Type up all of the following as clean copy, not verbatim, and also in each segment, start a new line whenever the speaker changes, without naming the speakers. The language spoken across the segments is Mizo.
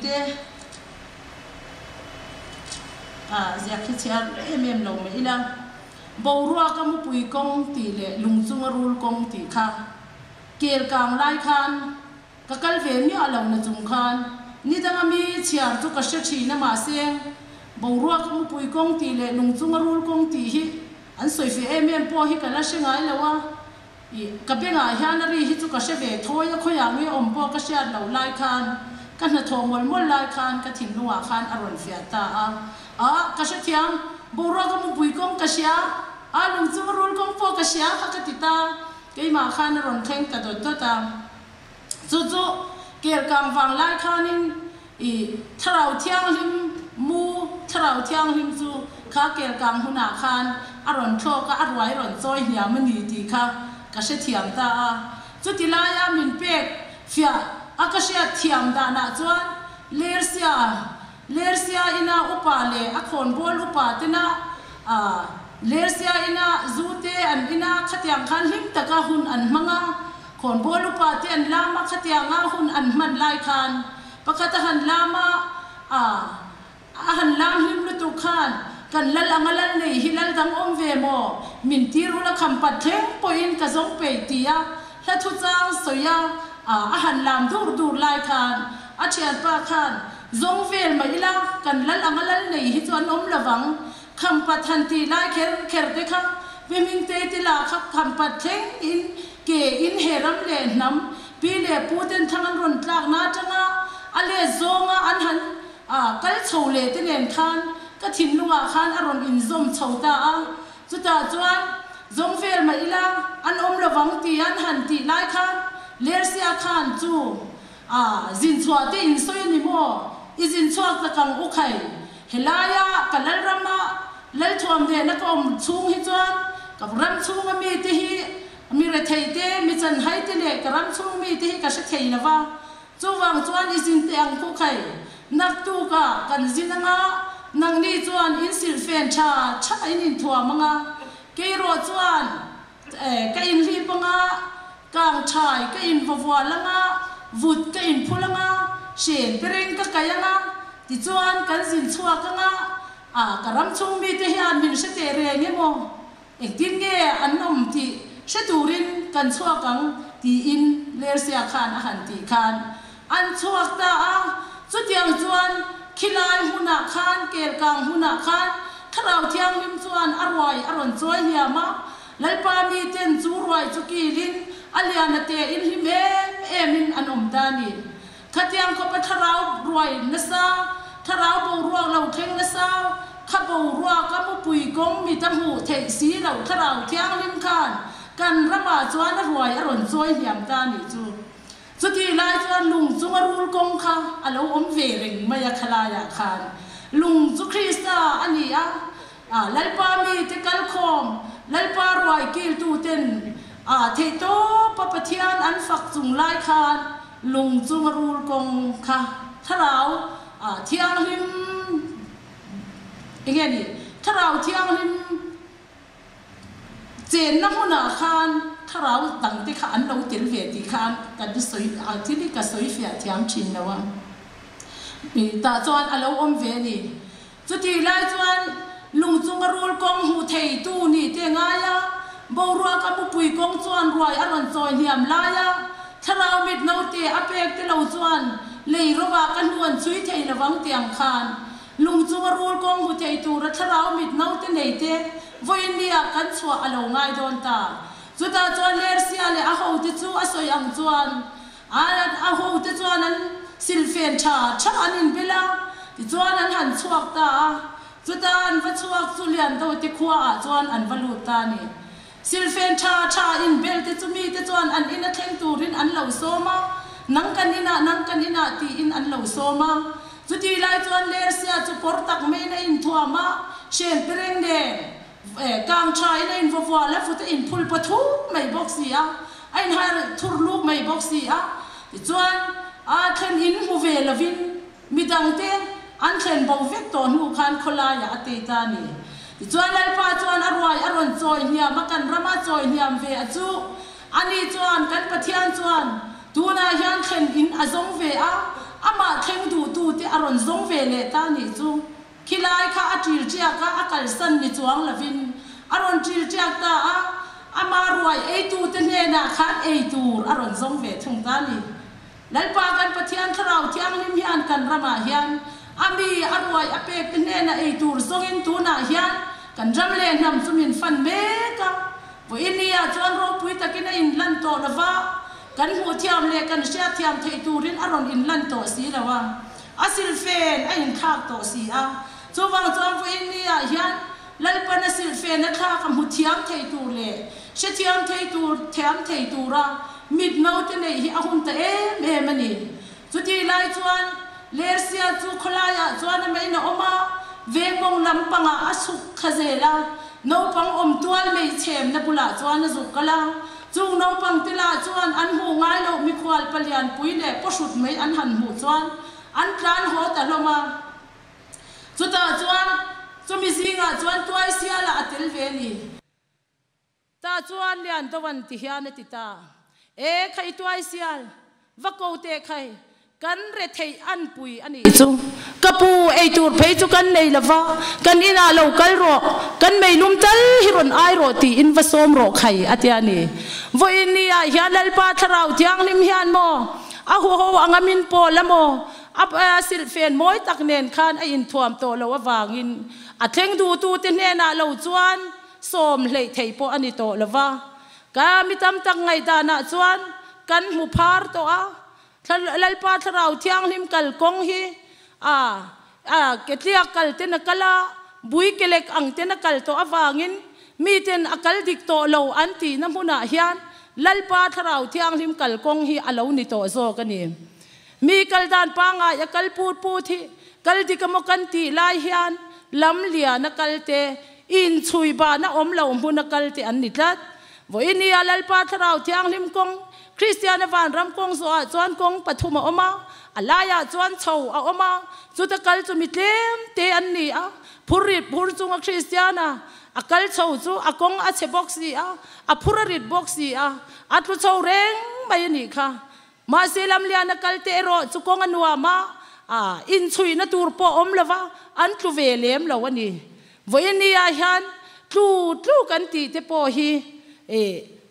te a ziak hi chhiar em em lo mai ila, Boruaka mupui kawng tih leh lung chunga rul kawng tih kha kel kang lai khan ka kal ve miah lo na chung khan nidanga mi chhiar chu ka hre thin a mahse boruaka mupui kawng tih leh lung chunga rul kawng tih hi an sawi fe em em pawh hi ka la hre ngai lo a. Ih, ka bengah hian a ri hi chu ka hre ve thawi a, khawiah nge awm pawh ka hriat loh lai khan, ka hnathawh mawlh mawlh lai khan ka thinlungah khan a rawn fiah ta a. Ah, ka hrethiam, boruak a mupui kawng ka hria, a lung chu rul kawng pawh ka hria kha ka ti ta, keimah khan a rawn thleng ta dawt dawt a. Chu chu kelkang vang lai khanin ih, Thlarau Thianghlim mu, Thlarau Thianghlim chu kha kelkang hunah khan a rawn thlawk a, a ruai rawn chawi hniam a ni tih kha ka hrethiam ta a. Chuti laia min pek fiah a ka hriat thiam danah chuan Lersia, Lersia ina upa leh a khawnbawl upa tena ah Lersia ina zu te an ina khatiang khan hlim taka hun an hmang a, Khawnbawl upa te an lam a, khatianga hun an hman lai khan pakhat a han lam a, a a han lam hlim lutuk khan kan lal anga lal nei hi lal dang awm ve maw? Min tir ula kham pat thleng pawhin ka zawng peih ti a hla thu chang sawi a, a a han lam dur dur lai khan a thianpa khan zawng vel mah ila kan lal anga lal nei hi chu an awm lovang Khampat han tih lai kher kher te kha Vimingte te lah kha Khampat thleng in ke in he ram leh hnam pi leh pu ten thlang an rawn tlak na atanga a let zawnga an han kal chho leh te nen khan ka thinlungah khan a rawn inzawm chho ta a. Chutah chuan zawng vel mah ila an awm lovang tih an han tih lai khan Lersia khan chu A, zin chhuah te in sawi a ni maw? I zin chhuak tak ang u khai. Helaia ka Lalrama Lalthuam nena ka awm chhung hi chuan ka ram chhunga mite hi mi rethei te, mi chanhai te leh ka ram chhung mite hi ka hre thei lo va. Chuvang chuan i zin teh ang u khai. Naktukah kan zin anga nangni chuan in silhfen tha tha in inthuam anga keirawh chuan Ka inhlip anga, kang thai ka invavual anga, vut ka inphul anga, hren pereng ka kai anga, tichuan kan zin chhuak anga, a ka ram chhung mite hian min hre teh reng emaw, engtin nge an awm tih hre turin kan chhuak ang tiin Lersia khan a han tih khan an chhuak ta a, chutiang chuan khilai hmunah khan kelkang hmunah khan Thlarau Thianghlim chuan a ruai a rawn chawi hniam a, Lalpa miten chu ruai chu kilin a lian a te in hlim em em in an awm ta a ni. Khatiang khawpa thlarau ruai nasa, thlarau boruak lo thleng nasa, kha boruak a mupui kawng mit a hmuh theih si loh Thlarau Thianghlim khan kan ramah chuan a ruai a rawn chawi hniam ta a nih chu. Chutih lai chuan lung chunga rul kawng kha a lo awm ve reng mai a, khalaiah khan lung chu Krista a ni a, Lalpa mite kalkhawm, Lalpa ruai kiltuten theihtawpa Pathian an fak chung lai khan lung chunga rul kawng kha Thlarau Thianghlim enge ni? Thlarau Thianghlim Chenna hmunah khan thlarau dangte kha an lo tel ve tih khan kan sawi a, thil hi ka sawi fiah thiam thin lo a, tah chuan a lo awm ve a ni. Chutih lai chuan lung chunga rul kawng hmuh theitu ni te ngai a, boruak a mupui kawng chuan ruai a rawn chawi hniam lai a, thlarau mit naute a pek te lo chuan lei rovah ka hnu an chhui thei lovang tiang khan Lung chunga rul kawng hmu thei tura thlarau mit naute nei te vawiin nia kan chhuah a lo ngai dawn ta. Chutah chuan Lersia leh a hote chu a sawi ang chuan a hote chuan an silfen tha tha an inbel a, tichuan an han chhuak ta a. Chutah an va chhuak chu Liandote khuaah chuan an va lut ta a ni. Silfen tha tha inbel te chu mite chuan an ina thleng turin an lo sawm a, nang kan inah, nang kan inah tiin an lo sawm a. Chutih lai chuan Lersia chu kawr tak maiin a inthuam a, hren pereng nen kang thain a invavual a, fut a inphul pathum mai bawk si a, a inhai thur luk mai bawk si a. Tichuan a thlen in hmu ve lovin Midangte an thlen bo vek tawh hnu khan khawlaiah a tei ta a ni. Tichuan Lalpa chuan a ruai a rawn chawi hniam a, kan rama chawi hniam ve a chu. Ani chuan, Kan Pathian chuan tunah hian thlen in a zawng ve a, amah thleng duhtute a rawn zawng ve leh ta nih chu. Khilai kha a ṭil ṭiak a, a kalsan ni chuang lovin a rawn ṭil ṭiak ta a, ama ruai eitute hnenah khan ei tur a rawn zawng ve thung ta a ni. Lalpa kan Pathian Thlarau Thianghlim hian kan ramah hian a mi a ruai a pekte hnena ei tur zawngin tunah hian kan ram leh hnam chu min fan mek a. Vawinia chuan ropui takin a inlan tawh lo va, kan hmuh thiam leh kan hriat thiam theih turin a rawn inlan tawh si lo a, a silhfen a inthlak tawh si a. Chuvang chuan vawinia hian Lalpan a silhfen a thlak a hmu thiam thei tur leh hrethiam thei tur thiam thei tura mit naute neih hi a hun ta em em a ni. Chutih lai chuan Lersia chu khawlaiah chuan a main a awm a, vengmawng lam pangah a chhuk thla zel a, naupang awm tual mei chhemna bulah chuan a zuk kal a. Chung naupang te lah chuan an hmuh ngai loh mikhual palianpui leh pawhrut mai an han hmuh chuan an tlan haw ta hlawm a. Chutah chuan chumi zingah chuan Tuaisiala a tel ve a ni. Tah chuan Liandovan ti hian a ti ta, E khai Tuaisial, va ko teh khai, kan retheih an pui a nih chu. Ka pu, ei tur phei chu kan nei lo va, kan inah lo kal rawh, kan meilum tal hi rawn ai rawh tiin va sawm rawh khai a tia ni. Vawiin ni ah hian Lalpa Thlarau Thianghlim hian maw a huho anga min pawl a maw? A silhfen mawi tak nen khan a inthuam tawh loh avangin a thleng duhtute hnenah lo chuan sawm hleih theih pawh a ni tawh lo va. Ka mi tam tak ngaihdanah chuan kan hmu phar tawh a, Lalpa Thlarau Thianghlim kal kawng hi a a ketliak kal ten a kal a, bui kelek ang ten a kal tawh avangin miten a kal dik tawh lo an tihna hmunah hian Lalpa Thlarau Thianghlim kal kawng hi a lo ni tawh zawk a ni. Mi kal dan pangngai a kal put put hi kal dik emaw kan tih lai hian lam lian a kal te, inchhui bahna awm lo hmun a kal te an ni tlat. Vawinia Lalpa Thlarau Thianghlim kawng, Kristiana vanram kawng zawhah chuan kawng pathum a awm a, a laiah chuan chho a awm a, chuta kal chu mi tlem te an ni a, phur rit phur chunga Kristiana a kal chho chu a kawng a chhe bawk si a, a phur a rit bawk si a, a tlu chho reng mai a nih kha. Mahse lamliana kal te erawh chu kawng a nuam a, a inchhuihna tur pawh awm lova an tlu ve lem lo a ni. Vawinia hian tlu tlu kan tih te pawh hi e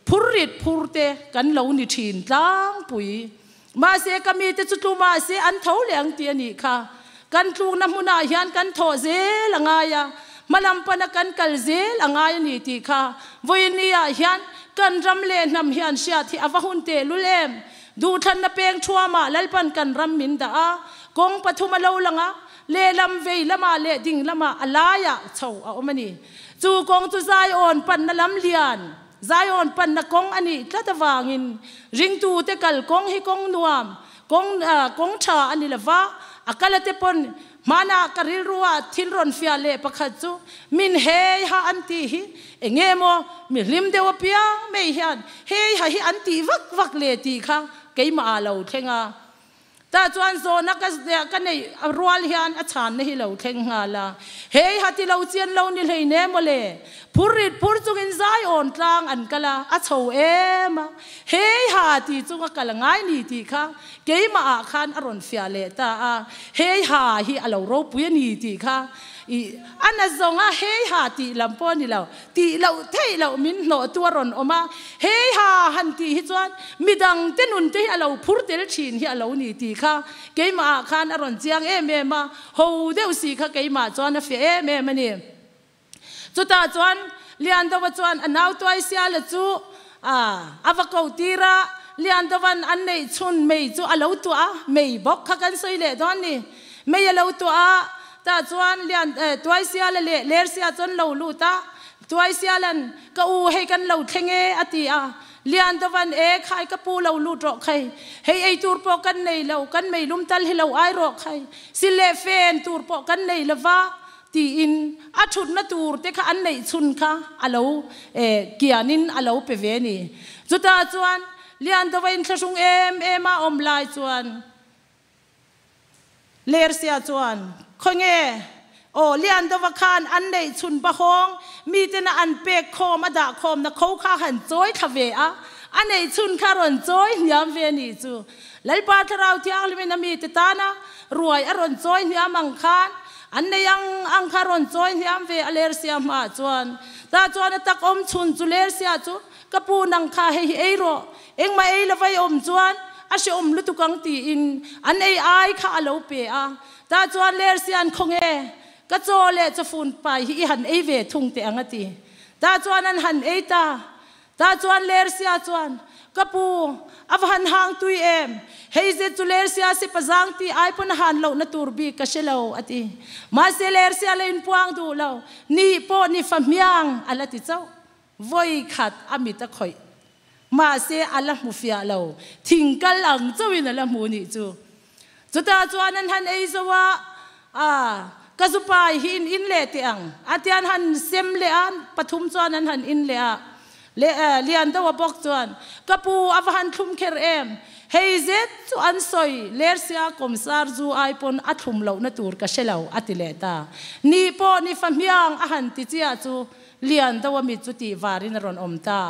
phur rit phur te kan lo ni thin tlangpui. Mahse ka mite chu tlu mahse an tho leh ang tih a nih kha. Kan tlukna hmunah hian kan thawh zel a ngai a, hmalam pana kan kal zel a ngai a ni tih kha vawinia hian kan ram leh hnam hian hriat hi a va hun tehlul em? Duhthlanna peng thuamah Lalpan kan ram min dah a, kawng pathum a lo lang a, lehlam vei lamah leh ding lamah a laiah chho a awm a ni. Chu kawng chu Zion panna lam lian, Zion panna kawng a nih tlat avangin ringtute kal kawng hi kawng nuam, Kawng kawng tha a ni lova, a kal a te pawn hmanah ka rilru ah thil rawn fiah leh pakhat chu min hei ha an tih hi enge maw mi hlim deuh apiang mai hian hei ha hi an tih vak vak le tih kha keimah ah lo thleng a. Tah chuan zawhna ka ka neih rual hian a chhanna hi lo thleng nghal a, hei ha ti lo chian lo ni hlei ne maw le, phur rit phur chungin zai awn tlang an kal a, a chho em a. Hei ha tih chung a kal ngai ni tih kha keimah ah khan a rawn fiah leh ta a, hei ha hi a lo ropui a ni tih kha i a na zawng a, hei ha tih lam pawh a ni lo, tih loh theih loh min hnawh tu a rawn awm a, hei ha han tih hi chuan midang te nun te hi a lo phur tel thin hi a lo ni tih kha keimah ah khan a rawn chiang em em a, ho deuh si kha keimah chuan a fiah em em a ni. Chutah chuan Liandova chuan a nau Tuaisiala chu a va ko tir a, Liandovan an neih chhun mei chu a lo tuah a, mei bawk kha kan sawi leh dawn ni. Mei a lo tuah a, tah chuan Lian Tuaisiala leh Lersia chuan lo lut a, Tuaisialan, Ka u hei kan lo thleng e, a ti a. Liandovan, E khai ka pu lo lut rawh khai, hei ei tur pawh kan nei lo, kan mei lum tal hi lo ai rawh khai, sil leh fen tur pawh kan nei lo va, Tiin a thutna tur te kha an neih chhun kha a lo kianin a lo pe ve ni. Chutah chuan Liandova inthlahrung em em a awm lai chuan Lersia chuan, Khawnge aw Liandova khan an neih chhun bahawng mitena an pek khawm a dah khawmna kho kha han chawi thla ve a, A neih chhun kha rawn chawi hniam ve nih chu. Lalpa Thlarau Thianghlimin a mite tana ruai a rawn chawi hniam ang khan an nei ang ang kha rawn chawi hniam ve a Lersia hmaah chuan. Tah chuan a tak awm chhun chu Lersia chu, Ka pu nang kha hei hi ei rawh, engmah ei lova i awm chuan a hrehawm lutuk ang tiin an ei ai kha a lo pe a. Tah chuan Lersia'n khawnge ka chaw leh chawfun pai hi i han ei ve thung teh ang a ti. Tah chuan an han ei ta. Tah chuan Lersia chuan, Ka pu, a va han hang tui em? Hei zet chu Lersia sipa zang tih ai pawn a han lohna tur bik ka hre lo, a ti. Mahse Lersia la inpuang duh lo, Ni pawh ni fa hmiang, a la ti chauh. Vawi khat a mit a khawih. Mahse a la hmu fiah lo, thing kal ang chauhin a la hmu nih chu. Chutah chuan an han ei zo a, A, ka zu pai hi in in leh teh ang, a ti an han sem leh a, pathum chuan an han in leh a. Le, lian deuh a bawk chuan, Ka pu, a va han thlum kher em? Hei zet chu an sawi, Lersia kawmsar zu ai pawn a thlum lohna tur ka hre lo, a ti leh ta. Ni pawh ni fa hmiang a han ti chiah chu lian deuh a mit chu tih varin a rawn awm ta.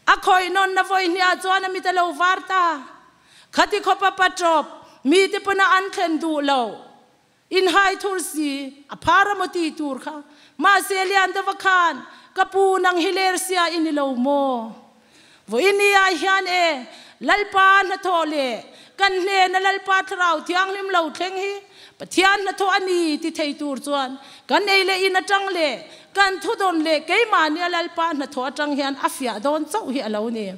A khawih nawnna vawi hniah chuan a mit a lo var ta. Khati khawpa paṭawp, mite pawna an thlen duh lo, inhai thur si, a phar a maw ti tur kha. Mahse lian deuha khan, Ka pu, nang hi Lersia i ni lo maw? Vawinia hian e, Lalpa hnathawh leh kan hnena Lalpa Thlarau Thianghlim lo thleng hi Pathian hnathawh a ni ti thei tur chuan kan ei leh in atang leh kan thudawn leh keimahnia Lalpa hnathawh atang hian a fiah dawn chauh hi a lo ni.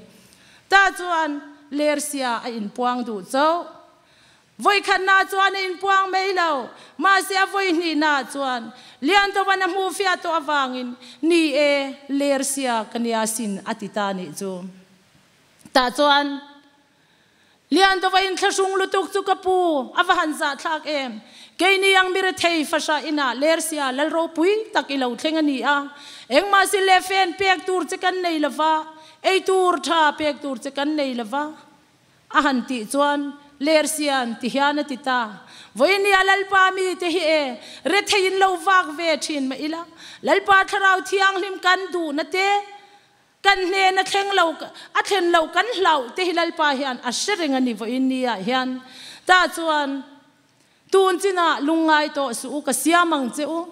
Tah chuan Lersia a inpuang duh chauh. Vawikhatna chuan a inpuang mai lo, mahse a vawihnihna chuan Liantovan a hmuh fiah tawh avangin, Ni e, Lersia ka nia sin a ti ta nih chu. Tah chuan Liantova inthlahrung lutuk chu ka pu, a va han zahthlak em! Keini ang mi rethei fahrah inah Lersia lal ropui tak i lo thleng a ni a, engmah si leh fen pek tur che kan nei lova, ei tur tha pek tur che kan nei lova, A han tih chuan Lersian ti hian a ti ta. Vawinia Lalpa mite hi e, retheiin lo vak ve thin mah ila, Lalpa Thlarau Thianghlim kan duhna te, kan hnena thleng lo, a thlen lo kan hlauh te hi Lalpa hian a hre reng a ni vawinia hian. Tah chuan tun chinah lungngai tawh suh u, ka siam ang che u.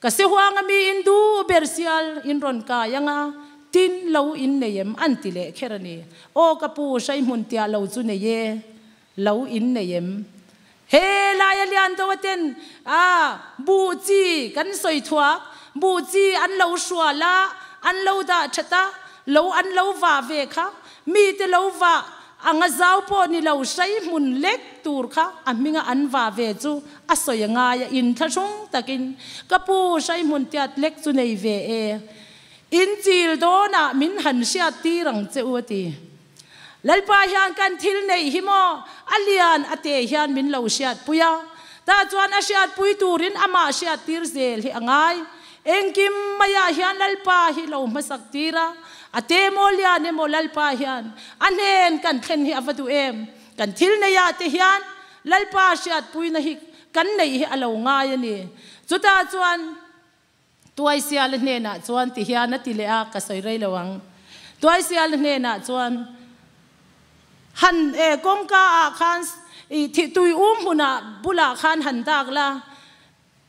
Ka si huanga mi in duh ber sial in rawn kai anga tin lo in nei em an ti leh kher a ni. Aw ka pu Hraihmun tia lo chu nei e, lo in nei em? He laia lian deuh aten a buh chi kan sawi thuak, buh chi an lo hrual a, an lo dah that a, lo an lo vah ve kha, mite lo vah Anga zau pawh ni lo hrei hmun lek tur kha a hminga an va ve chu a sawi a ngai a, inthlahrung takin ka pu hrei hmun tiat lek chu nei ve e, in chil dawnah min han hriat tir ang che u a ti. Lalpa hian kan thil neih hi maw a lian a te hian min lo hriatpui a, tah chuan a hriatpui turin amah hriat tir zel hi a ngai. Engkim maiah hian Lalpa hi lo hmasak tir a, a te maw lian emaw Lalpa hian a hnen kan thlen hi a va duh em? Kan thil neiah te hian Lalpa hriatpuina hi kan neih hi a lo ngai a ni. Chutah chuan Tuaisiala hnenah chuan ti hian a ti leh a, ka sawi rei lo ang. Tuaisiala hnenah chuan han e kawngka ah khan i thih tui um hmunah bulah khan han dak la,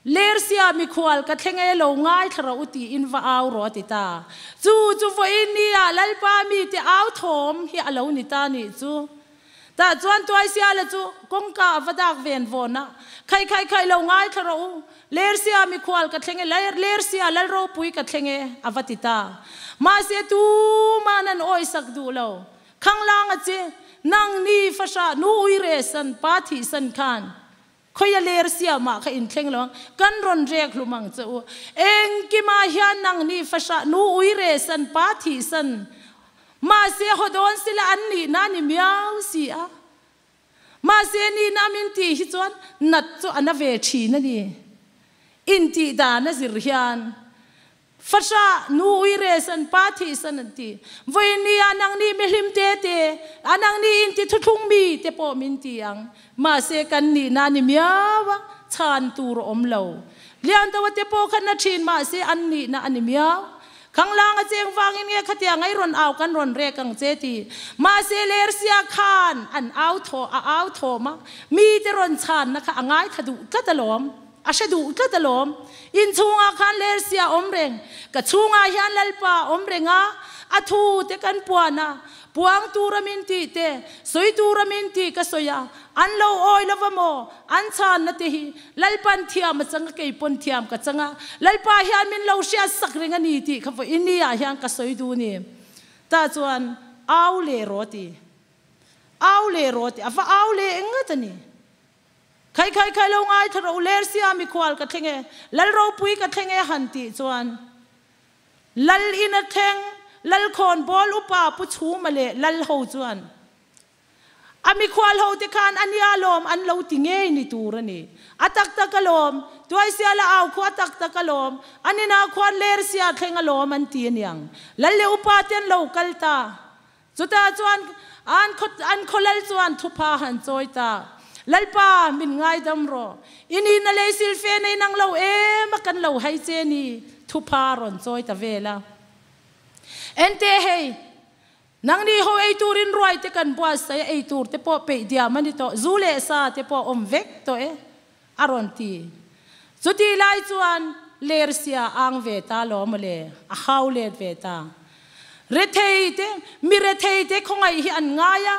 Lersia mikhual ka thleng e lo ngaithla rawh u tiin va au rawh a ti ta. Chu chu vawiin ni ah Lalpa mite au thawm hi a lo ni ta nih chu. Tah chuan Tuaisiala chu kawngka a va dak ven vawn a, Khai khai khai lo ngaithla rawh u, Lersia mikhual ka thleng e, Lersia Lal ropui ka thleng e a va ti ta. Mahse tuman an awisak duh lo. Khanglang a che, nang ni fahrah nu uire san pa thih san khan Khawia ler siamah kha inthleng lo ang, kan rawn rek hlum ang che u. Engkimah hian nang ni fahrah nu ui re san, pa thih san, mahse haw dawn sila an nihna a ni miau si a. Mahse nihna min tih hi chuan nat chu a na ve thin a ni. Intih dan a zir hian Fahrah, nu uire san, pa thih san an ti. Vawiin ah nangni mihlim te te, a nangni inti thuthlung mi te pawh min ti ang. Mahse kan nihna a ni miau a, chhan tur a awm lo. Liandoa te pawh kha na thin mahse an nihna a ni miau. Khanglang a cheng vangin nge khatiang ai rawn au kan rawn rek ang che ti. Mahse Lersia khan an au thaw a au thawm a, mite rawn chhanna kha a ngaithla duh tlat alawm, a hre duh tlat alawm. Inchhungah khan Lersia awm reng, ka chhungah hian Lalpa a awm reng a, a thu te kan puan a, puang tura min tih te, sawi tura min tih ka sawi a, an lo awi lova maw? An chhanna te hi Lalpan thiam a chang a, kei pawn thiam ka chang a, Lalpa hian min lo hriat sak reng a ni tih kha vawi ni ah hian ka sawi duh ni. Tah chuan au leh rawh ti. Au leh rawh ti. A va au leh engngat a ni. Khai khai khai lo ngaithla rawh u, Lersia mikhual ka thleng e, Lal ropui ka thleng e han tih chuan Lal in a thleng, Lal khawnbawl upa Pu Chhuma leh Lal ho chuan A mikhual ho te khan a nia lawm an lo ti ngei ni tur a ni. A tak tak alawm, Tuaisial a au khu a tak tak alawm, an inah khuan Lersia thleng alawm an ti aniang. Lal leh upa te an lo kal ta. Chutah chuan an khaw an khaw lal chuan thupha han chawi ta. Lalpa, min ngaidam rawh. I nihna lei silfe nei nang lo em a kan lo hai che ni, thupha rawn chawi ta vel a. Ente hei, Nangni ho ei turin ruai te kan buatsaih a, ei tur te pawh peih diam a ni tawh, zu leh sa te pawh awm vek tawh e, a rawn ti. Chutih lai chuan Lersia ang ve ta lo mawle, a hau let ve ta. Rethei te, mi rethei te khawngaih hi an ngai a,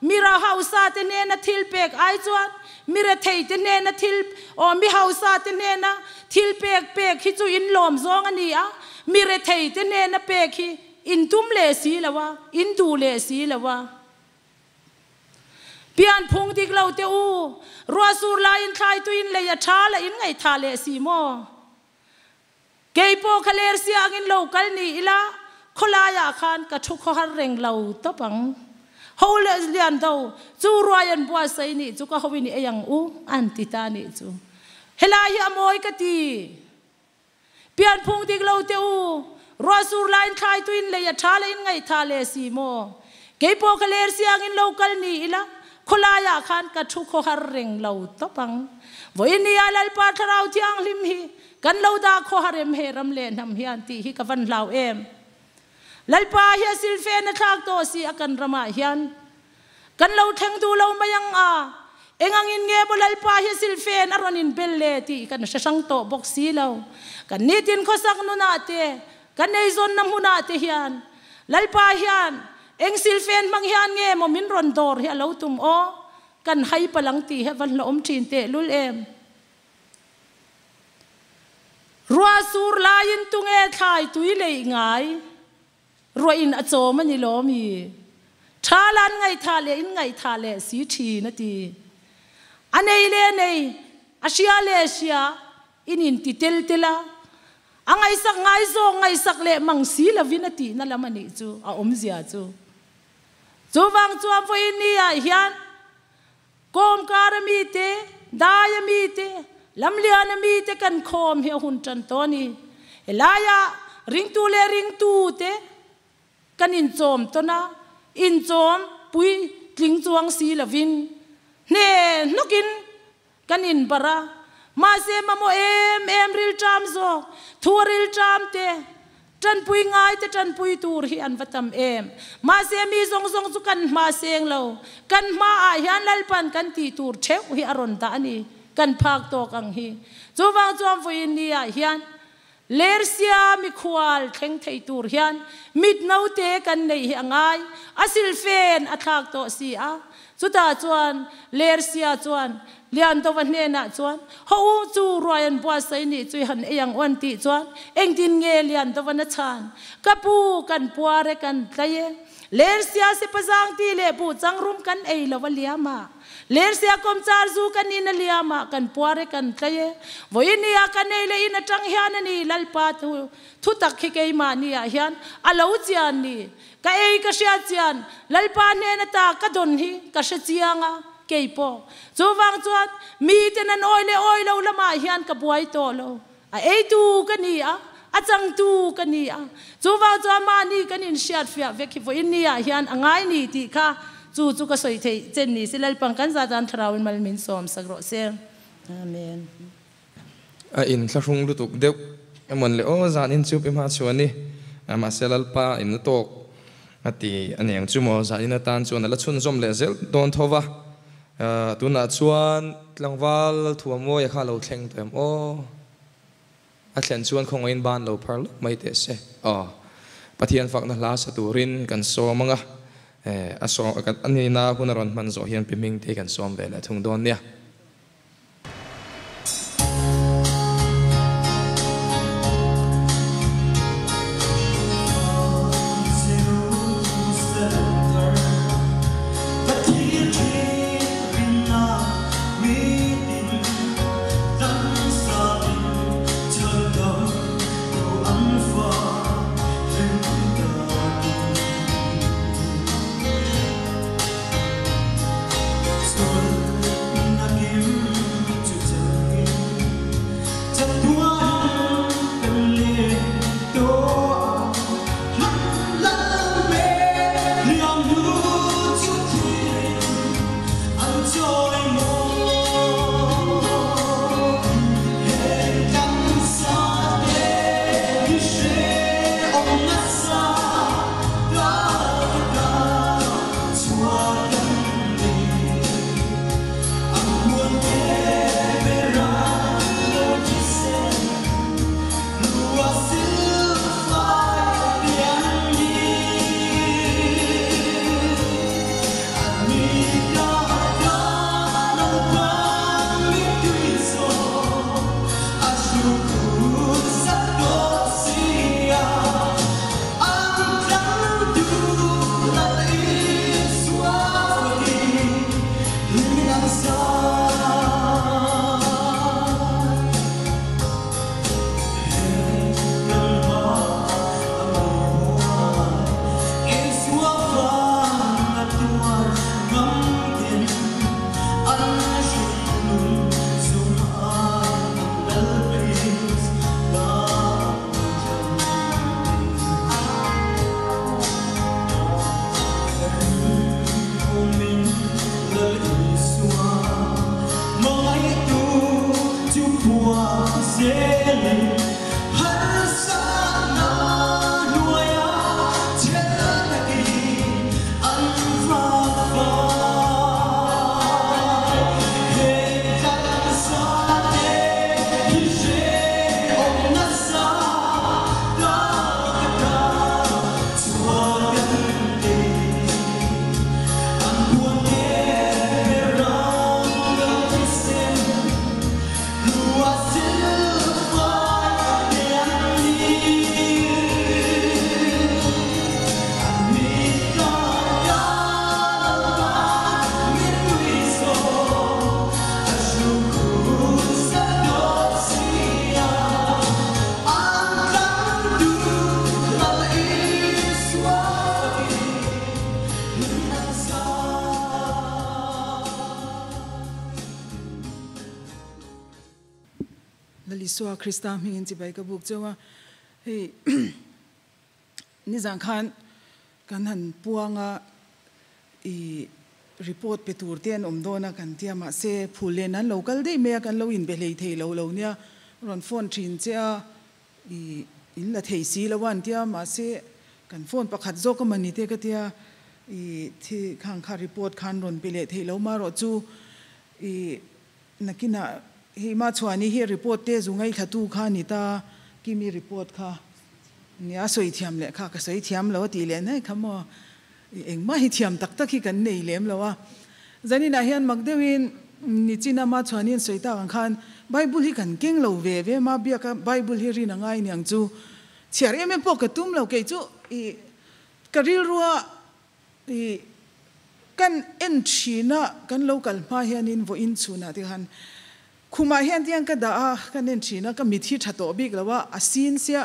mi ra hausa te hnena thil pek ai chuan mi rethei te hnena thil, aw mi hausa te hnena thil pek pek hi chu in lawm zawng a ni a, mi rethei te hnena pek hi In tum leh si lo a, in duh leh si lo a. Pian phung dik lo teh u, ruah sur laiin thlai tuin lei a tha la in ngaihthah leh si maw? Kei pawh kha ler siangin lo kal ni ila, khawlaiah khan ka thu khawhar reng lo tawp ang. Ho leh lian do, chu ruai an buatsaih nih chu ka hoin i ei ang u, an ti ta nih chu. Helai hi a mawi ka ti. Pianphung dik lo teh u, ruahsur laiin thlai tuin lei a tha le in ngaihthah leh si maw? Kei pawh ka ler siangin lo kal ni ila, khawlai ah khan ka thu khawhar reng lo tawp ang. Vawiin ni ah Lalpa Thlarau Thianghlim hi kan lo dah khawhar em he ram leh hnam hian tih hi ka van hlau em. Lalpa hi a silfen a thlak tawh si a kan ram ah hian. Kan lo thleng duh lo mai ang a, eng angin nge maw Lalpa hi silfen a rawn inbel le tih kan hre hrang tawh bawk si lo. Kan nitin khawsak nunah te, kan eizawnna hmunah te hian Lalpa hian eng silfen hmang hian nge maw min rawn dawr hi a lo tum aw, kan hai palh ang tih hi a va hlawm thin tehlul em. Ruah sur laiin tunge thlai tui leih ngai? Ruah in a cawm a ni lawm i tha lan ngaihthah le in ngaihthah le si thin a ti. A nei le nei, a hria le hria in in ti tel tel a, a ngaihsak ngai zawk ngaihsak leh mang si lovin a tihna lam a nih chu a awmzia chu. Chuvang chuan vawiin ni ah hian Kawmkar a mi te, dai a mi te, lamlian a mi te kan khawm hi a hun tan tawh a ni. Helai ah ringtu leh ringtu te kan inchawm tawn a, inchawm pui tling chuang si lovin hne hnawkin kan inbarh a. Mahse mamawh em em rilṭam zawk, thu a rilṭam te, Ṭanpui ngaite ṭanpui tur hi an va tam em! Mahse mi zawng zawng chu kan hma seng lo. Kan hmaah hian Lalpan kan tih tur ṭheuh hi a rawn dah a ni. Kan phak tawk ang hi. Chuvang chuan vawiin ni ah hian Lersia mikhual thleng thei tur hian mit note kan neih hi a ngai. A silfen a thlak tawh si a. Chutah chuan Lersia chuan Liantova hnenah chuan, Haw u, chu ruai an buatsaih nih chu i han ei ang u an tih chuan, Engtin nge Liantovan a chhan? Ka pu, kan puar e, kan tlai e. Lersia sipazang ti leh buh changrum kan ei lo a liam a. Lersia kawmchar zu kan in a liam a, kan puar e, kan tlai e. Vawiin nia kan ei leh in atang hian a ni, Lalpa thu thutak hi keimahni ah hian a lo chian ni. Ka ei ka hriat chian, Lalpa hnen ata ka dawn hi ka hre chiang a. Kei pawh. Chuvang chuan miten an awi leh awi lo lamah hian ka buai tawh lo. A eitu ka ni a, a changtu ka ni a. Chuvang chuan mahni kan inhriatfiah vek hi vawiin ni ah hian a ngai ni tih kha chu chu ka sawi theih chen ni se Lalpang kan zah dan thlarauin mal min sawm sak rawh se. Amen.
A inthlahrung lutuk deuh emawn le aw zanin chu pi hma chuan i. Mahse Lalpa in a tawk a ti a niang chu maw, zanin atan chuan a la chhunzawm leh zel dawn tho va. Tunah chuan tlangval Lalthuamawia kha a lo thleng tawh em aw? A thlen chuan khawngaihin ban lo phar lawk mai teh se. Aw, Pathian fakna hla sa turin kan sawm ang a, a sawm a nihna hun a rawn hman zawh hian pi hming te hi kan sawm ve leh thung dawn nia.
Lal Isua Krista hmingin chibai ka buk cheu a, hei nizan khan kan han puang a, i report pe tur te an awm dawn a kan tia mahse phul len an lo kal daih mai a, kan lo inbe hlei thei lo lo nia, rawn phone thin che a, I in la thei si lo a an tia mahse kan phone pakhat zawk a mani te ka tia i thi khang kha report khan rawn pe leh theih lo marawh chu i nakinah hei ma chhuani hi report te zu ngaithla tu kha a ni ta kimi report kha nia sawi thiam leh kha ka sawi thiam lo a tih leh nai kha maw i engmah hi thiam tak tak hi kan nei lem lo a Zaninah hian mak deuhin Nichina ma chuanin sawi tak ang khan Bible hi kan keng lo ve ve ma biaka Bible hi rin a ngai niang chu chhiar em em pawh ka tum lo kei chu i ka rilrua i kan en thina kan lo kal hma hianin vawiin chhunah te khan khumah hian tiang ka dah a kan en thina ka mit hi tha tawh bik lo a a sin sia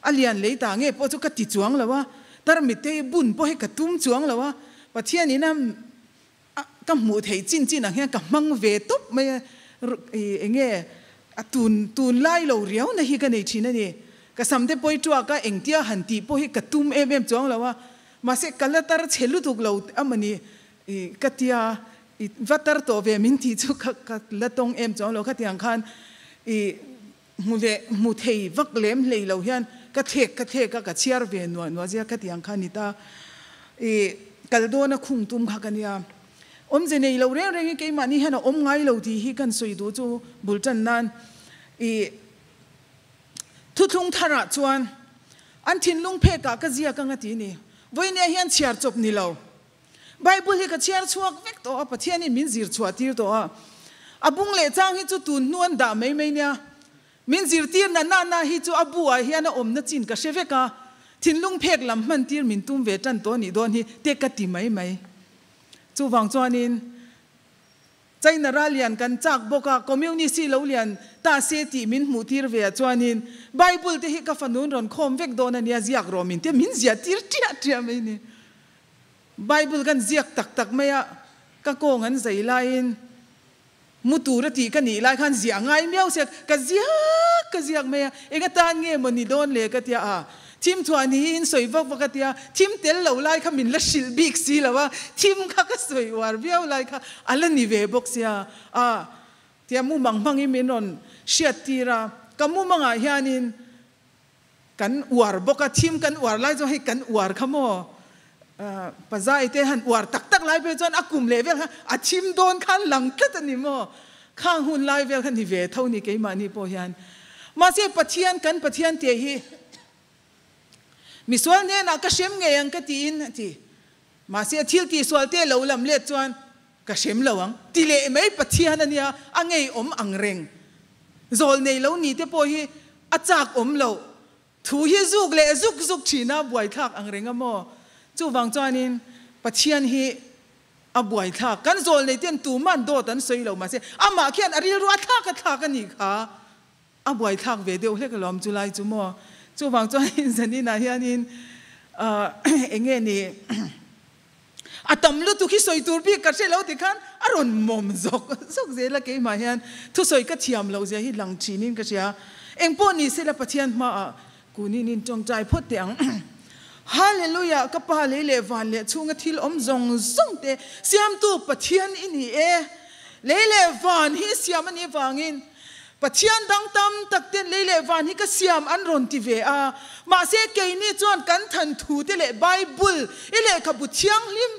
a lian lei ta nge pawh chu ka ti chuang lo a tarmit te hi bun pawh hi ka tum chuang lo a Pathianin a A ka hmuh theih chin chin ang hian ka hmang ve tawp mai a, i enge a tun tun lai lo riau na hi ka nei thin a ni. Ka sam te pawi tuak a, engtia han tih pawh hi ka tum em em chuang lo a, mahse ka la tar chhe lutuk lo a mawni i ka tia i va tar tawh ve min tih chu ka ka la tawng em chuang lo khatiang khan i hmu leh hmu thei vak lem hlei lo hian ka thlek ka thlek a, ka chhiar ve nuah nuah zia khatiang kha a ni ta. I kal dawna khung tum kha ka nia. Awmze nei lo reng rengin keimahni hian a awm ngai lo tih hi kan sawi duh chu bul tan nan i thuthlung tharah chuan an thinlung phekah ka ziak anga ti ni. Vawinia hian chhiar chawp ni lo. Bible hi ka chhiar chhuak vek tawh a, Pathianin min zir chhuah tir tawh a. A bung leh chang hi chu tun hnu an dah mai mai nia. Min zirtir na na na hi chu a bu ah hian a awmna chin ka hre vek a, thinlung phek lam hman tir min tum ve tan tawh nih dawn hi te ka ti mai mai. Chuvang chuanin China ral lian kan chak bawk a, Communist hi lo lian ta se tih min hmuh tir ve ah chuanin Bible te hi ka fanun rawn khawm vek dawn a nia ziak rawh min tia min ziah tir ṭiah ṭiah mai ni. Bible kan ziak tak tak mai a, ka kawng an zai laiin Mu tur a tih ka nih lai khan ziah ngai miau sia, ka ziak ka ziak mai a, eng atan nge maw ni dawn le ka tia a, thim thuah ni hi in sawi vak vak a tia, thim tel lo lai kha min la hrilh bik si lo a, thim kha ka sawi uar viau lai kha a la ni ve bawk sia a, tia mumang hmangin min rawn hriat tir a, ka mumangah hianin Kan uar bawk a, thim kan uar lai chuan hei kan uar kha maw pazai te han uar tak tak lai phei chuan a kum leh vel kha a thim dawn khan lang tlat a ni maw, khang hun lai vel kha ni ve tho ni keimahni pawh hian. Mahse Pathian kan Pathian tih hi misual hnenah ka hrem ngei ang ka tiin a ti. Mahse a thil tihsual te lo lam let chuan ka hrem lo ang ti leh mai Pathian a nia, a ngeiawm ang reng. Zawl nei lo ni te pawh hi a chak awm loh. Thu hi zuk leh zuk zuk thin a buaithlak ang reng a maw? Chuvang chuanin Pathian hi a buaithlak. Kan zawl nei ten tuman dawt an sawi lo mahse amah khian a rilru a thlak a thlak a nih kha. A buaithlak ve deuh hlek alawm chu lai chu maw? Chuvang chuanin zaninah hianin eng nge ni? A tam lutuk hi sawi tur bik ka hre lo ti khan a rawn mawm zawk zawk zel a, keimah hian thusawi ka thiam loh zia hi lang thinin ka hria. Engpawh ni sela Pathian hmaah kunin in tawngtai phawt teh ang. Hallelujah ka Pa lei leh van leh chhunga thil awm zawng zawng te siamtu Pathian i ni e. Lei leh van hi siam a nih vangin Pathian dang tam tak ten lei leh van hi ka siam an rawn ti ve a, mahse keini chuan kan than thu te leh Bible i lehkhabu thianghlim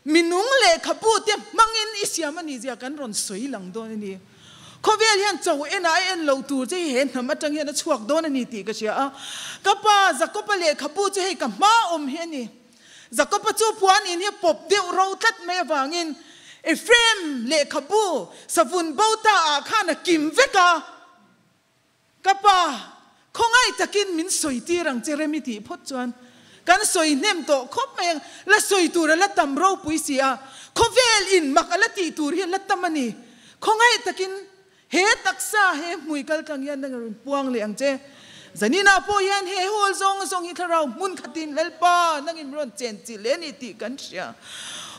minung lehkhabu te hmangin i siam a nih zia kan rawn sawi lang dawn a ni. Khawvel hian cho enah a en lo tur che hi he hnam atang hian a chhuak dawn a ni tih ka hria a, ka pa Jakob-a lehkhabu chu hei ka hma awm hi a ni. Jakoba chu puan in hi pawp deuh ro tlat mai avangin Ephraim lehkhabu savun bo ta ah khan a kim vek a, Ka pa, khawngaih takin min sawi tir ang che rem i tih phawt chuan kan sawi hnem tawh khawp mai ang, la sawi tur a la tam ropui si a, khawvel in mak a la tih tur hi a la tam a ni, khawngaih takin He taksa he hmui kal tlang hian nang rawn puang leh ang che. Zaninah pawh hian he hall zawng zawng hi thlarau hmun khatin Lalpa nangin rawn chen chilh leh a ni tih kan hria.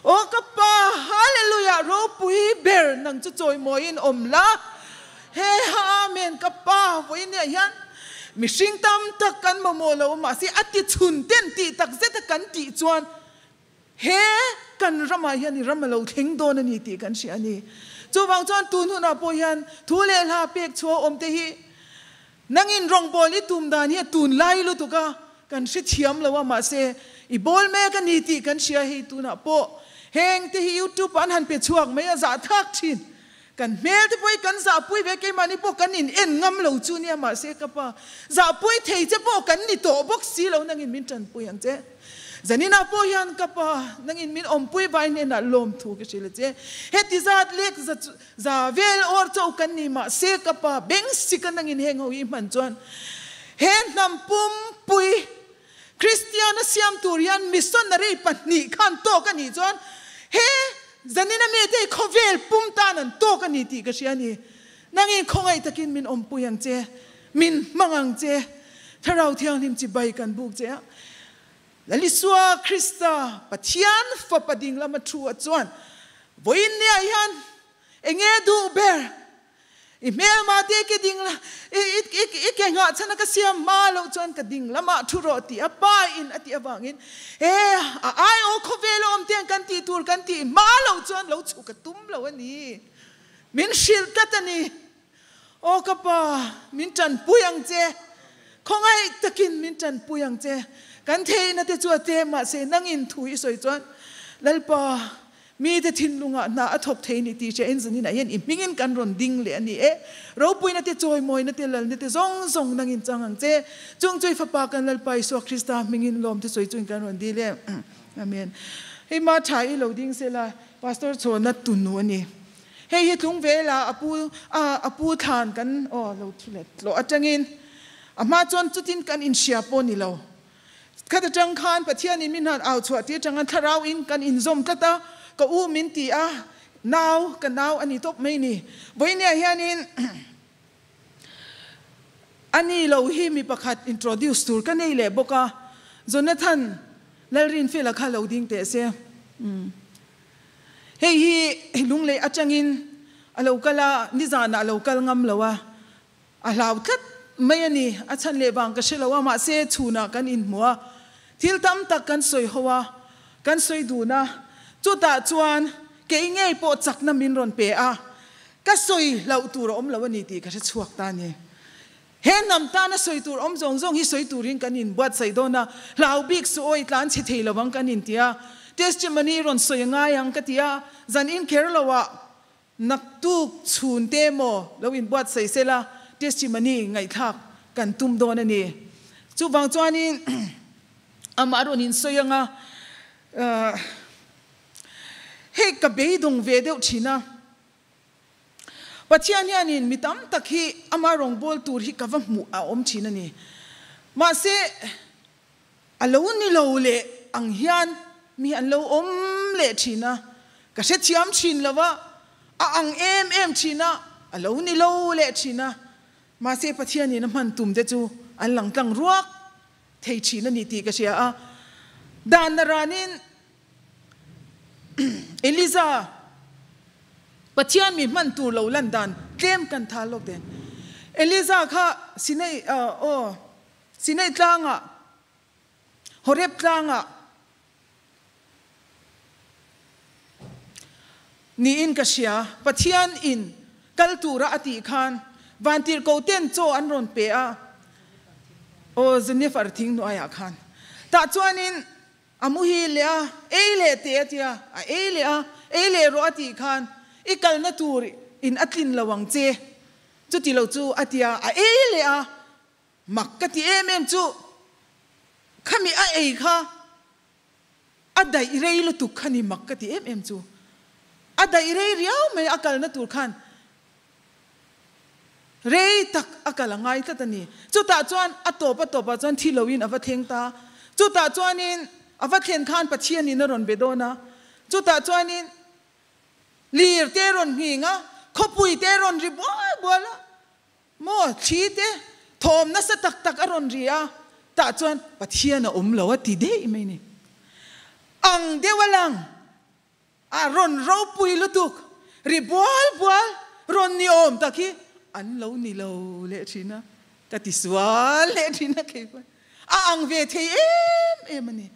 Aw ka Pa, Hallelujah, ropui ber nang chu chawimawiin awm la. He ha Amen ka Pa, vawiiniah hian mihring tam tak kan mamawh lo mahse a ti chhun ten tih tak zeta kan tih chuan He kan ramah hian i ram a lo thleng dawn a ni tih kan hria a ni. Chuvang chuan tun hunah pawh hian thu leh hla pek chhuah awm te hi nangin rawngbâwl i tum dan hi a tun lai lutuk a, kan hre thiam lo a, mahse i bawl mek a ni tih kan hria hei tunah pawh heng te hi YouTube ah an han pe chhuak mai a, zahthlak thin. Kan hmel te pawh hi kan zahpui ve, keimahni pawh kan in en ngam lo chu nia, mahse ka pa zahpui thei che pawh kan ni tawh bawk si lo, nangin min tanpui ang che. Zaninah pawh hian ka pa nangin min awmpui vai hnenah lawmthu ka hrilh a che. Heti zat lek za za vel awr chauh kan ni, mahse ka pa beng sika nangin heng ho hi hman chuan he hnam pumpui Kristiana siam tur hian missionary pahnih khan tawk a nih chuan he zanina mite hi khawvel pum tan an tawk a ni tih ka hria a ni. Nangin khawngaih takin min awmpui ang che, min hmang ang che, Thlarau Thianghlim chibai kan buk che a. Lalisua Krista Pathian Fapa ding lama thu a chuan vawiin niah hian enge duh ber? I hmelma te ke ding la, i, i, i, i ke nghah chhan a ka siam hma loh chuan ka ding lamah thu rawh tih a pa in a tih avangin he a ai aw khawvel a awm te kan tih tur kan tih hma loh chuan lo chhuk a tum lo a ni. Min hrilh tlat a ni. Aw ka pa, min tanpui ang che. Khawngaih takin min tanpui ang che. Kan theihna te chu a tlem mahse nangin thu i sawi chuan Lalpa, mite thinlungah hna a thawk thei ni tih hria in zanin ah hian i hmingin kan rawn ding leh a ni e. Ropuina te, chawimawina te, lalna te zawng zawng nangin chang ang che. Chung chu i Fapa kan Lalpa Isua Krista hmingin lawm te sawi chuin kan rawn dil e. Amen. Hei ma tha i lo ding sela Pastor Chhawna tunu a ni. Hei hi tlung vela a pu a pu thlan kan aw lo thu leh tlawh atangin a hma chuan chutin kan inhria pawh ni lo. Khat atang khan Pathianin min han au chhuah tir atanga thlarau in kan inzawm tlat a, ka u min ti a, nau ka nau a ni tawp mai ni. Vawinia hianin a ni lo hi mi pakhat introduce tur ka nei leh bawk a, Jonathan Lalrinfela kha lo ding teh se. Hei hi lunglei atangin a lo kal a, nizanah a lo kal ngam lo a, a hlau tlat mai a ni. A chhan leh vang ka hre lo a, mahse chhunah kan inhmu a, thil tam tak kan sawi ho a, kan sawi dun a, chutah chuan kei ngei pawh chakna min rawn pe a, ka sawi hlauh tur a awm lo a ni tih ka hre chhuak ta a ni. He hnam tana sawi tur awm zawng zawng hi sawi turin kan inbuatsaih dawn a, hlau bik su awi tlan chhe thei lovang kan inti a, testimony rawn sawi a ngai ang ka ti a, zan in kher lo ah naktuk chhun te emaw lo inbuatsaih se la testimony ngaihthlak kan tum dawn a ni. Chuvang chuanin amah rawn insawi ang a, hei ka beidawng ve deuh thin a. Pathian hianin mi tam tak hi ama rawngbâwl tûr hi ka va hmuh a awm ṭhîn a ni. Mahse, a lo ni lo leh ang hian mi an lo awm leh ṭhîn a, ka hrethiam ṭhîn lo va, a ang êm êm ṭhîn a, a lo ni lo leh ṭhîn a. Mahse, Pathianin a hman tumte chu an lang tlang ruak thei ṭhîn a ni tih ka hria a. Dan naranin Eliza, Pathian mi hman tur lo lan dan tlem kan tha lawk den. Eliza kha Sinai aw Sinai tlangah Horeb tlangah niin ka hria. Pathian in kal tura a tih khan vantirhkoh ten chaw an rawn pe a aw Jennifer thing hnuaiah khan. Tah chuanin A muhil leh a, ei leh teh a tia, a ei leh a, ei leh rawh a tih khan i kalna tur in a tlin lo ang che, chuti lo chu a tia, a ei leh a, mak ka ti em em chu khami a ei kha a daih rei lutuk kha ni mak ka ti em em chu, a daih rei riau mai a kalna tur khan Rei tak a kal a ngai tlat a ni. Chutah chuan a tawp a tawpah chuan thi loin a va thleng ta. Chutah chuanin a va thlen khan Pathianin a rawn be dawn a. Chutah chuanin lir te rawn nghing a, khawpui te rawn ri bual bual a, maw thli te thawm nasa tak tak a rawn ri a, tah chuan Pathian a awm lo a ti daih mai ni. Ang deuh a lang. A rawn ropui lutuk, ri bual bual rawn ni awm tak hi an lo ni lo leh thin a, ka ti sual leh thin a kei pawh a ang ve thei em em a ni.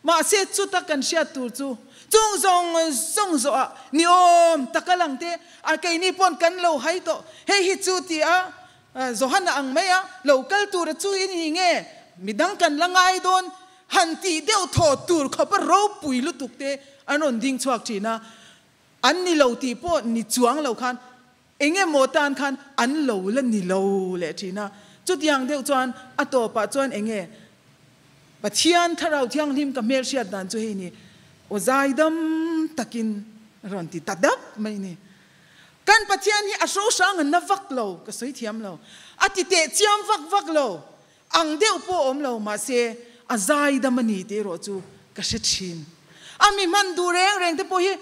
Mahse chuta kan hriat tur chu chung zawng zawng zawhah ni awm tak a lang te a keini pawn kan lo hai tawh, hei hi chu ti a Johana ang mai a lo kal tura chu i ni nge midang kan la ngai dawn Han tih deuh thaw tur khawpa ropui lutuk te an rawn ding chhuak thin a, an ni lo tih pawh ni chuang lo khan eng emaw tan khan an lo la ni lo leh thin a. Chutiang deuh chuan a tawpah chuan eng nge Pathian Thlarau Thianghlim ka hmelhriat dan chu hei ni, aw zaidam takin rawn ti ta dap mai ni. Kan Pathian hi a hrohrang an na vak lo, ka sawi thiam lo, a ti teh chiam vak vak lo. Ang deuh pawh awm lo mahse a zaidam a ni tih erawh chu ka hre thin. A mi hman duh reng reng te pawh hi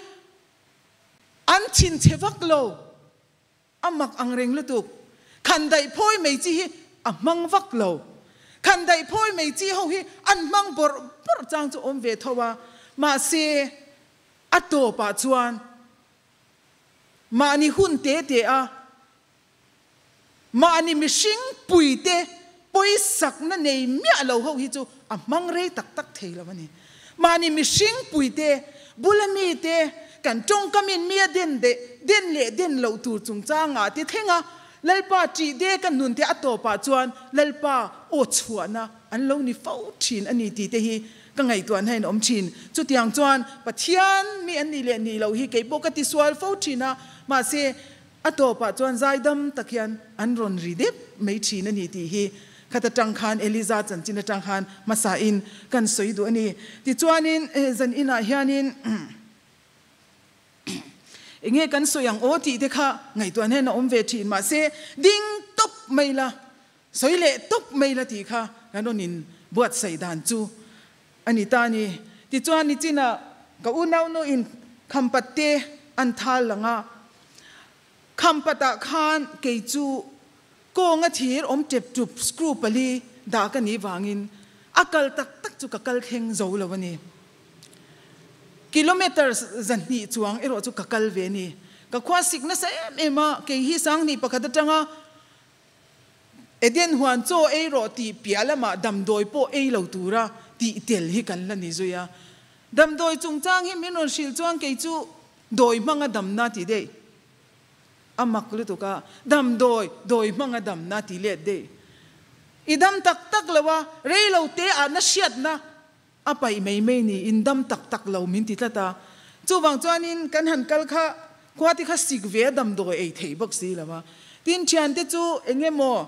an thinchhe vak lo, a mak ang reng lutuk. Khan daih phawi mai chi hi a hmang vak lo. Khan daih phawi mai chi ho hi an hmang bawrh bawrh chang chu awm ve tho a, mahse a tawpah chuan mahni hun te te a Mahni mihring puite pawisakna nei miah lo ho hi chu a hmang rei tak tak thei lo a ni. Mahni mihring puite bula mite kan tawngkamin mi a den den leh den loh tur chungchangah te thleng a. Lalpa ṭih dek an nun te a tawpah chuan Lalpa aw chhuahna an lo ni fo ṭhin a ni tih te hi ka ngaihtuahna in a awm ṭhin. Chutiang chuan Pathian mi an nih leh nih loh hi kei pawh ka tisual fo ṭhin a, mahse a tawpah chuan zaidam tak hian an rawn ri dep mai ṭhin a ni tih hi khat aṭang khan Eliza chanchin aṭang khan hmasain kan sawi duh a ni. Tichuanin zan inah hianin Enge kan sawi ang aw tih te kha ngaihtuah hnen a awm ve thin mahse ding tawp mai la, sawi leh tawp mai la tih kha kan rawn in buatsaih dan chu a ni ta a ni. Tichuan nichinah ka unaunu in khampat te an thal lang a, khampatah khan kei chu kawnga thir awm tep tup screw pali dah ka nih vangin a kal tak tak chu ka kal thleng zo lo a ni. Kilometre 200 chuang erawh chu ka kal ve ni. Ka khua sik nasa em em a, kei hi 2001 atanga Eden huan chaw ei rawh tih piah lamah damdawi pawh ei lo tura tih tel hi kan la ni zui a. Damdawi chungchang hi min rawn hrilh chuan kei chu dawi hmanga damna ti daih. A mak lutuk a, damdawi, dawi hmanga damna ti let daih. I dam tak tak lo a, rei lo te ah na hriatna A paih mai mai ni, in dam tak tak lo min ti tlat a. Chuvang chuanin kan han kal kha khua te kha sik ve a damdawi ei thei bawk si lo a. Tin thiante chu eng emaw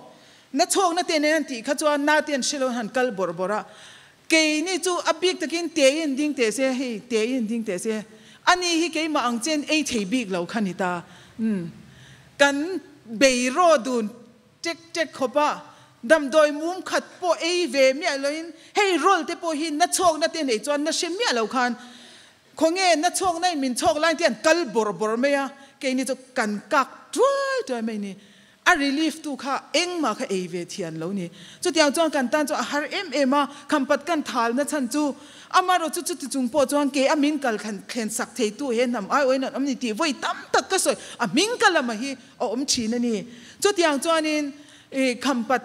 na chhawkna te nen an tih kha chuan na te an hre lo an han kal bawrh bawrh a. Keini chu a bik takin te in ding teh se, hei te in ding teh se, ani hi keimah ang chen ei thei bik lo kha ni ta. Umm kan bei raw dun Ṭek ṭek khawp a, damdawi mum khat pawh ei ve miah loin hei roll te pawh hi na chhawkna te nei chuan na hre miah lo khan khawnge na chhawkna in min chhawk lai te an kal bawrh bawrh mai a, keini chu kan kak ṭuai ṭuai mai ni. A relief tu kha engmah kha ei ve thian lo ni. Chutiang chuan kan tan chu a har em em a, khampat kan thal na chhan chu amarawh chu chuti chung pawh chuan ke a min kal thlen sak thei tu he hnam aiawhin an awm ni tih vawi tam tak ka sawi, a hming ka lama hi a awm thin a ni. Chutiang chuanin i khampat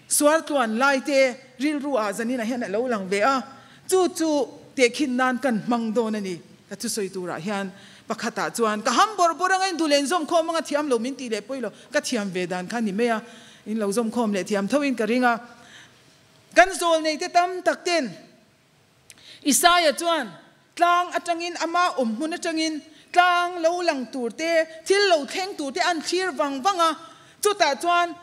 suar tluan lai te rilru ah zanin ah hian a lo lang ve a, chu chu tehkhin nan kan hmang dawn a ni. Ka thusawi turah hian pakhat ah chuan ka ham bawrh bawrh anga in duh leh in zawmkhawm anga thiam lo min tih leh pawi lo, ka thiam ve dan kha ni mai a, in lo zawmkhawm leh thiam tho in ka ring a. Kan zawl nei te tam tak ten Isaia chuan tlang atangin ama awm hmun atangin tlang lo lang tur te, thil lo thleng tur te an thlir vang vang a. Chutah chuan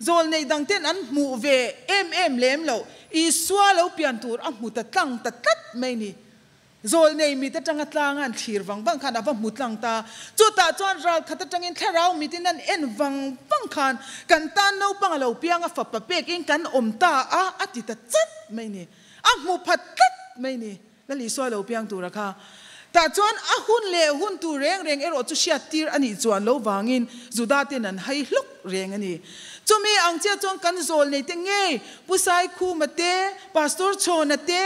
zawlnei dang ten an hmuh ve em em lem loh Isua lo pian tur a hmu ta tlang ta tlat mai ni. Zawlnei mit atanga tlanga an thlir vang vang khan a va hmu tlang ta. Chutah chuan ral khat atangin thlarau mitin an en vang vang khan kan tan naupang a lo piang a fapa pekin kan awm ta a a ti ta chat mai ni. A hmu phat tlat mai ni. Lal Isua lo piang tura kha. Tah chuan a hun leh hun tur reng reng erawh chu hriat tir a nih chuan lo vangin Juda ten an hai hlawk reng a ni. Chumi ang chiah chuan kan zawl nei te ngei Pu Saikhuma te, Pastor Chhawna te,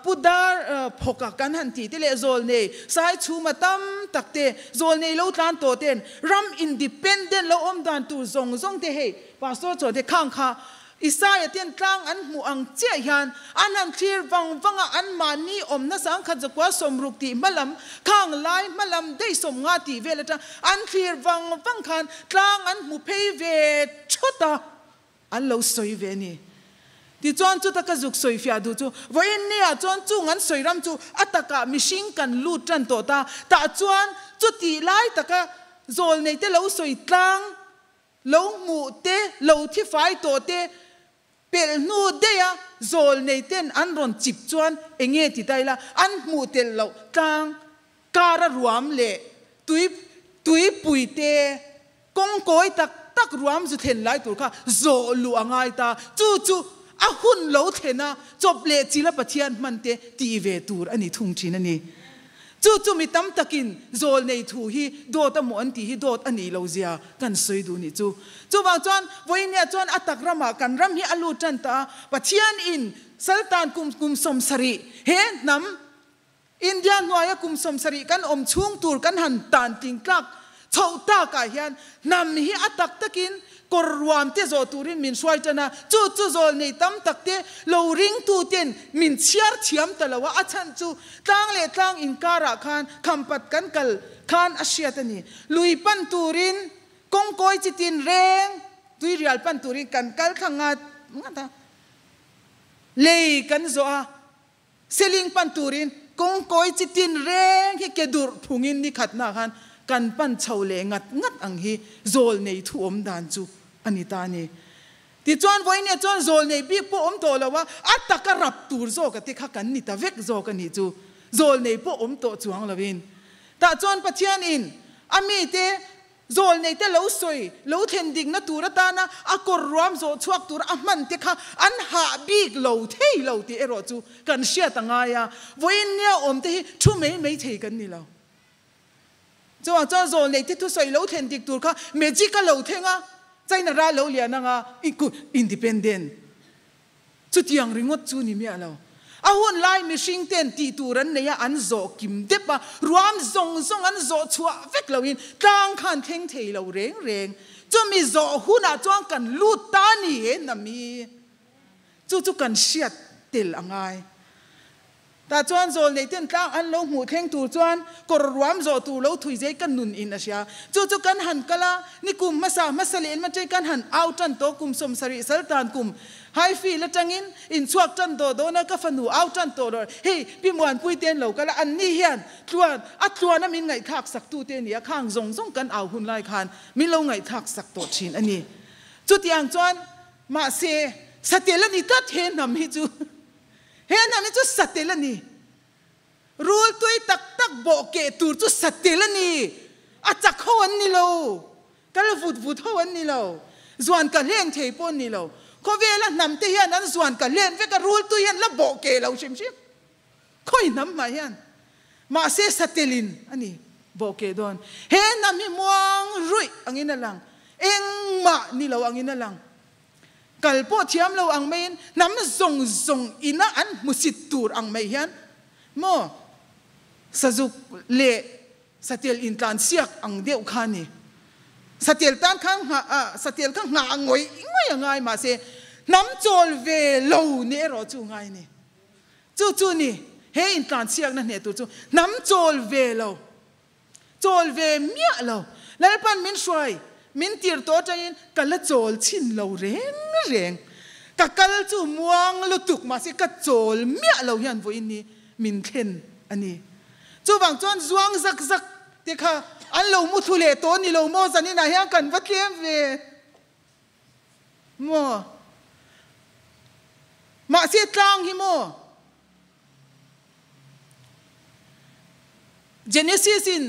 Pu Dar Phawka kan han tih te leh zawl nei Saichhuma tam tak te, zawl nei lo tlan tawh ten ram independent lo awm dan tur zawng zawng te hei Pastor Chhawna te khang kha Isaia ten tlang an hmuh ang chiah hian an han thlir vang vang a, anmahni awmna 1060 tih hmalam, khang lai hmalam daih 50 tih vel atang an thlir vang vang khan tlang an hmu phei ve thawt a, an lo sawi ve a ni. Tichuan chuta ka zuk sawi fiah duh chu, vawiin nia chuan chung an sawi ram chu a takah mihring kan lut tan tawh ta, tah chuan chutih lai taka zawlneite lo sawi tlang Lo hmuh te, lo thi fai tawh te, pelh hnu daih a zawl nei ten an rawn chip chuan enge ti ta ila, an hmuh telh loh tlang kar a ruam leh tui tuipui te, kawng kawi tak tak ruam zu thlen lai tur kha zawh luh a ngai ta, chu chu a hun lo thlen a chawp leh chil a Pathian hman te tih ve tur a ni thung thin a ni. Chu chu mi tam takin zawl nei thu hi dawt a maw an tih hi dawt a nih lo zia kan sawi duh nih chu. Chuvang chuan vawinia chuan a tak ramah kan ram hi a lut tan ta a, Pathian in Saltan kum kum 70 he hnam India hnuaia kum 70 kan awm chhung tur kan han tan tling tlak chhoh takah hian hnam hi a tak takin Kawr ruam te zawh turin min hruai tan a, chu chu zawl nei tam tak te lo ringtu ten min chhiar thiam ta lo a, a chhan chu tlang leh tlang inkarah khan khampat kan kal khan a hriat a ni. Lui pan turin Kawng kawi chi tin reng tuirial pan turin kan kal thla ngat ngat a, lei kan zawh a, Seling pan turin kawng kawi chi tin reng hi ke durh phungin ni khatna khan kan pan chho leh ngat ngat ang hi zawl nei thu awm dan chu a ni ta a ni. Tichuan vawiin ah chuan zawl nei bik pawh awm tawh lo a, a taka rap tur zawk a te kha kan ni ta vek zawk a nih chu. Zawl nei pawh awm tawh chuang loin. Tah chuan Pathian in a mite Zawlneite lo sawi, lo thlen dikna tur atana a kawr ruam zawh chhuak tur a hman te kha an hah bik lo thei lo tih erawh chu kan hriat a ngai a, vawiin nia awm te hi thu mai mai thei kan ni lo. Chuvang chuan zawlneite thusawi lo thlen dik tur kha magic a lo thleng a, China ral lo lian anga independent Chutiang ringawt chu ni miah lo. A hun lai mihring ten tih tur an nei a, an zawh kim dep a, ruam zawng zawng an zawh chhuah vek loin tlang khan thleng thei lo reng reng. Chumi zawh hunah chuan kan lut ta ni e nami. Chu chu kan hriat tel a ngai. Tah chuan zawlnei ten tlang an lo hmuh thleng tur chuan kawr ruam zawh tur lo thui zai ka nun in a hria. Chu chu kan han kal a, ni kum hmasa hmasa leh inma ṭei kan han au ṭan tawh kum 70 sal tan kum Highfield aṭangin inchhuak ṭan tawh dawn a, ka fanu au ṭan tawh rawh. Hei Pi Muanpui te an lo kal a, anni hian tluan a tluan a min ngaihthlak sak tu te a ni a, khang zawng zawng kan au hun lai khan min lo ngaihthlak sak tawh ṭhin a ni. Chutiang chuan mahse satel a ni tlat he hnam hi chu. He hnam hi chu satel a ni. Rul tui tak tak bawh keh tur chu satel a ni. A chak ho an ni lo. Kal vut vut ho an ni lo. Zuan ka hlen thei pawh an ni lo. Khawvela hnam te hian an zuan ka hlen vek a, rul tui hian la bawh keh lo hrim hrim. Khawi hnam mah hian. Mahse satelin a ni bawh keh dawn. He hnam hi muang ruih angin a lang. Engmah ni lo angin a lang. Kal pawh thiam lo ang maiin hnam zawng zawng ina an hmusit tur ang mai hian maw sazuk leh satel intlan siak ang deuh kha a ni. Satel tan khan nghah a, satel kha nghah ngawih ngawih a ngai mahse hnam chawl ve lo ni erawh chu ngai a ni. Chu chu ni he intlan siakna hneh tur chu hnam chawl ve lo. Chawl ve miah lo. Lalpan min hruai, min tir tawh atangin ka la chawl chhin lo reng reng. Ka kal chu muang lutuk mahse ka chawl miah lo hian vawiin hi min thlen a ni. Chuvang chuan zuang zak zak te kha an lo mu thlu leh tawh ni lo maw zaninah hian kan va tlem ve maw? Mahse tlang hi maw? Genesis in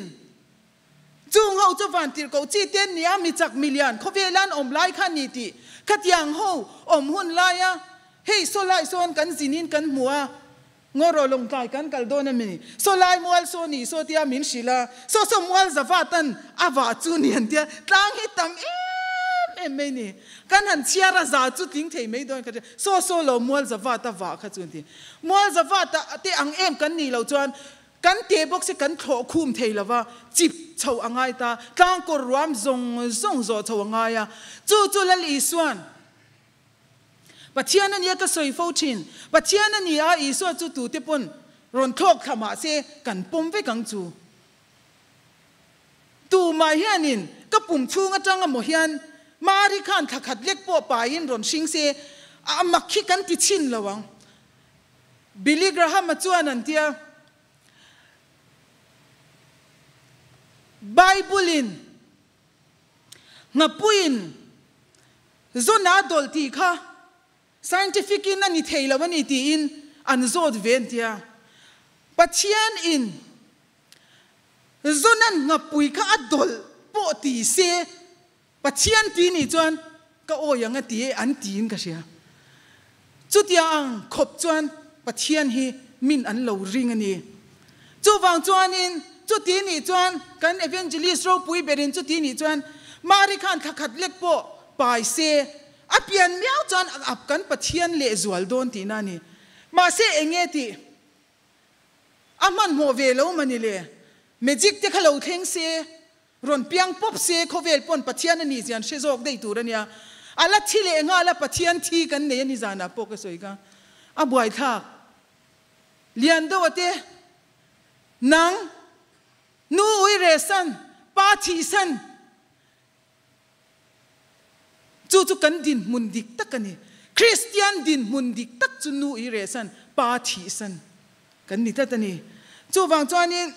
chung ho chu van tirhkoh chi te an ni a, mi chak mi lian khawvel an awm lai kha ni tih khatiang ho awm hun laia hei saw lai sawn kan zin in kan hmu a, ngaw rawh lawngtlai kan kal dawn a mi saw lai mual saw ni saw tia min hrilh a, saw saw mual zava tan a vah chu ni an tia tlang hi tam em em mai ni. Kan han chhiar a za chu tling thei mai dawn ka tia saw saw lo mual zava ta vah kha chu an ti. Mual zavat ah te ang em kan nih loh chuan kan te bawk si kan thlawh khum thei lo va, chip chho a ngai ta, tlangkawr ruam zawng zawng zawh chho a ngai a, chu chu Lal Isuan Pathian a nia ka sawi fo thin, Pathian a ni a Isua chu tute pawn rawn thlawk thla mah se kan pawm vek ang chu. Tumah hianin ka pum chhung atang amaw hian Mari khan thla khat lek pawh paiin rawn hring se a mak hi kan ti chhin lo ang. Billy Graham-a chuan an tia, Bible-in nghapuiin zawna dawlh tih kha Scientific in a ni thei lo a ni tiin an zawt ve an tia. Pathian in Zawnan nghapui kha a dawlh pawh ti se Pathian ti nih chuan ka awi ang a ti e an tiin ka hria. Chutia ang khawp chuan Pathian hi min an lo ring a ni. Chuvang chuanin chuti nih chuan kan evangelist ropui berin chuti nih chuan Mari khan thla khat lek pawh pai se a pian miau chuan a ap kan Pathian lehzual dawn tihna a ni. Mahse enge tih? A hmanhmawh ve lo mani le. Magic te kha lo thleng se, rawn piang pawp se khawvel pawn Pathian a nih zian hre zawk daih tur a nia. A la thi leh nghal a, Pathian thi kan nei a ni zanah pawh ka sawi kha. A buaithlak. Lian deuh a te, nang, nu ui reh san, pa thih san. Chu chu kan dinhmun dik tak a ni. Kristian dinhmun dik tak chu nu i rehsan, pa thihsan kan ni tlat a ni. Chuvang chuanin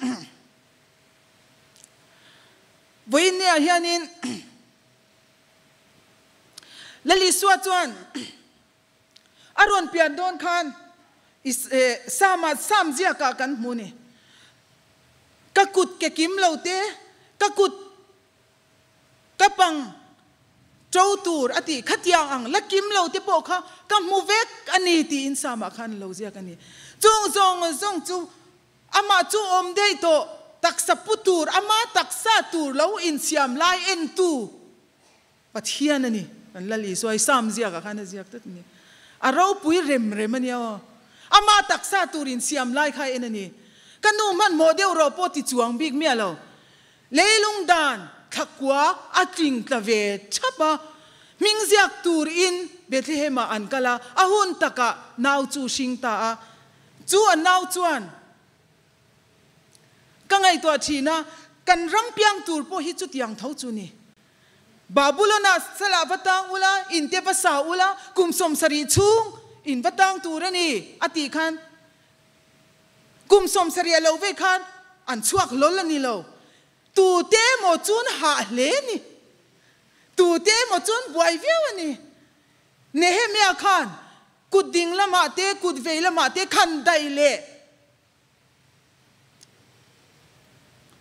vawiin niah hianin Lalisua chuan a rawn pian dawn khan Sama Sam ziakah kan hmu ni. Ka kut ke kim lo te, ka kut ka pang to tur a tih khatiang ang la kim lo te pawh kha ka hmu vek a ni tiin Sama khan a lo ziak a ni. Chung zawng zawng chu amah chu awm daih tawh taksa pu tur, ama taksa tur lo insiam lai entu Pathian a ni. Kan Lal Isua hi Sam ziakah khan a ziak tlat a ni. A ropui rem rem a nia aw. Ama taksa tur insiam lai kha en a ni. Ka nu hmanhmawh deuh rawh pawh ti chuang bik miah lo. Leilung dan thlakua a tling tla ve thap a. Hming ziak tur in Bethlehem ah an kal a, a hun takah nau chu hring ta a. Chu a nau chuan Ka ngaihtuah thin a, kan ram piang tur pawh hi chutiang tho chu ni. Babulon-ah salah va tang ula, in te va sa ula, kum 70 chhung in va tang tur a ni, a tih khan kum 70 a lo vei khan an chhuak hlawl a ni lo. Tute emaw chun hah hle a ni. Tute emaw chun buai viau a ni. Nehemia khan kut ding lamah te, kut vei lamah te khan daih leh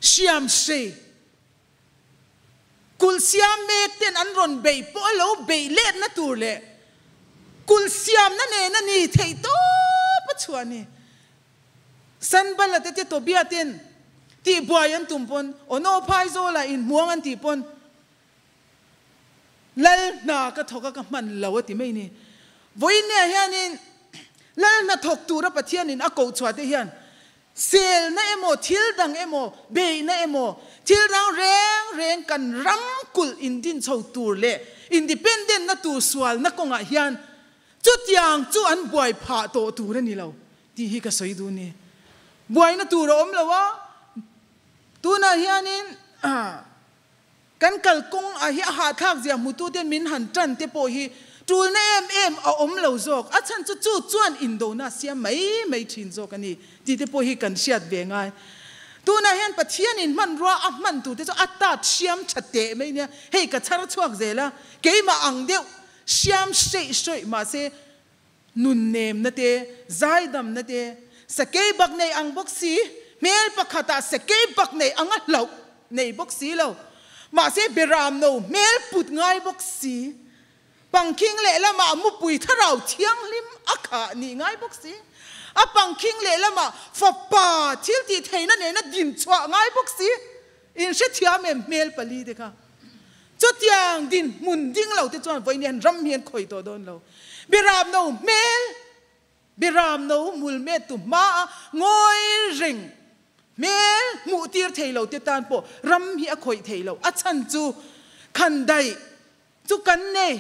Hriam hrei kulh siam mek ten an rawn beih pawh a lo beih letna tur leh kulh siamna nen a ni theih tawp a chhuah ni. Sanballat te Tobia ten tihbuai an tum pawn Ono Phaizawla inhmuang an tih pawn Lal hna ka thawk a ka hman lo a ti mai ni. Vawiinniah hianin Lal hna thawk tura Pathianin a koh chhuah te hian selna emaw, thil dang emaw, beihna emaw, thil dang reng reng kan ram kulh indin chho tur leh independent na tur sualna kawngah hian chutiang chu an buai phah tawh tur a ni lo tih hi ka sawi duh ni. Buaina tur a awm lo a, tunah hianin Kan kalkawng ah hi a hahthlak zia hmutute min han tan te pawh hi tulna em em a awm lo zawk. A chhan chu chu chuan indona a siam mai mai thin zawk a ni tih te pawh hi kan hriat ve ngai. Tunah hian Pathianin hmanrua a hman tur te chu a tat hriam tha teh mai nia. Hei ka chhar chhuak zel a, keimah ang deuh hriam hreih hrawih mahse nunnemna te, zaidamna te, sakei bak nei ang bawk si, hmel pakhatah sakei bak nei anga hlauh nei bawk si lo, mahse beram no hmel put ngai bawk si, pangkhing lehlamah mupui thlarau thianghlim a khah nih ngai bawk si, a pangkhing lehlamah fapa thil tih theihna nena dinchhuah ngai bawk si, in hrethiam em hmel pali te kha. Chutiang dinhmun ding lo te chuan vawiin hian ram hi an khawih tawh dawn lo. Biram no hmel, biram no hmul met tu hmaa ngawi reng hmel hmuh tir thei lo te tan pawh ram hi a khawih thei lo. A chhan chu khan daih chu kan nei.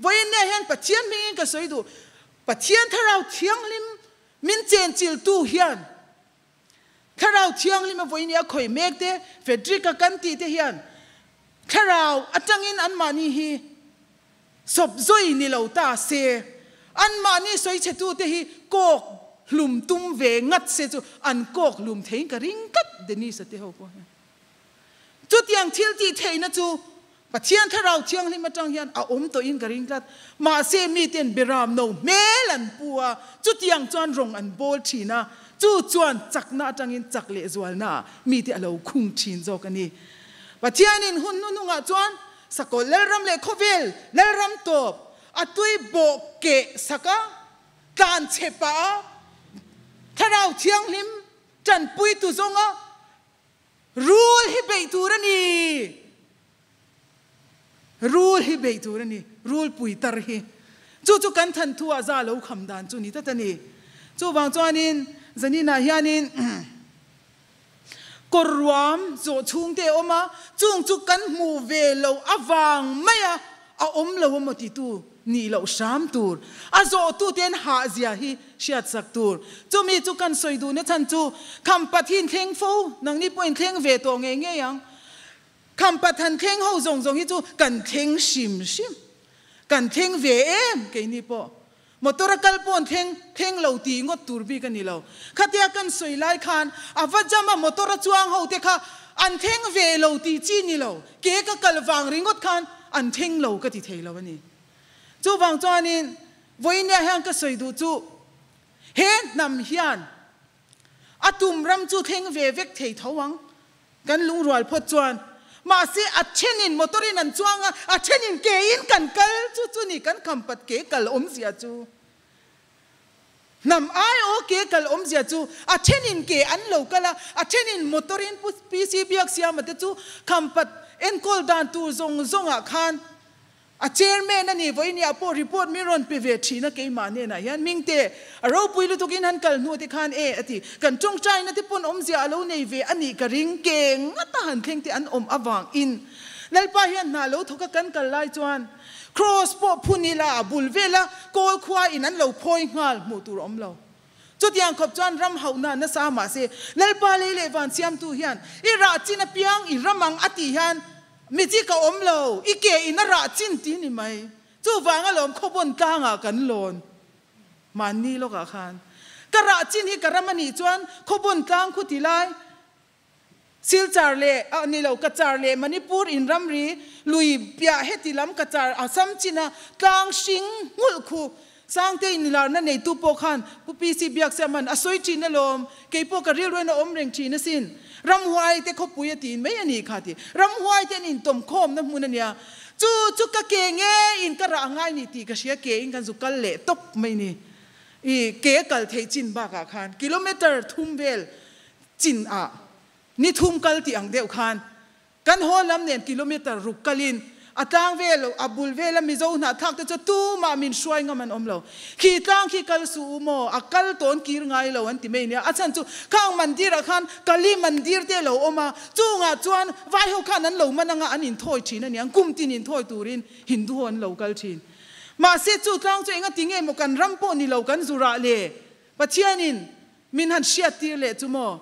Vawiin nia hian Pathian hmingin ka sawi duh. Pathian Thlarau Thianghlim min chenchiltu hian Thlarau Thianghlim a vawiin i a khawih mek te, Frederick-a kan tih te hian Thlarau atangin anmahni hi sawp zawi ni lo ta se, anmahni sawichhetu te hi kawk hlum tum ve ngat se chu an kawk hlum theiin ka ring tlat Denise-a te ho pawh hian. Chutiang thil tih theihna chu Pathian Thlarau Thianghlim atang hian a awm tawhin ka ring tlat. Mahse miten beram no hmel an pu a, chutiang chuan rawng an bawl thin a, chu chuan chakna atangin chak leh zualnaah mite a lo khung thin zawk a ni. Pathianin hun hnuhnungah chuan Sakawlh Lalram leh khawvel Lalram tawp a tui bawh keh sak a, tlan chhe pah a, Thlarau Thianghlim tanpuitu zawnga Rul hi beih tur a ni. Rul hi beih tur a ni. Rul pui tar hi. Chu chu kan than thu ah za lo kham dan chu ni tlat a ni. Chuvang chuanin zaninah hianin kawr ruam zawh chhung te a awm a, chung chu kan hmuh ve lo avang mai a a awm lo a maw titu nih loh hram tur. A zawhtu ten hahzia hi hriat sak tur. Chumi chu kan sawi duhna chhan chu Khampat hi inthleng fo, nangni pawh inthleng ve tawh ngei ngei ang. Khampat han thleng ho zawng zawng hi chu kan thleng hrim hrim. Kan thleng ve em keini pawh. Motor a kal pawn thleng thleng lo tih ngawt tur bik a ni lo. Khatia kan sawi lai khan a va jam a motor a chuang ho te kha an thleng ve lo tih chi ni lo. Ke ka kal vang ringawt khan an thleng lo ka ti thei lo a ni. Chuvang chuanin vawinia hian ka sawi duh chu he hnam hian A tum ram chu thleng ve vek thei tho ang, kan lungrual phawt chuan. Mahse, a thenin motor-in an chuang a, a thenin kein kan kal chu chu ni kan khampat ke kal awmzia chu. Hnam aiaw ke kal awmzia chu a thenin ke an lo kal a, a thenin motor-in Pu PC Biaksiama te chu khampat enkawl dan tur zawng zawngah khan A chairman a ni vawinia pawh report min rawn pe ve thin a keimah hnenah hian Mingte a ropui lutuk in han kal hnu te khan e a ti. Kan tawngtaina te pawn awmzia a lo nei ve a nih ka ring ke ngata han thleng te an awm avang in Lalpa hian hna lo thawk a kan kal lai chuan Kross pawh phun ila a bul vela kawl khua in an lo phawi nghal hmuh tur a awm lo. Chutiang khawp chuan ram hauhna nasa mahse Lalpa lei leh van siamtu hian i rah chin apiang i ram ang a tih hian Mi chi ka awm lo, i ke in a rah chin ti ni mai. Chuvang alawm khawbawn tlangah kan lawn mahni lawkah khan. Ka rah chin hi ka ram a nih chuan khawbawn tlang khu ti lai Silchar leh ah ni lo Kachar leh Manipur in ramri lui piah heti lam Kachar Assam china tlang hring nghulh khu Sangte in larna neitu pawh khan Pu PC Biaksiaman a sawi thin alawm, kei pawh ka rilruin a awm reng thin asin. Ramhuai te khawpui a tiin mai a nih kha ti. Ramhuai te an intawm khawmna hmun a nia. Chu chu ka ke nge in ka rah ngai ni tih ka hria ke in kan zu kal leh tawp mai ni. I ke kal theih chin bakah khan kilometer thum vel chin ah ni thum kal tih ang deuh khan Kan haw lam nen kilometer ruk kalin a tlang vel a bul vela Mizo hnahthlak te chu tumah min hruai ngam an awm lo. Khi tlang khi kal suh u maw, a kal tawn kir ngai lo an ti mai nia. A chhan chu khang mandir ah khan Kali mandir te a lo awm a, chungah chuan vai ho khan an lo man anga an inthawi thin a niang, kum tin inthawi turin Hindu ho an lo kal thin. Mahse chu tlang chu enga ti nge maw kan ram pawh ni lo kan zurah le Pathianin min han hriat tir leh chu maw.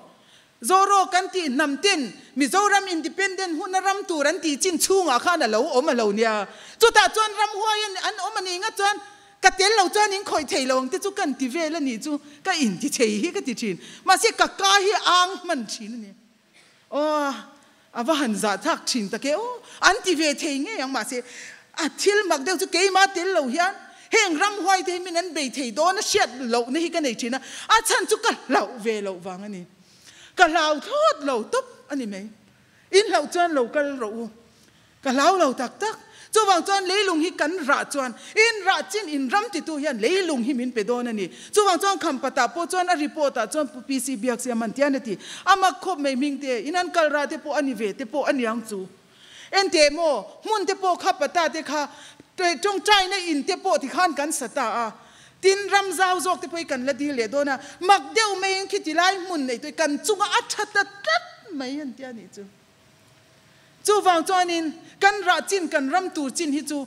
Zoro kan tih hnam ten Mizoram independent huna ram tur an tih chin chhungah khan a lo awm a lo nia. Chutah chuan ramhuai an awm a nih nga chuan ka tel lo chuan in khawih thei lo ang te chu kan ti vel a nih chu ka inti thei hi ka ti thin. Mahse ka ka hi ang hman thin a ni. Aw a va han zah thlak thin tak e aw an ti ve thei ngei ang mahse a thil mak deuh chu keimah tel lo hian heng ramhuai te hi min an bei thei dawn a hriat lohna hi ka nei thin a, a chhan chu ka hlauh ve loh vang a ni. Ka hlau thlawt lo tawp a ni mai. In hlauh chuan lo kal rawh u. Ka hlau lo tak tak. Chuvang chuan leilung hi kan rah chuan in rah chin in ram titu hian leilung hi min pe dawn a ni. Chuvang chuan Khampatah pawh chuan a report ah chuan Pu PC Biaksiam an tian a ti. A mak khawp mai hming te, in an kal rah te pawh a ni ve te pawh a niang chu. Enteh maw, hmun te pawh kha pata te kha tawngtaina in te pawh tikhan kan sa ta a. Tin, ram zau zawk te pawh hi kan la dil leh dawn a, mak deuh maiin khiti lai hmun nei tawh hi kan chunga a tha ta tlat mai an ti a nih chu. Chuvang chuanin kan rah chin, kan ram tur chin hi chu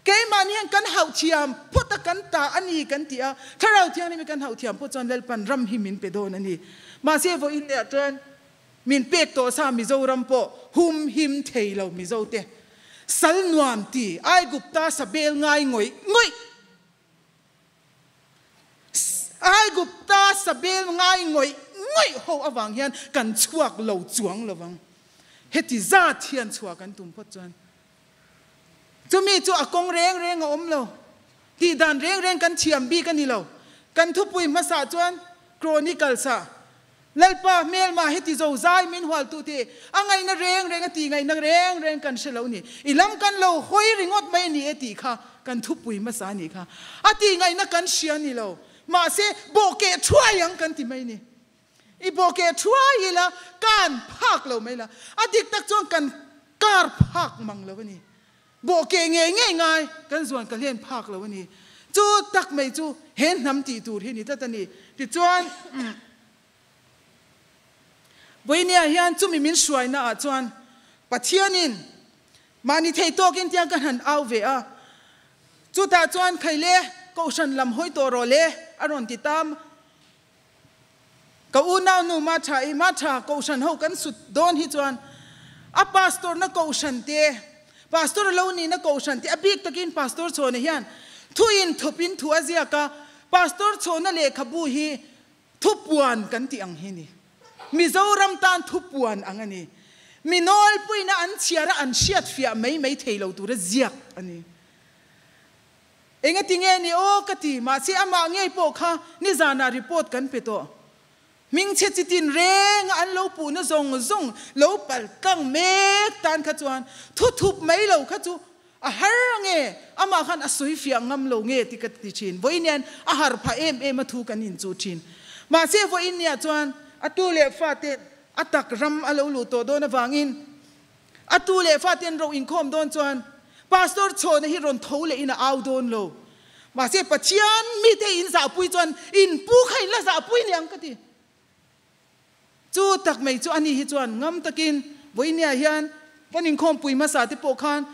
keimahni hian kan hauh thiam phawt a, kan ta a ni kan ti a, Thlarau Thianghlim hi kan hauh thiam pawh chuan Lalpan ram hi min pe dawn a ni. Mahse vawiin leh ah chuan min pek tawh sa Mizoram pawh hum him thei lo Mizo te sal nuam ti Aigupta sabel ngai ngawih ngawih. Aigupta sabel ngai ngawih ngawih ho avang hian kan chhuak lo chuang lo vang. Heti zat hian chhuah kan tum phawt chuan chumi chu a kawng reng reng a awm lo. Tih dan reng reng kan thiam bik a ni lo. Kan thupui hmasa chuan Chronicles ah Lalpa hmelma heti zo zai min hualtu te a ngaihna reng reng a tih ngaihna reng reng kan hre lo ni. I lam kan lo hawi ringawt mai a ni e tih kha kan thupui hmasa a nih kha. A tih ngaihna kan hria ni lo. Mahse, bawhkeh thuai ang kan ti mai ni. I bawhkeh thuai ila kan phak lo mai la. A dik tak chuan kan kar phak mang lo a ni. Bawhkeh ngei ngei ngai kan zuan ka hlen phak lo a ni. Chu tak mai chu he hnam tih tur hi ni tlat a ni. Tichuan, Vawinia hian chumi min hruaina ah chuan Pathianin mahni thei tawkin tiang ka han au ve a. Chutah chuan Khaile Kohhran lam hawi tawh rawh le a rawn ti ta. Ka unau nu Martha i Martha Kohhran ho kan sut dawn hi chuan a pastor na Kohhran te, Pastor lo nihna kohhran te a bik takin Pastor Chhawna hian thu inthawpin thu a ziak a, Pastor Chhawna lehkhabu hi thupuan kan tih ang hi ni. Mizoram tan thupuan ang a ni. Mi nawlpuina an chhiar a an hriatfiah mai mai thei lo tura ziak a ni. Engati nge ni aw ka ti, mahse amah ngei pawh kha nizanah report kan pe tawh. Hmingchhe chi tin renga an lo puhna zawng zawng lo pal tlang mek tan kha chuan thu thup mai lo kha chu a har ange, amah khan a sawi fiah ngam lo nge ti ka ti thin. Vawiin hian a har phah em em a thu kan inchuh thin. Mahse vawiin nia chuan a tu leh fate a tak ram a lo luh tawh dawn avangin a tu leh fate an ro inkhawm dawn chuan Pastor Chhawna hi rawn tho leh in a au dawn lo. Mahse Pathian mite in zahpui chuan in pu kha in la zahpui niang ka ti. Chu tak mai chu ani hi chuan ngam takin vawinia hian kan inkhawmpui hmasa te pawh khan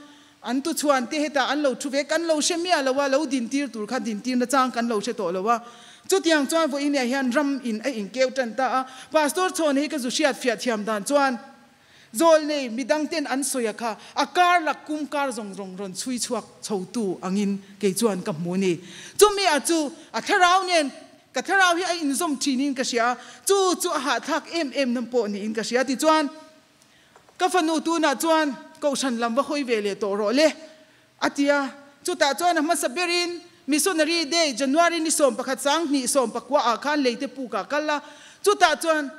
an tuchhuan te hetah an lo thu ve kan lo hre miah lo a, lo dintir tur kha dintir nachang kan lo hre tawh lo a. Chutiang chuan vawinia hian ram in a inkeu tan ta a. Pastor Chhawna hi ka zu hriat fiah thiam dan chuan Zawlnei midangten an sawi a kha a kar lak kum kar zawng zawng rawn chhui chhuak chhotu angin kei chuan ka hmu ni. Chumi a chu a thlarau nen ka thlarau hi a inzawm thinin ka hria a, chu chu a hahthlak em em na pawh niin ka hria. Tichuan ka fanu tunah chuan kohhran lam va hawi ve leh tawh rawh le a ti a. Chutah chuan a hmasa berin Missionary Day January ni 11 2019 ah khan leite pukah kal a, chutah chuan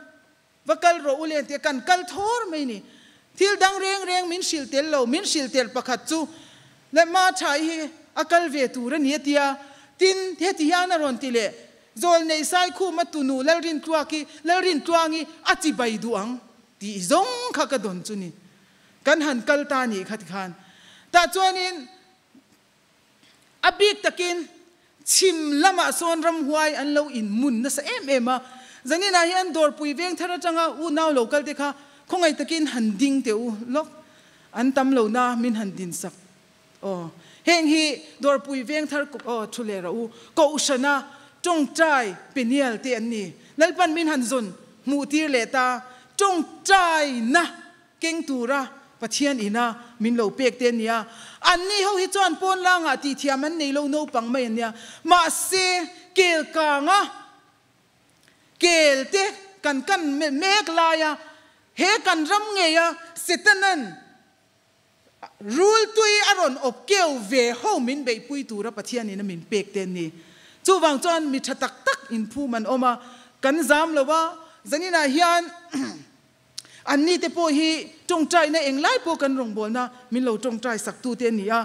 Va kal rawh u len tia kan kal thawr mai ni. Thil dang reng reng min hrilh tel lo, min hrilh tel pakhat chu Lehma Thai hi a kal ve tur a ni a tia. Tin, heti hian a rawn ti leh, Zawlnei Saikhuma tunu Lalrintluaki, Lalrintluangi a chi bai duh ang tih zawng kha ka dawn chu ni. Kan han kal ta nih kha tikhan. Tah chuanin A bik takin chhim lamah sawn ramhuai an lo inmun nasa em em a, zaninah hian dawrpui veng thar atanga unau lo kalte kha khawngaih takin han ding teh u lawk, an tam lo na min han din sak aw. Heng hi dawrpui veng thar aw thu leh rawh u, Kohhrana tawngtai penial te an ni. Lalpan min han zawn hmuh tir leh ta, tawngtaina Keng tura Pathian ina min lo pek te ania. Anni ho hi chuan pawn langah tih thiam an nei lo naupang mai ania. Mahse, kel kanga kel te kan kan mek laia he kan ram ngeia Setanan rul tui a rawn awp keu ve ho min beihpui tura Pathian ina min pek te ani. Chuvang chuan mi tha tak tak inphum an awm a, kan zam lo a, zaninah hian Anni te pawh hi tawngtaina englai pawh kan rawngbawlna min lo tawngtai sak tu te a ni a.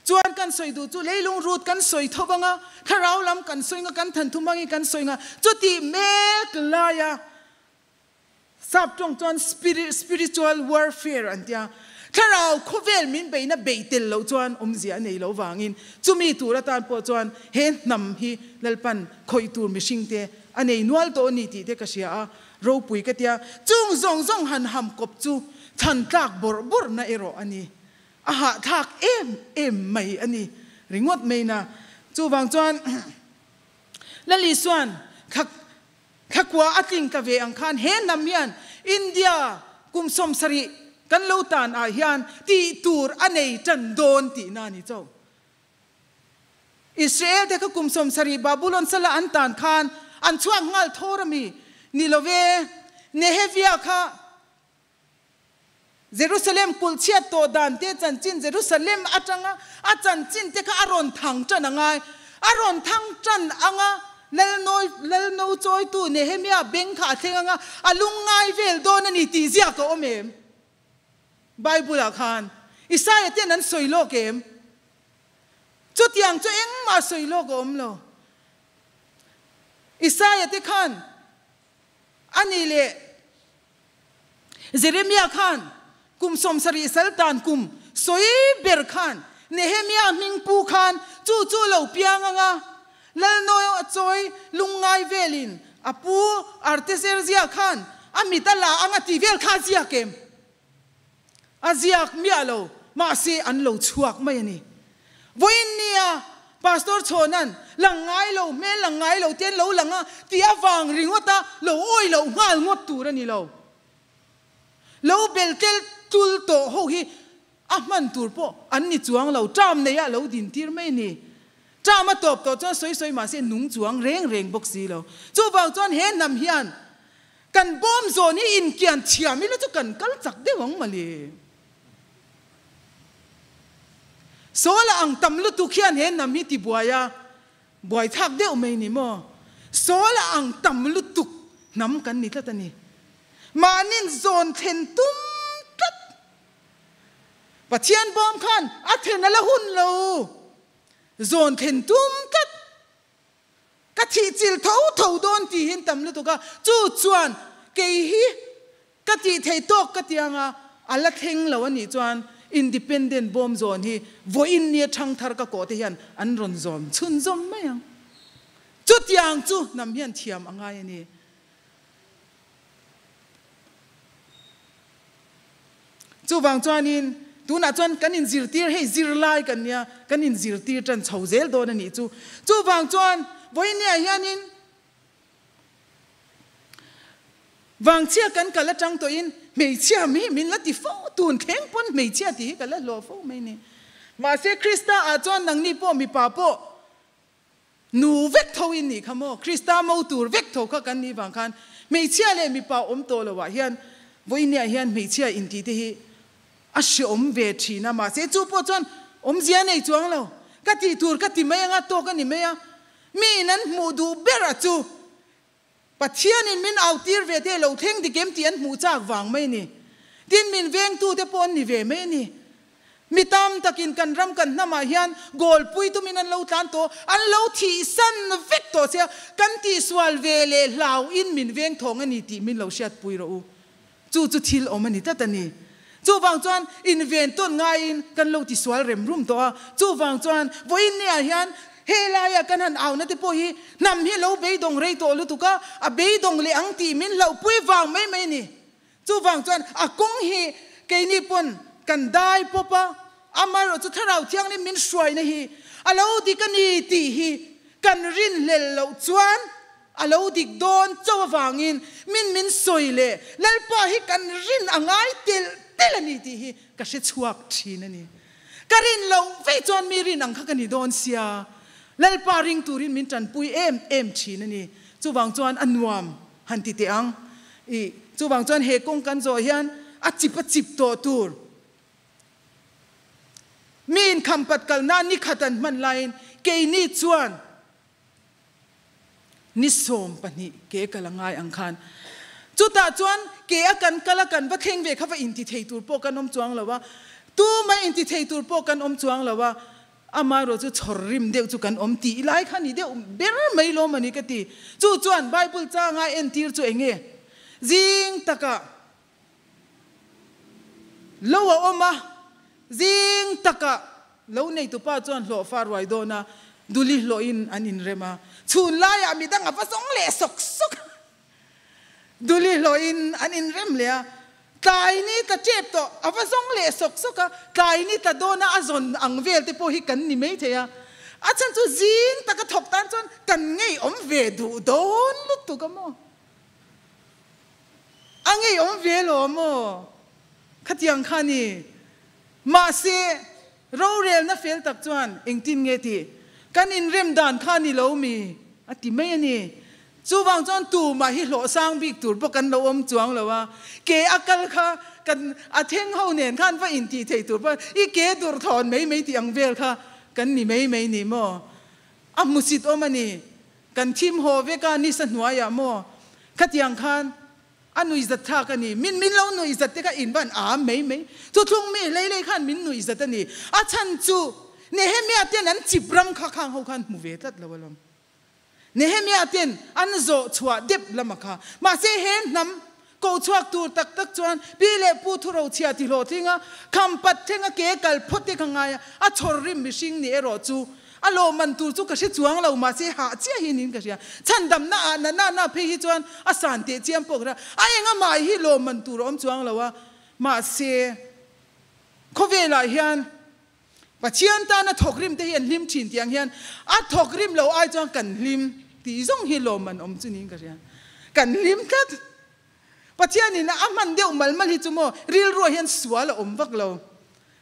Chuan kan sawi duh chu leilung rut kan sawi tho vang a, thlarau lam kan sawi nga, kan than thum angin kan sawi nga, chutih mek laia sap tawng chuan spiritual warfare an tia, thlarau khawvel min beihna beih tel loh chuan awmzia a nei lo vangin chumi tur atan pawh chuan he hnam hi Lalpan khawih tur mihring te a nei nual tawh a ni tih te ka hria a. Ropui ka tia, chung zawng zawng han ham kawp chu chhan tlak bawrh bawrhna erawh a ni. A hahthlak em em mai a ni ringawt mai na. Chuvang chuan Lali chuan thla thlakua a tling ta ve ang khan he hnam hian India kum 70 kan lo tan ah hian tih tur a nei tan dawn tihna a ni chauh. Israel te kha kum 70 Babulon sala an tan khan an chhuak nghal thawr a mi? Ni lo ve. Nehevia kha Jerusalem kulh chhiat tawh dan te chanchin Jerusalem atanga a chanchin te kha a rawn thang tan a ngai. A rawn thang tan anga Lalnawi Lalno chawitu Nehemia beng kha a thleng anga a lungngai vel dawn a ni tih ziak a awm em? Bible ah khan Isaiah ten an sawi lawk em? Chutiang chu engmah sawi lawk a awm lo. Isaiah te khan a ni leh Jeremiah khan kum 70 sal tan kum sawi ber khan Nehemiah hming pu khan chu chu lo piang anga Lalnawi a chawi lungngai velin a pu Artaxerxes khan a mit a la anga ti vel kha a ziak em? A ziak miah lo, mahse an lo chhuak mai a ni. Vawiin nia Pastor Chhawna'n lang ngai lo, hmel lang ngai lo te an lo lang a tih avang ringawt a lo awi loh nghal ngawt tur a ni lo. Lo bel tel tul tawh ho hi. A hman tur pawh an ni chuang lo, term neia lo din tir mai a ni. Term a tawp tawh chuan sawi sawi mahse nung chuang reng reng bawk si lo. Chuvang chuan he hnam hian kan bawm zawn hi inkian thiam ila chu kan kal chak deuh ang mawle. Sawl a ang tam lutuk hian he hnam hi tibuai a buaithlak deuh mai ni maw? Sawl a ang tam lutuk hnam kan ni tlat a ni. Mahnin zawn thlen tum tlat. Pathian bawm khan a then a la hun lo. Zawn thlen tum tlat. Ka thih chil tho tho dawn tihin tam lutuk a, chu chuan kei hi ka tih thei tawk ka ti anga a la thleng lo a nih chuan Independent bawm zawn hi vawiin nia thangthar ka kawh te hian an rawn zawm chhunzawm mai ang. Chutiang chu hnam hian thiam a ngai a ni. Chuvang chuanin tunah chuan kan inzirtir hei zirlai kan nia, kan inzirtir tan chho zel dawn a nih chu. Chuvang chuan vawinia hianin vangchhia kan kal atang tawhin hmeichhia mi min la ti fo, tun thleng pawn hmeichhia tih hi ka la hlawh fo mai ni. Mahse Krista ah chuan nangni pawh mipa pawh Nu vek tho in nih kha maw? Krista mo tur vek tho kha kan nih vang khan hmeichhia leh mipa awm tawh lo ah hian vawinia hian hmeichhia intih te hi a hreawm ve thin a, mahse chu pawh chuan awmzia nei chuang lo. Ka tih tur ka ti mai anga tawk a ni mai a, mi in an hmuh duh ber a chu Pathianin min au tir ve te lo thleng dik em tih an hmuh chak vang mai a ni. Tin, min vengtute pawh an ni ve mai a ni. Mi tam takin kan ram kan hnamah hian goal pui tumin an lo tlan tawh, an lo thihsan vek tawh che a, kan tihsual ve leh hlauhin min veng thawng a ni tih min lo hriatpui rawh u. Chu chu thil awm a ni tlat a ni. Chuvang chuan inven tawn ngaiin kan lo tisual rem rum tawh a. Chuvang chuan vawiin niah hian helaia kan han auna te pawh hi hnam hi lo beidawng rei tawh lutuk a, a beidawng leh ang tih min hlauhpui vang mai mai a ni. Chuvang chuan a kawng hi keini pawn kan dai pawp a, amaherawh chu Thlarau Thianghlim min hruaina hi a lo dik a ni tih hi kan rinhlelh loh chuan A lo dik dawn chauh avangin min min sawi leh Lalpa hi kan rin a ngai telh telh a ni tih hi ka hre chhuak thin a ni. Ka rin loh vei chuan mi rin ang kha ka ni dawn sia, Lalpa ring turin min tanpui em em thin a ni. Chuvang chuan a nuam han ti teh ang. I chuvang chuan he kawng kan zawh hian a chip a chip tawh tur. Mi inkhampat kal nan ni khat an hman laiin keini chuan Ni 12 ke kal a ngai ang khan. Chutah chuan ke a kan kal a kan va thleng ve kha va inti thei tur pawh kan awm chuang lo a, tuma inti thei tur pawh kan awm chuang lo a, amaherawh chu chhawr rim deuh chu kan awm tih lai kha ni deuh ber mai lawm a ni ka ti. Chu chuan Bible changa entir chu eng nge? Zing takah Lo a awm a, zing takah lo neitupa chuan hlawhfa ruai dawn a, duli hlawhin an inrem a, chhun laiah midang a va zawng leh sawk sawk a, duli hlawhin an inrem leh a, tlai ni tla tep tawh a va zawng leh sawk sawk a, tlai ni tla dawna a zawn ang vel te pawh hi kan ni maithei a, a chhan chu zing taka thawk tan chuan kan ngeiawm ve duh dawn lutuk a maw? A ngeiawm ve lo maw? Khatiang kha ni. Mahse, rorelna fel tak chuan engtin nge tih? Kan inrem dan kha ni lo mi? A ti mai a ni. Chuvang chuan tumah hi hlawh sang bik tur pawh kan lo awm chuang lo a. Ke a kal kha kan a theng ho nen khan va intih theih tur pawh i ke dur thawn mai mai tih ang vel kha kan ni mai mai ni maw? A hmusit awm a ni. Kan thim haw vek a, nisa hnuaiah maw? Khatiang khan a nuihzat thlak a ni. Min min lo nuihzat te kha in van am mai mai. Thuthlung mi hlei hlei khan min nuihzat a ni. A chhan chu Nehemia ten an chip ram kha khang ho khan hmu ve tlat lo alawm. Nehemia ten an zawh chhuah dep lam a kha. Mahse he hnam ko chhuak tur tak tak chuan pi leh pu thurochhia ti hlawhtling a, kham pat thleng a ke kal phawt te kha ngai a, a chhawr rim mihring nih erawh chu A lawmman tur chu ka hre chuang lo, mahse hah chiah hi niin ka hria. Chhandamna ah na na na phei hi chuan a san teh chiam pawh ka hria. A enga mai hi lawmman tur a awm chuang lo a, mahse khawvelah hian Pathian tana thawk rim te hi an hlim thin tih ang hian a thawk rim lo ai chuan kan hlim tih zawng hi lawmman awm chu niin ka hria. Kan hlim tlat. Pathianin a hman deuh mal mal hi chu maw rilruah hian sual a awm vak lo.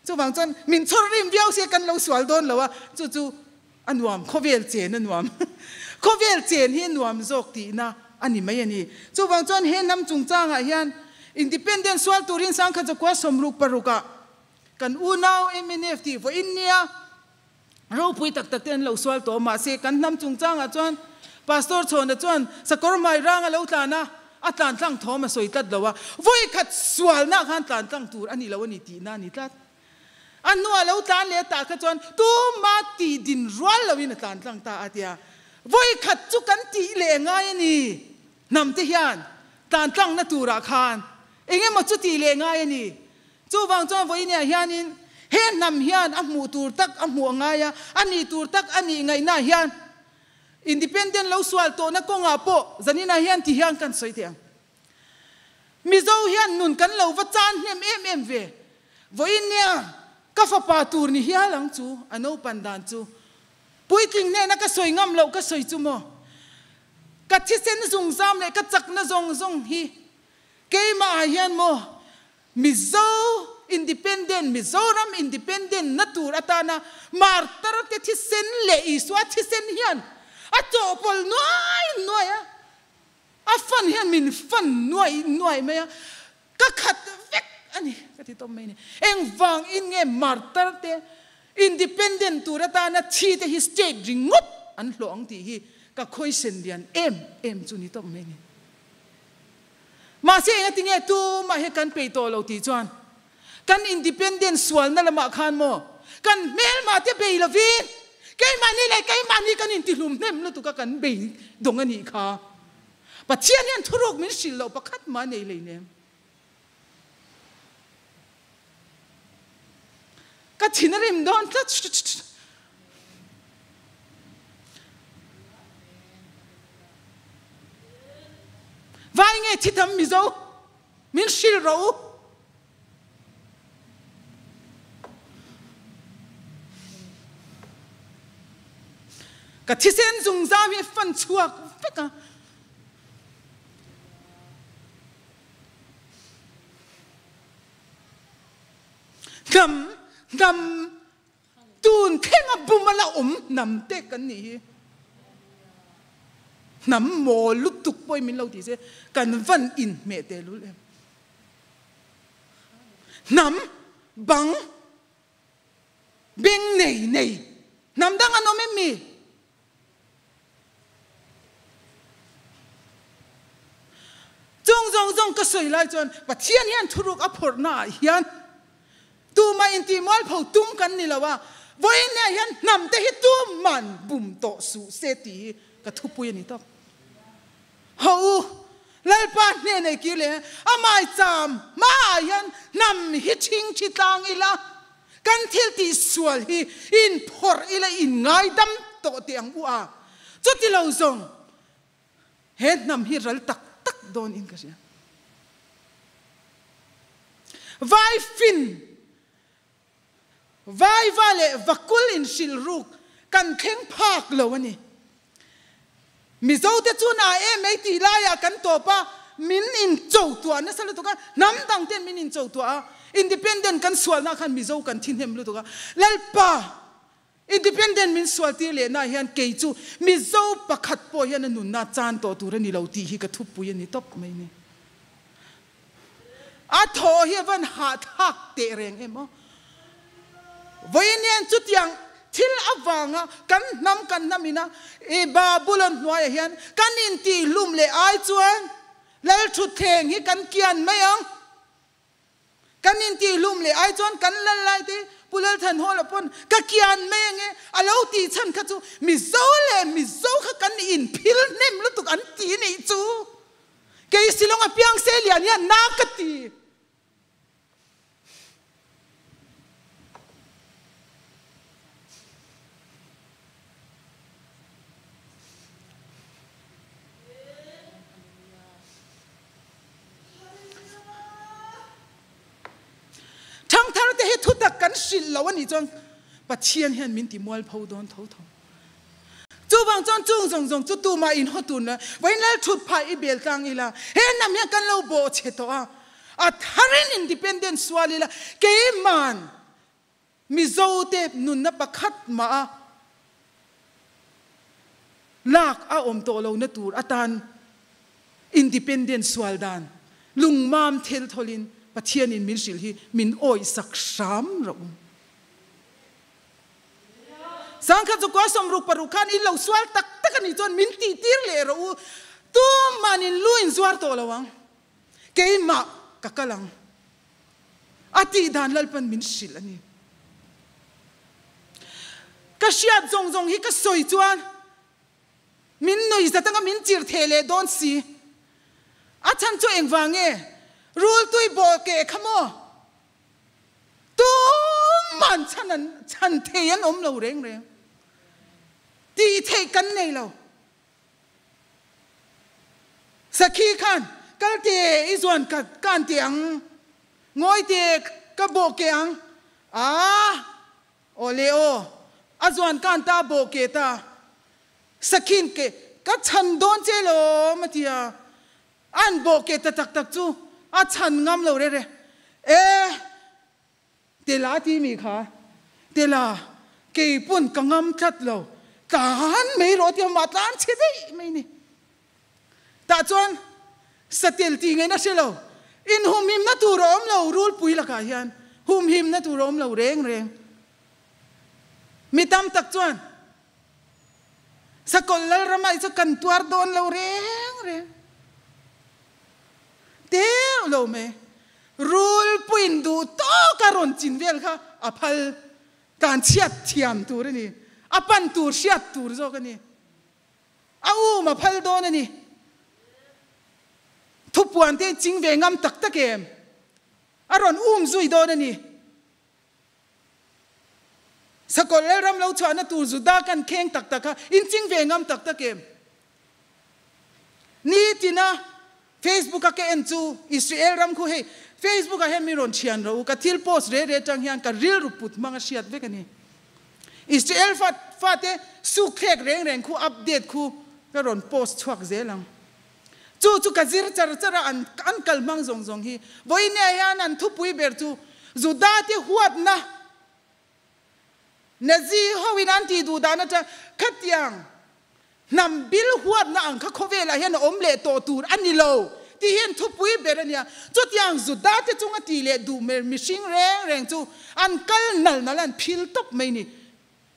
Chuvang chuan min chhawr rim viau se kan lo sual dawn lo a, chu chu a nuam, khawvel chen a nuam. Khawvel chen hi a nuam zawk tihna a ni mai a ni. Chuvang chuan he hnam chungchangah hian Independent sual turin sangkhat zakua 66 ah kan unau mnf tih vawiin nia ropui tak tak te an lo sual tawh mahse kan hnam chungchangah chuan Pastor Chhawna chuan sakawr hmai rang a lo tlan a, a tlan tlang thawm a sawi tlat lo a, vawi khat sualna khan tlan tlang tur a ni lo a ni tihna a ni tlat. A hnuah lo tlan leh tah kha chuan tuma tih din rual loin a tlan tlang ta a tia. Vawi khat chu kan tih leh ngai a ni hnam te hian tlan tlangna turah khan eng emaw chu tih leh ngai a ni. Chuvang chuan vawiiniah hianin he hnam hian a hmuh tur tak a hmuh a ngai a, a nih tur tak a nih ngaihnaah hian Independent lo sual tawhna kawngah pawh zaninah hian ti hian kan sawi thei ang. Mizo hian nun kan lo va chan hnem em em ve. Vawiinia ka fapa tur ni hial ang chu a naupan dan chu. Puitling hnena ka sawi ngam loh ka sawi chu maw? Ka thisen zungzam leh ka chakna zawng zawng hi keimah ah hian maw Mizo Independent, Mizoram Independent na tur atana martar te thisen leh Isua thisen hian a chawhpawlh nuai nuai a, a fan hian min fan nuai nuai mai a, ka khat vek a ni ka ti tawp mai a ni. Engvang in nge martar te Independent tur atana thi te hi state ringawt an hlawh ang tih hi ka khawiisen lian em em chu ni tawp mai a ni. Mahse engati nge tumah hi kan peih tawh lo tih chuan kan independent sualna lamah khan maw kan hmelmah te bei lovin keimahni leh keimahni kan intihlum hnem lutuk a kan bei dawng a nih kha. Pathian hian thuruk min hrilh loh pakhat mah nei hleinem. Ka thin a rim dawn tlat. Vai nge thi tham Mizo min hrilh rawh u. Ka thisen zungzam hi fan chhuak vek a. Hnam hnam tun thlenga bum a la awm hnam te kan nih hi. Hnam mawl lutuk pawhin min lo ti se kan van inhmeh teh lul em. Hnam bang beng nei nei hnam dang an awm em mi? Chung zawng zawng ka sawi lai chuan Pathian hian thuruk a phawrhna ah hian tumah intih mualpho tum kan ni lo a, vawiin hneh hian hnam te hi tuman bum tawh suh se tih hi ka thupui a ni tawp. Haw u, Lalpa hneh nei kir leh a maicham hmaah hian hnam hi ṭhing ṭhi tlang ila, Kan thil tih sual hi in phawrh ila in ngaidam tawh teh ang u a, chuti lo zawng he hnam hi ral tak tak dawn in ka hria. Vai fin, vaiva leh vakul in hrilh ruk kan thleng phak lo a ni. Mizo te chu na em ei tih laiah kan tawp a, min in cho tuah nasa lutuk a, hnam dang ten min in cho tuah a, independent kan sualna khan Mizo kan thi hnem lutuk a, Lalpa independent min sual tir leh na hian kei chu Mizo pakhat pawh hian a nunna chan tawh tur a ni lo tih hi ka thupui a ni tawp mai ni. A thaw hi a van hahthlak teh reng em aw. Vawiin hian chutiang thil avanga kan hnam kan hnam ina i Babulon hnuaiah hian kan intihlum leh ai chuan Lalthutthleng hi kan kian mai ang. Kan intihlum leh ai chuan kan lal lai te Pu Lalthanhawla pawn ka kian mai ange a lo tih chhan kha chu Mizo leh Mizo kha kan inphil hnem lutuk an ti nih chu. Kei Shillong a piang se lian hian na ka ti. Thangthar te hi thutak kan hrilh lo a nih chuan Pathian hian min ti mualpho dawn tho tho. Chuvang chuan chung zawng zawng chu tumah in haw tun la, vawiin lal thut phah i bel tlang ila, he hnam hian kan lo bawh chhe tawh a, a tharin independent sual ila, keiman Mizote nunna pakhat mah a lak a awm tawh lohna tur atan Independent sual dan lungmam thel thawlin Pathianin min hrilh hi min awihsak hram rawh u. Sangkhat chu kua 66 khan in lo sual tak tak a nih chuan min tihtir leh rawh u, tumah in lu in zuar tawh lo ang, keimah ka kal ang a tih dan Lalpan min hrilh a ni. Ka hriat zawng zawng hi ka sawi chuan Min nui zat anga min chir theh leh dawn si. A chhan chu engvang nge? Rultui bawh keh kha maw? Tuman chhan an chhan thei an awm lo reng reng. Tih theih kan nei lo. Sakhi khan kal teh i zuan ka kan teh ang, ngawi teh ka bawh keh ang. Aah! Aw le aw, a zuan kan ta bawh ke ta, sakhin ke ka chhan dawn che lawm a ti a, an bawh ke ta tak tak chu a chhan ngam lo re re. E, Tela ti mi kha, Tela, kei pawn ka ngam tlat lo, tlan mai rawh a ti a, mah tlan chhe daih mai ni. Tah chuan satel tih ngaihna hre lo, inhumhimna tur a awm lo, rulpui lakah hian humhimna tur a awm lo reng reng. Mi tam tak chuan sakawlh lalrama hi chu kan tuar dawn lo reng reng. Teuh lo mai, rulpuiin duh tawka rawn chin vel kha a phal tlan chhiat thiam tur a ni, a pan tur hriat tur zawk a ni. A um a phal dawn a ni. Thupuan te ching ve ngam tak tak em? A rawn um zui dawn a ni. Sakawlh Lalram lo chhuahna tur Juda kan kheng tak tak a, in ching ve ngam tak tak em? Nitina Facebook a ka en chu Israel ram khu hei Facebook ah hian mi rawn thian rawh u, ka thil post re re tang hian ka rilru put hmang a hriat vek a ni. Israel fa fate suk thlek reng reng khu update khu ka rawn post chhuak zel ang. Chu chu ka zir char char a an an kal hmang zawng zawng hi. Vawiin hian an thupui ber chu Juda te huatna Nazi ho in an tih duh dan atang khatiang hnam bil huatna ang kha khawvelah hian a awm leh tawh tur a ni lo tih hian thupui ber a nia. Chutiang Juda te chunga tih leh duh mer mihring reng reng chu an kal nal nal an phil tawp mai ni.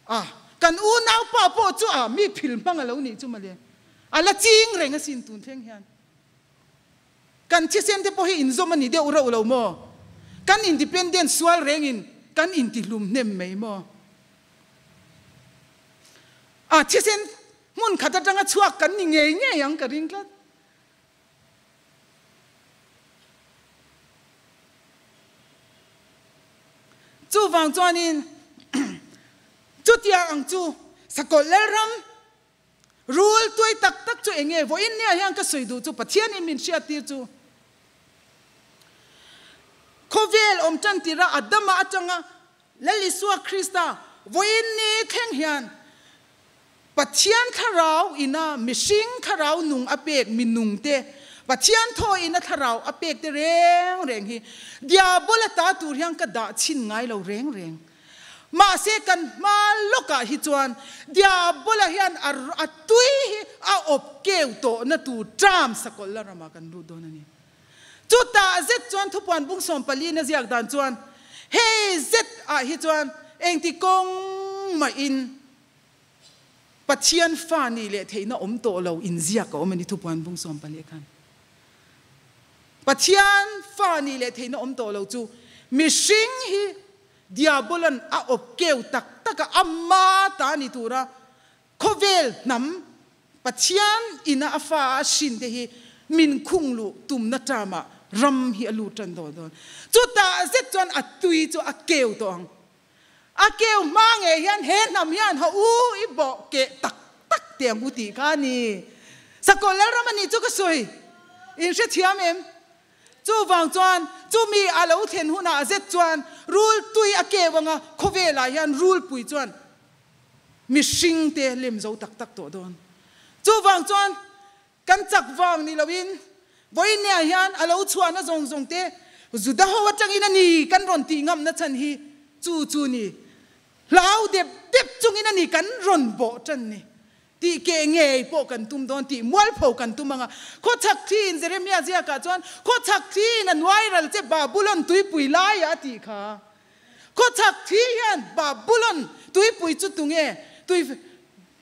A, kan unaupa pawh chu a mi phil hmang a lo nih chu mawle. A la ching reng asin tun thleng hian. Kan thisen te pawh hi inzawm a ni deuh reuh lo maw? Kan independent sual rengin kan intihlum hnem mai maw? A thisen hmun khat atanga chhuak kan ni ngei ngei ang ka ring tlat. Chuvang chuanin chutiang ang chu Sakawlh Lalram Rul tuai tak tak chu eng nge? Vawiin nia hian ka sawi duh chu Pathianin min hriattir chu khawvel awm tan tira Adama atanga Lal Isua Krista vawiin ni thleng hian Pathian thlarau ina mihring thlarau nung a pek mi nung te Pathian thaw ina thlarau a pek te reng reng hi Diabola ta tur hian ka dah chhin ngai lo reng reng. Mahse kan hma lawkah hi chuan Diabola hian a a tui hi a awp keu tawhna tur ṭam sakawlh la ramah kan lut dawn a ni. Chutah zet chuan thupuan bung 14 a ziak dan chuan hei zet ah hi chuan engti kawng mahin Pathian fa nih leh theihna awm tawh lo inziak a awm a ni thupuan bung 14 khan. Pathian fa nih leh theihna awm tawh lo chu mihring hi Diabolan a awp keu tak tak a, ama ta ni tura khawvel hnam Pathian ina a fa a hrin te hi min khung luh tumna term-ah ram hi a lut tan dawn dawn. Chutah zet chuan a tui chu a keu tawh ang. A keu hma ngei hian he hnam hian ha u i bawh keh tak tak teh ang u tih kha a ni. Sakawlh Lalram a nih chu ka sawi. In hrethiam em? Chuvang chuan chumi a lo thlen hunah zet chuan rul tui a keu anga khawvelah hian rulpui chuan mihring te lem zo tak tak tawh dawn. Chuvang chuan kan chak vang ni loin vawiinniah hian a lo chhuahna zawng zawng te Juda ho atangin a ni kan rawn tih ngamna chhan hi chu chu ni. Hlau dep dep chungin a ni kan rawn bawh tan ni. Tih keh ngei pawh kan tum dawn tih mualpho kan tum ang a. Khawchhak thliin Jeremia ziakah chuan, Khawchhak thliin a nuai ral che Babulon tuipui laiah a tih kha. Khawchhak thli hian Babulon tuipui chu tunge? Tui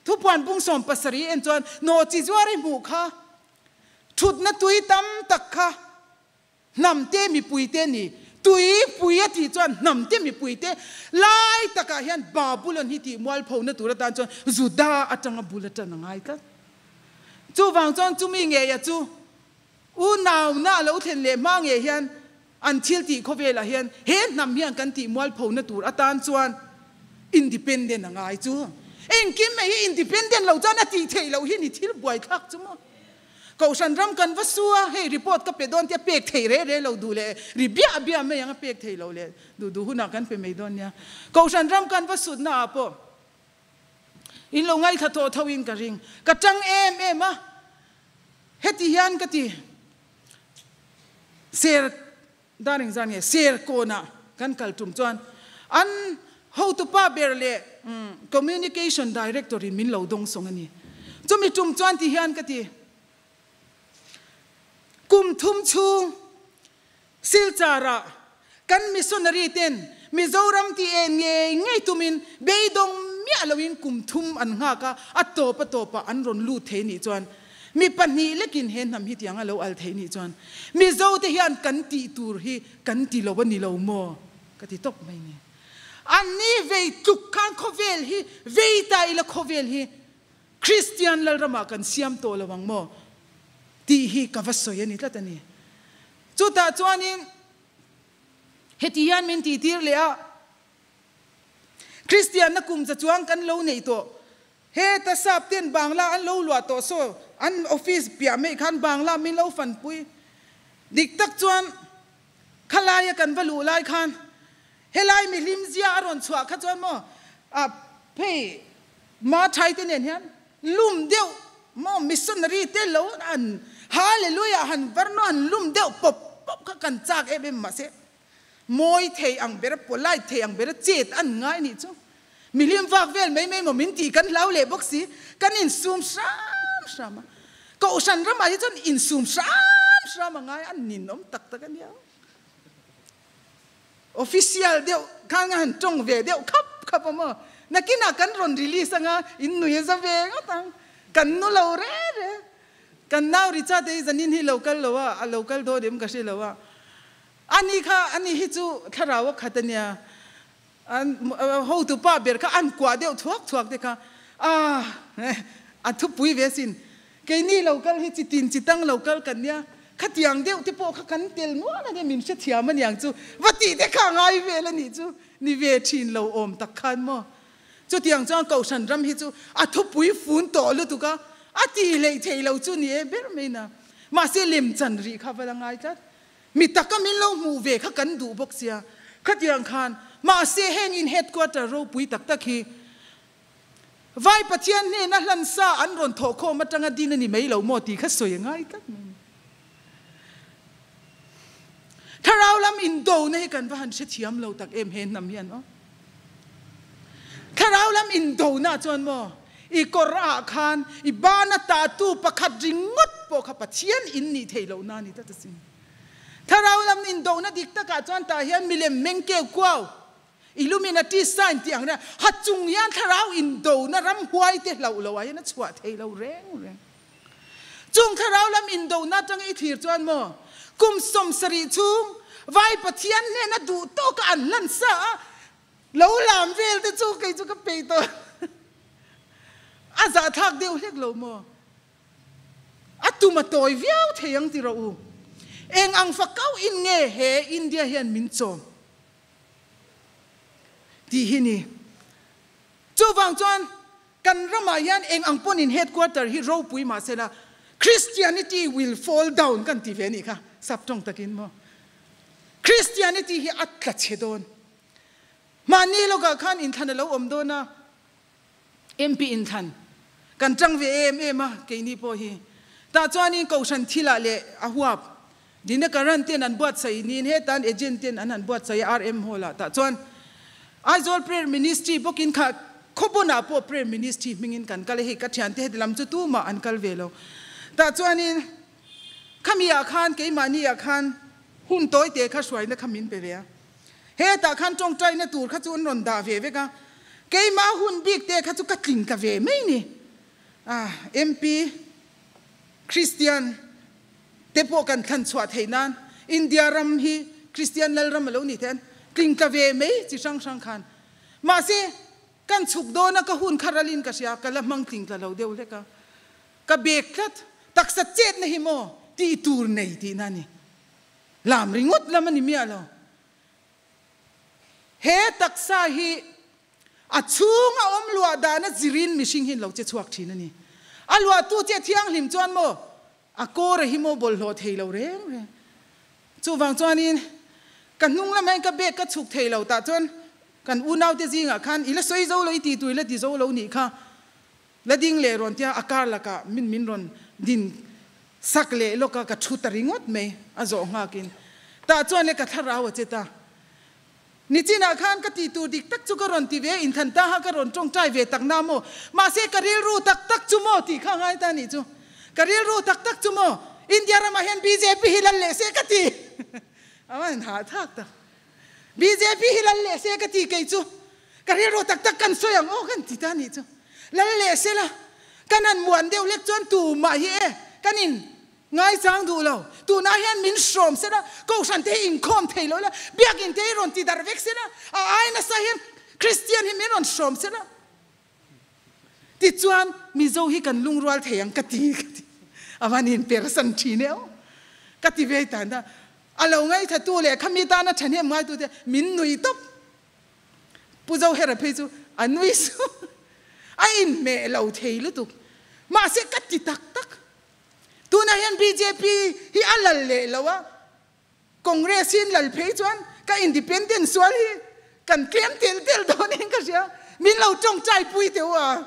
thupuan bung 70 en chuan nawhchi zuar i hmuh kha. Thutna tui tam tak kha. Hnamte mipuite ni. Tuipui a tih chuan hnamte mipuite lai takah hian Babulon hi tih mualphona tur atan chuan Juda atanga bul a tan a ngai tlat. Chuvang chuan chumi ngeia chu unauna a lo thlen leh hma nge hian an thil tih khawvelah hian he hnam hian kan tih mualphona tur atan chuan independent a ngai chu. Engkim mai hi independent lo chuan a tih theih loh hi ni thil buaithlak chu maw. Kohhran ram kan va su a, hei report ka pe dawn tia pek thei re re lo duh leh ri biah biah mai ang a pek thei lo leh duh duh hunah kan pe mai dawn nia. Kohhran ram kan va sutna ah pawh in lo ngaithla tawh tho in ka ring. Ka tang em em a, heti hian ka ti ser Dar engzat nge Serkawnah kan kal tum chuan an hotupa ber leh Communication Director in min lo dawng sawng a ni. Chumi tum chuan ti hian ka ti, Kum thum chhung Silchar-ah kan missionary ten Mizoram ti en ngei ngei tumin beidawng miah loin kum thum an nghak a, a tawp a tawpah an rawn lut thei nih chuan Mi pahnih lekin he hnam hi tiang a lo al theih nih chuan Mizo te hian kan tih tur hi kan ti lo a ni lo maw? Ka ti tawp mai ni. An ni vei tluk khan khawvel hi vei ta ila khawvel hi Kristian Lalramah kan siam tawh lo ang maw? Tih hi ka va sawi a ni tlat a ni. Chutah chuanin heti hian min tihtir leh a, Kristianna kum za chuang kan lo neih tawh. Heta sap ten Bangla an lo luah tawh saw an office piah mai khan Bangla min lo fanpui. Dik tak chuan khalaia kan va luh lai khan helai mihlim zia a rawn chhuah kha chuan maw ah phei ma thai te nen hian lum deuh maw missionary te lo an hallelujah han varno han lum deuh pawp pawp kha kan chak em em mahse Mawi thei ang ber, polite thei ang bera chet an ngai nih chu. Mihlim vak vel mai mai maw min tih kan hlau leh bawk si, kan insum hram hram a. Kohhran ramah hi chuan insum hram hram a ngai, a ninawm tak tak a nia. Official deuh khan a han tawng ve deuh khap khap a maw. Nakinah kan rawn release anga in nui a za ve ngawt ang. Kan nu lo re re. Kan nau Richard hi zanin hi lo kal lo a, a lo kal dawn em ka hre lo a. Ani kha, ani hi chu thlarau a khat a nia. An hotu pa ber kha an kuah deuh thuak thuak te kha ah a thupui ve asin. Keini lo kal hi chi tin chi tang lo kal kan nia. Khatiang deuh te pawh kha kan tel nual a nia, min hrethiam a niang chu. Va tih te kha a ngai vel a nih chu. Ni ve thin lo awm tak khan maw. Chutiang chuan Kohhran ram hi chu a thupui fun tawh lutuk a, a tih hleih theih lo chu ni e ber mai na. Mahse lemchan rih kha va la ngai tlat. Mi taka min lo hmuh ve kha kan duh bawk sia. Khatiang khan mahse heng in headquarter ropui tak tak hi Vai Pathian hnena hlan sa an rawn thawh khawm atanga din a ni mai lo maw tih kha sawi a ngai tlat mai ni. Thlarau lam indona hi kan va han hrethiam lo tak em he hnam hian aw. Thlarau lam indona chuan maw i kawr ah khan i bana tatu pakhat ringawt pawh kha Pathian in nih theih loh na a ni tlat asin. Thlarau lam indona dik takah chuan tah hian milem meng keu kuau, Illuminati sign tih ang reng ha chung hian thlarau indona ramhuai te hlauh loh ah hian a chhuah thei lo reng reng. Chung thlarau lam indona atanga i thlir chuan maw kum 70 chhung Vai Pathian hnena duh tawka an hlan sa a, Lo lam vel te chu kei chu ka peih tawh. A zahthlak deuh hlek lo maw? A tum a tawi viau thei ang ti rawh u. Eng ang fa kau in nge he India hian min chawm tih hi ni. Chuvang chuan kan ramah hian eng ang pawhin headquarter hi ropui mahsela Christianity will fall down kan ti ve a nih kha sap tawng takin maw. Christianity hi a tla chhe dawn. Mahni lawkah khan inthlan a lo awm dawn a, MP inthlan kan tang ve em em a keini pawh hi. Tah chuanin Kohhran thilah leh a huap Dinakaran ten an buatsaih niin hetan agent ten an han buatsaih a RM Hall ah tah chuan. Aizawl Prayer Ministry bawkin kha khawpawnah pawh Prayer Ministry hmingin kan kal a, hei ka thiante heti lam chu tumah an kal ve lo. Tah chuanin khami ah khan keimahni ah khan hun tawi te kha hruaina kha min pe ve a. Hetah khan tawngtaina tur kha chu an rawn dah ve vek a, keimah hun bik te kha chu ka tling ta ve mai ni. Ah, MP Christian te pawh kan thlan chhuah theih nan India ram hi Christian lal ram a lo nih theih an tling tla ve mai chi hrang hrang khan. Mahse, kan chhuk dawn a ka hun kha ralin ka hria, ka la hmang tling tla lo deuh hlek a. Ka bek tlat, taksa chetna hi maw tih tur nei tihna a ni. Lam ringawt lam a ni miah lo. He taksa hi a chhung a awm luah dana zirin mihring hi an lo che chhuak thin a ni. A luahtu che thianghlim chuan maw a kawr a hi maw bawlhhlawh thei lo reng reng. Chuvang chuanin ka hnung lamah hian ka bag ka chhuk thei lo tah chuan kan unaute zingah khan i la sawi zo lo i ti tur i la ti zo lo nih kha la ding leh rawn tia a kar lakah min min rawn din sak leh lawk a ka thu ta ringawt mai a zawh nghakin tah chuan le ka thlarau a che ta. Nichinah khan ka tih tur dik tak chu ka rawn ti ve, inthlan ta ha ka rawn tawngtai ve tak na maw? Mahse ka rilru tak tak chu maw tih kha a ngai ta nih chu. Ka rilru tak tak chu maw? India ramah hian bjp hi lal leh se ka ti. A van hahthlak tak. Bjp hi lal leh se ka ti kei chu. Ka rilru tak tak kan sawi ang aw kan ti ta nih chu. Lal leh se la, kan han muan deuh lek chuan tumah hi e kan in Ngaichang duh lo. Tunah hian min hrawm se la, Kohhran te hi inkhawm thei lo la, Biakinn te hi rawn ti darh vek se la, a ai nasa hian Kristian hi min rawn hrawm se la. Tichuan Mizo hi kan lungrual thei ang ka ti ka ti. A van inpersan thin e aw. Ka ti ve tan a. A lo ngaithatu leh khami tana thahnem ngaitute min nui tawp. Pu Zohera phei chu a nui suh. A inhmeh lo thei lutuk. Mahse ka ti tak tak. Tunah hian bjp hi a lal leh lo a, Congress hi an lal phei chuan ka independent sual hi kan tlem tel tel dawn in ka hria, min lo tawngtai pui teh u a.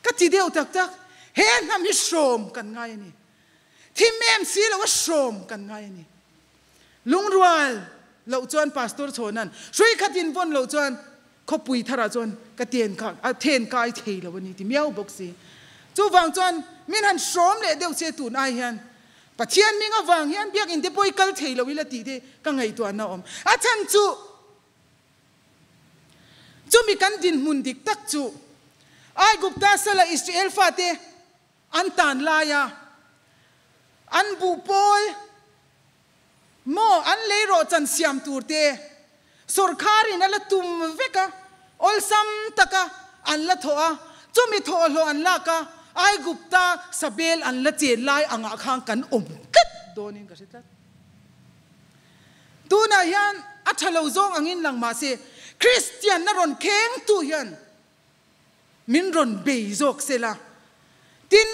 Ka ti deuh tak tak, he hnam hi hrawm kan ngai a ni. Thim em si lo a hrawm kan ngai a ni. Lungrual loh chuan Pastor Chhawna'n hrui khatin vawn loh chuan khawpui tharah chuan ka ten kha a then kai thei lo a ni ti miau bawk si. Chuvang chuan min han hrawm leh deuh che tun ai hian Pathian hming avang hian biakinn te pawh i kal thei lo ila tih te ka ngaihtuahna a awm. A chhan chu chumi kan dinhmun dik tak chu Aigupta sala Israel fate An tan laia an buh pawl maw an lei rawhchan siam tur te sawrkharin a la tum vek a, awlsam taka an la thawh a, chumi thawhhlawh an lak a, Aigupta sabel an la chen lai angah khan kan awm tlat dawnin ka hre tlat. Tunah hian a tha lo zawng angin lang mahse Kristianna rawn khengtu hian Min rawn bei zawk se la. Tin,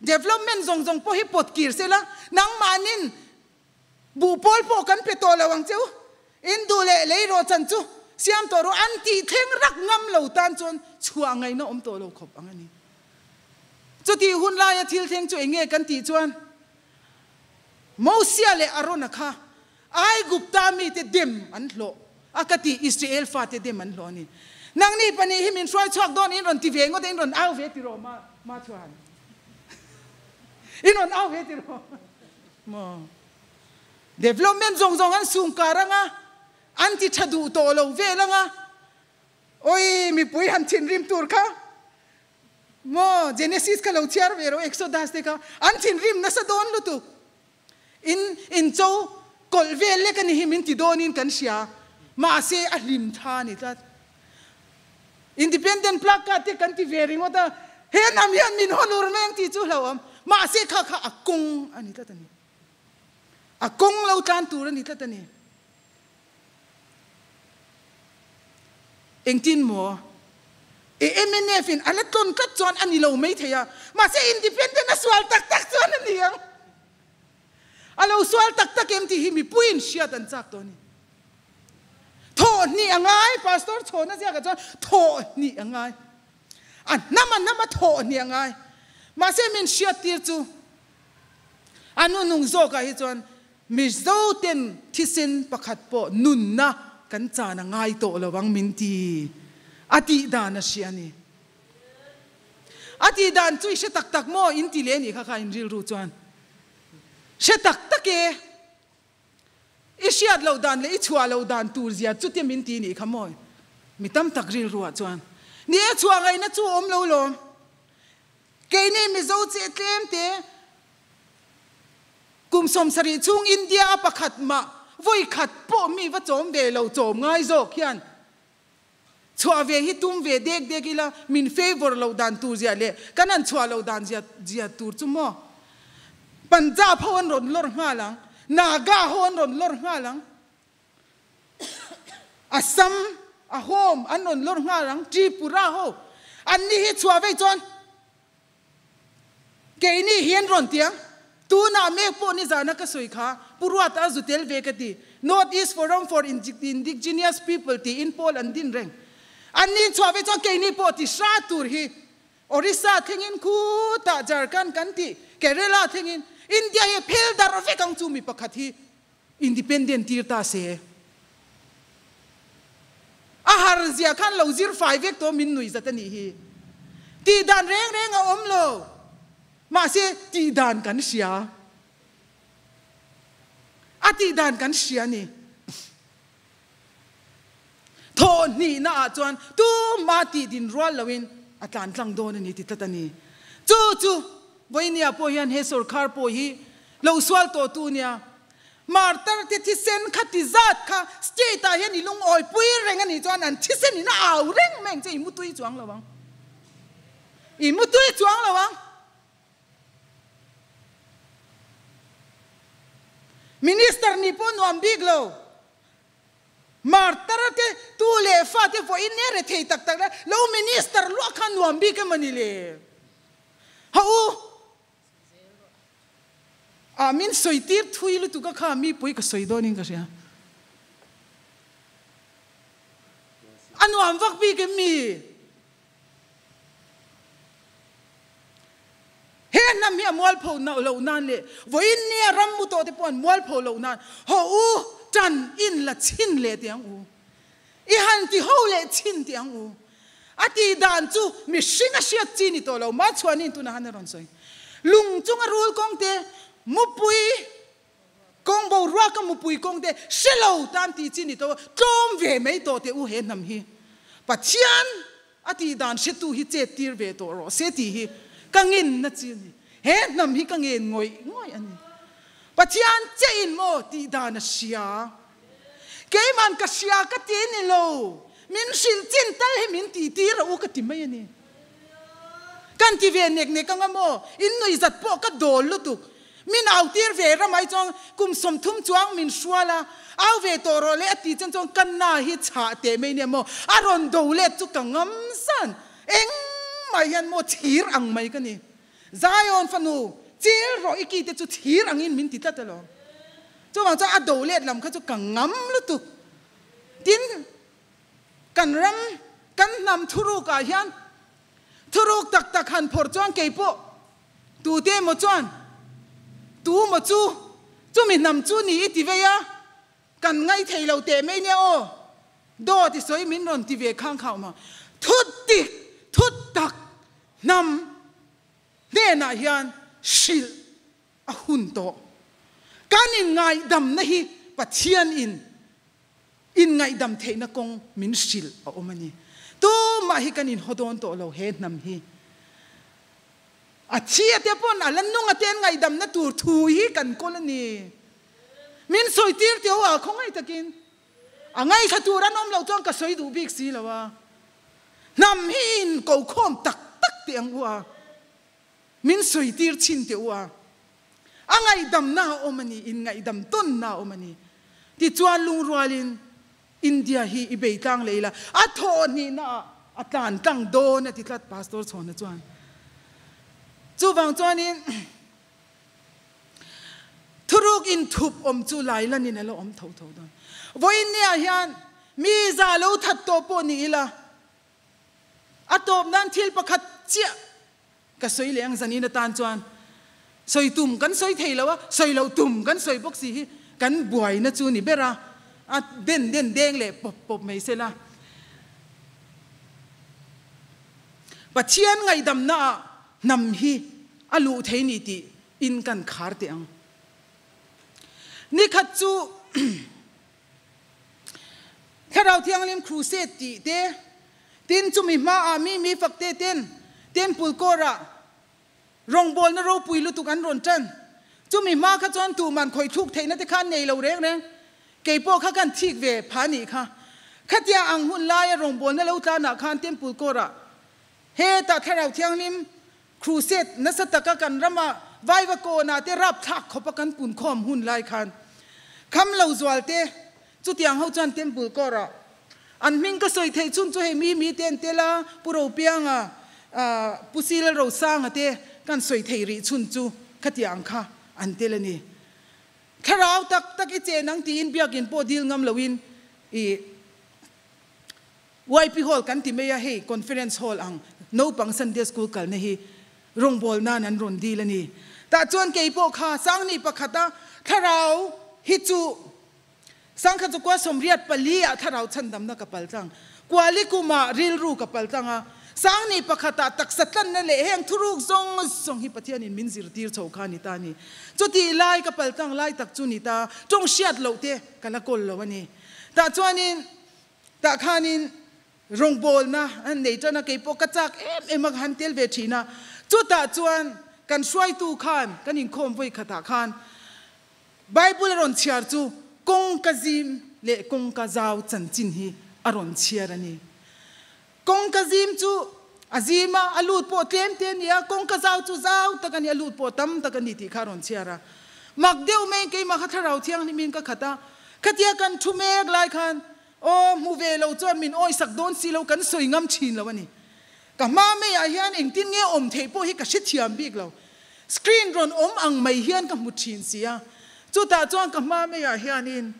development zawng zawng pawh hi pawt kir se la, nangmahnin buh pawl pawh kan pe tawh lo ang che u. In duh leh lei rawh chan chu siam tawh rawh an tih thleng rak ngam lo tan chuan chhuah ngaihna awm tawh lo khawp ang a ni. Chutih hun laia thil thleng chu eng nge kan tih chuan Mosia leh Arona kha Aigupta mite dem an hlawh a ka ti, Israel fate dem an hlawh a ni. Nangni pahnih hi min hruai chhuak dawn in rawn ti ve ngawt a, in rawn au ve tiraw ma ma chuan? In rawn au ve tiraw maw? Development zawng zawng an sungkar anga, an ti tha duh tawh lo vel anga, oi mipui han thinrim tur kha maw Genesis kha lo chhiar ve rawh Exodus te kha an thinrim nasa dawn lutuk. In in cho kawlh vel lek a ni hi min ti dawnin kan hria. Mahse a hlim tha a ni tlat. Independent placard te kan ti ve ringawt a, he hnam hian min hawn ur mai ang tih chu hlauhawm. Mahse kha kha a kawng a ni tlat a ni. A kawng lo tlan tur a ni tlat a ni. Engtin maw? E mnf in a la tlawn tlat chuan a ni lo mai thei a, mahse independent a sual tak tak chuan a ni ang. A lo sual tak tak em tih hi mipuiin hriat an chak tawh a ni. Thawh hnih a ngai, Pastor Chhawna ziakah chuan thawh hnih a ngai. A hnam a hnam a thawh hnih a ngai. Mahse min hriat tir chu a nu nung zawkah hi chuan. Mizo ten thisen pakhat pawh nunna kan chan a ngai tawh lo ang min ti a tih dan a hria a ni. A tih dan chu i hre tak tak maw in ti leh a nih kha kha in rilru chuan hre tak tak e. I hriat loh dan leh i chhuah loh dan tur zia chutia min ti nih kha maw? Mi tam tak rilruah chuan ni e chhuah ngaihna chu a awm lo lawm. Keini Mizo che tlem te kum 70 chhung India a pakhat mah vawi khat pawh mi va chawm ve lo chawm ngai zawk hian chhuah ve hi tum ve dek dek ila min favour loh dan tur zia leh kan han chhuah loh dan zia zia tur chu maw Punjab ho an rawn lawr nghal ang, Naga ho an rawn lawr nghal ang, Assam, Ahom an rawn lawr nghal ang, Tripura ho an ni hi chhuah vei chuan keini hi an rawn ti ang. Tunah mek pawh nizana ka sawi kha Pu Ruata a zu tel ve ka ti. North East Forum for Indigenous People tiin pawl an din reng. An ni chhuah vei chuan keini pawh ti hra tur hi Orissa thlengin khutah Jharkhand kan ti, Kerala thlengin India hi phel darh vek ang chu mi pakhat hi independent tir ta se. A har zia khan lo zir fai vek tawh min nui zat a nih hi. Tih dan reng reng a awm lo. Mahse tih dan kan hria. A tih dan kan hria a ni. Thawh hnihna ah chuan tumah tih din rual loin a tlan tlang dawn a ni ti tlat a ni. Chu chu Vawinia pawh hian he sorkar pawh hi lo sual tawh tu nia. Martar te thisen kha ti zat kha state ah hian i lungawi pui reng a nih chuan an thisen in a au reng mai ang che i mutui chuang lo ang. I mutui chuang lo ang. Minister nih pawh nuam bik lo. Martar te tu leh fa te vawiin e rethei tak tak lo minister luah kha nuam bik emaw ni le? Ha u ah min sawi tir thui lutuk a kha mi pui ka sawi dawn in ka hria. A nuam vak bik em mi? He hnam hi a mualpho loh nan leh vawiin nia ram mu tawh te pawh an mualpho loh nan haw u tan in la chhin leh teh ang u. I han ti ho leh chhin teh ang u. A tih dan chu mihring a hriat chi ni tawh lo mah chhuanin tunah han a rawn sawi. Lung chunga rul kawng te, mupui kawng boruaka mupui kawng te hre lo tan tih chi ni tawh tlawm ve mai tawh teh u he hnam hi. Pathian a tih dan hretu hi chet tir ve tawh rawh se tih hi ka ngenna chi a ni. He hnam hi ka ngen ngawih ngawih a ni. Pathian che in maw tih dan a hria. Keiman ka hria ka ti ni lo. Min hrilh chin tal hi min tih tir a u ka ti mai a ni. Kan ti ve nek nek anga maw? In nui zat pawh ka dawl lutuk. Min au tir ve ramai chuan kum 30 chuang min hrual a, au ve tawh rawh le a ti chuan chuan ka na hi chhah teh mai nia maw? A rawn do let chu ka ngam zan. Engmah hian maw thir ang mai ka ni. Zion fanu, chil rawh i ki te chu thir angin min ti tlat alawm. Chuvang chuan a do let lam kha chu ka ngam lutuk. Tin, Kan ram, kan hnam thuruk ah hian thuruk tak tak han phawrh chuan kei pawh tute emaw chuan tu maw chu chumi hnam chu ni i ti vei a, kan ngaithei lo teh mai nia aw, dawt i sawi min rawn ti ve khang khauh ma. Thut dik, thut tak hnam hnenah hian hrilh a hun tawh. Kan inngaihdamna hi Pathian in Inngaihdam theihna kawng min hrilh a awm a ni. Tumah hi kan inhaw dawn tawh lo he hnam hi. A thi a te pawn a la nung a te an ngaihdamna tur thu hi kan kawl a ni. Min sawi tir teh a khawngaih takin. A ngaithla tur an awm loh chuan ka sawi duh bik si lo a. Hnam hi in ko khawm tak tak teh ang u a. Min sawi tir chhin teh u a. A ngaihdamna a awm a ni, inngaihdam tawnna a awm a ni. Tichuan lungrualin India hi i bei tlang leh ila, a thawh hnihna ah a tlan tlang dawn a ti tlat Pastor Chhawna chuan. Chuvang chuanin thuruk inthup awm chu lailanin a la awm tho tho dawn. Vawiin niah hian mi za lo that tawh pawh ni ila, a tawp nan thil pakhat chiah Ka sawi leh ang zanin atan chuan Sawi tum kan sawi thei lo a, sawi loh tum kan sawi bawk si hi kan buaina chu ni ber a, a den den deng leh pawp pawp mai sela. Pathian ngaihdamnaah hnam hi a luh thei ni tih in kan khar teh ang. Nikhat chu Thlarau Thianghlim Crusade tih te, tin chumi hmaah mi mi fak te ten Temple Court-ah Rawngbawlna ropui lutuk an rawn tan. Chumi hma kha chuan tuman khawih thluk theihna te kha an nei lo reng reng. Kei pawh kha kan thik ve pha nih kha. Khatia ang hun laia rawngbawlna lo tlanah khan Temple Court-ah hetah Thlarau Thianghlim Crusade nasa taka kan rama Vaiva kawnah te rapthlak khawpa kan punkhawm hun lai khan kham lo zual te chutiang ho chuan Temple Court-ah An hming ka sawi theih chhun chu hei mi mi te an tel a, Pu Ropianga, Pu Sila Rosanga te kan sawi theih rih chhun chu khatiang kha an tel a ni. Thlarau tak tak i chen ang tiin biakin pawh dil ngam loin i YP Hall kan ti mai a, hei Conference Hall ang naupang Sunday School kalna hi rawngbawl nan an rawn dil a ni. Tah chuan kei pawh kha Sangni pakhata thlarau hi chu Sangkhat chu kua 84 ah thlarau chhandamna ka pal tlang. Kuali kumah rilru ka pal tlang a. Sangni pakhatah taksa tlanna leh heng thuruk zawng zawng hi Pathianin min zirtir chho kha a ni ta a ni. Chutih lai ka pal tlang lai tak chu ni ta, tawng hriat loh te ka la kawl lo a ni. Tah chuanin, tah khanin rawngbawlna an nei tan a, kei pawh ka chak em em a, ka han tel ve thin a. Chutah chuan kan hruaitu khan, kan inkhawm vawi khatah khan, Bible a rawn chhiar chu kawngka zim leh kawngka zau chanchin hi a rawn chhiar a ni. Kawngka zim chu a zim a, a lut pawh tlem te a ni a, kawngka zau chu zau tak a ni, a lut pawh tam tak a ni tih kha a rawn chhiar a. Mak deuh maiin keimah kha Thlarau Thianghlimin ka khat a, khatia kan thu mek lai khan, Aw, hmu ve lo chuan min awisak dawn si lo, kan sawi ngam thin lo a ni. Ka hma maiah hian engtin nge awm theih pawh hi ka hrethiam bik lo. Screen rawn awm ang mai hian ka hmu thin si a. Chutah chuan ka hma maiah hianin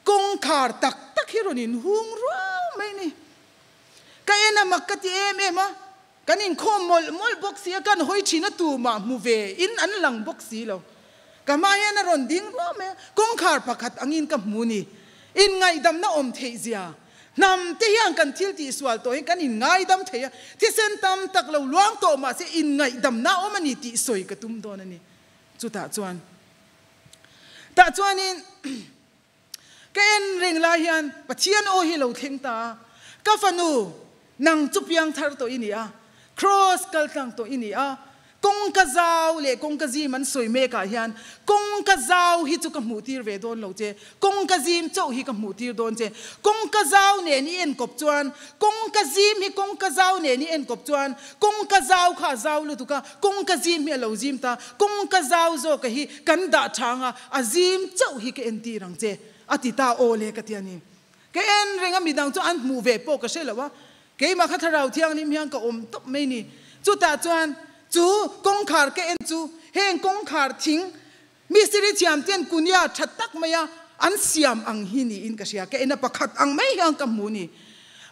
kawngkhar tak tak hi rawn inhung ruau mai ni. Ka en a mak ka ti em em a, kan inkhawm mawlh mawlh bawk si a, kan hawi thin a tumah hmu ve in an lang bawk si lo. Ka hma hian a rawn ding ruau mai a, kawngkhar pakhat angin ka hmu ni. Inngaihdamna awm theih zia. Hnam te hian kan thil tih sual tawh hi kan inngaidam thei a, thisen tam tak lo luang tawh mahse inngaihdamna awm a ni tih sawi ka tum dawn a ni. Chutah chuan tah chuanin ka en reng lai hian Pathian aw hi lo thleng ta a, Ka fanu, nang chu piangthar tawh i ni a, Kraws kaltlang tawh i ni a, Kawngka zau leh kawngka zim an sawi mek ah hian kawngka zau hi chu ka hmuh tir ve dawn lo che, kawngka zim chauh hi ka hmuh tir dawn che. Kawngka zau nen i enkawp chuan kawngka zim hi kawngka zau nen i enkawp chuan kawngka zau kha a zau lutuk a, kawngka zim hi a lo zim ta, kawngka zau zawka hi kan dah tha anga a zim chauh hi ka entir ang che a ti ta aw le ka ti a ni. Ka en reng a midang chu an hmuh ve pawh ka hre lo a, Keimah kha Thlarau Thianghlim hian ka awm tawp mai ni. Chutah chuan chu kawngkhar ka en chu heng kawngkhar thing mistiri thiam ten kunia tha tak maia an siam ang hi niin ka hria. Ka en a pakhat ang mai hian ka hmu ni.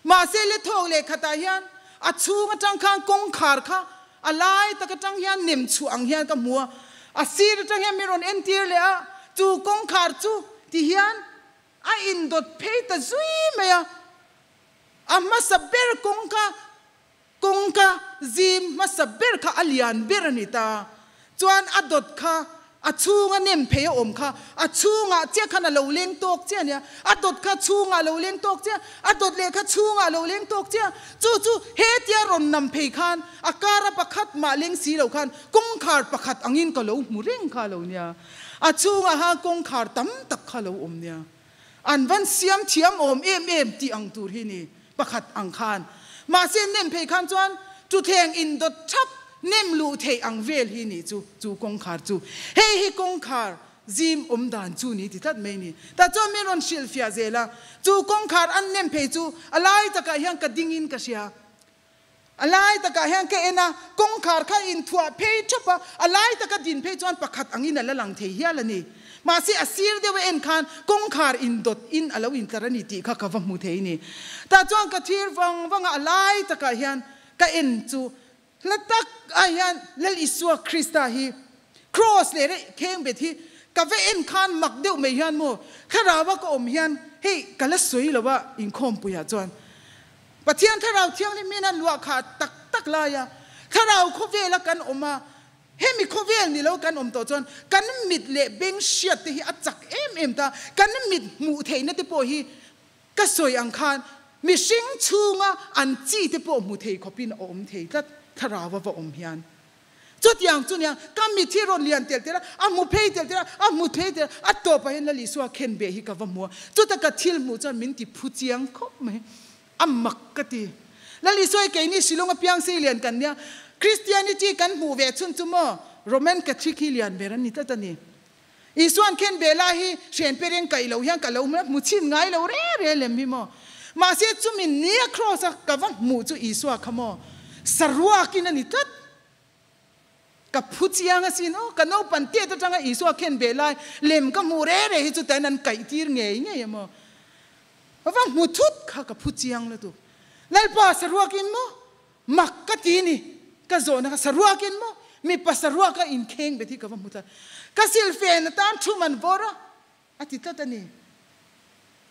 Mahse le thawk leh khatah hian a chhung atang khan kawngkhar kha a lai tak atang hian nem chhuah ang hian ka hmu a. A sir atang hian min rawn entir leh a, chu kawngkhar chu ti hian a indawt phei ta zui mai a. A hmasa ber kawngka, kawngka zim hmasa ber kha a lian ber a ni ta. Chuan a dawt kha a chhunga nem phei a awm kha a chhungah chiah khan a lo leng tawk chiah a nia. A dawt kha chhungah a lo leng tawk chiah, a dawt leh kha chhungah a lo leng tawk chiah. Chu chu hetia rawn nam phei khan a kara pakhat mah leng si lo khan kawngkhar pakhat angin ka lo hmu reng kha a lo nia. A chhungah khan kawngkhar tam tak kha a lo awm nia. An van siam thiam awm em em tih ang tur hi ni pakhat ang khan. Mahse nem phei khan chuan thutthleng indawt thap nem luh theih ang vel hi ni chu chu kawngkhar chu. Hei hi kawngkhar zim awm dan chu ni ti tlat mai ni. Tah chuan min rawn hrilhfiah zel a, chu kawngkhar an nem phei chu a lai takah hian ka ding in ka hria. A lai takah hian ka en a, kawngkhar kha inthuah phei thap a, a lai taka din phei chuan pakhat angin a la lang thei hial a ni. Mahse a sir deuh a en khan kawngkhar indawt in a lo intlar a ni tih kha ka va hmu thei ni. Tah chuan ka thir vang vang a, a lai takah hian ka en chu hla tak ah hian Lal Isua Krista hi. Kraws leh reh kheng bet hi ka va en khan mak deuh mai hian maw thlarau a ka awm hian hei ka la sawi lo a inkhawmpuiah chuan Pathian thlarau thianghlim hian an luah khah tak tak lai a, thlarau khawvel a kan awm a, hemi khawvel ni lo kan awm tawh chuan kan mit leh beng hriat te hi a chak em em ta, kan mit hmuh theihna te pawh hi ka sawi ang khan mihring chhunga an chi te pawh hmu thei khawpin a awm thei tlat thlarau a va awm hian. Chutiang chu nia, ka mit hi rawn lian telh telh a, a hmu phei telh telh a, a hmu phei telh a, a tawpah hian Lal Isua khen beh hi ka va hmu a, chuta ka thil hmuh chuan min ti phu chiang khawp mai, a mak ka ti. Lal Isua hi keini Shillong apiang sei lian kan nia, Christianity kan hmuh ve chhun chu maw Roman Catholic hi lian ber an ni tlat a ni. Isua'n khen beh lai hi hren pe reng kaih lo hian ka lo hmu chhin ngai lo re re lem hi maw. Mahse chumi nia kraws a ka va hmuh chu Isua kha maw saruakin a ni tlat. Ka phu chiang asin aw, ka naupan tet atanga Isua khen beh lai lem ka hmuh re re hi chu tain an kaih tir ngei ngei a maw. Ka va hmu thut kha ka phu chiang lutuk. Lalpa saruakin maw Mak ka ti ni, ka zawhna kha saruakin maw mipa saruaka inkheng bet hi ka va hmu tlat. Ka silfen atan thu man vawr a, a ti tlat a ni.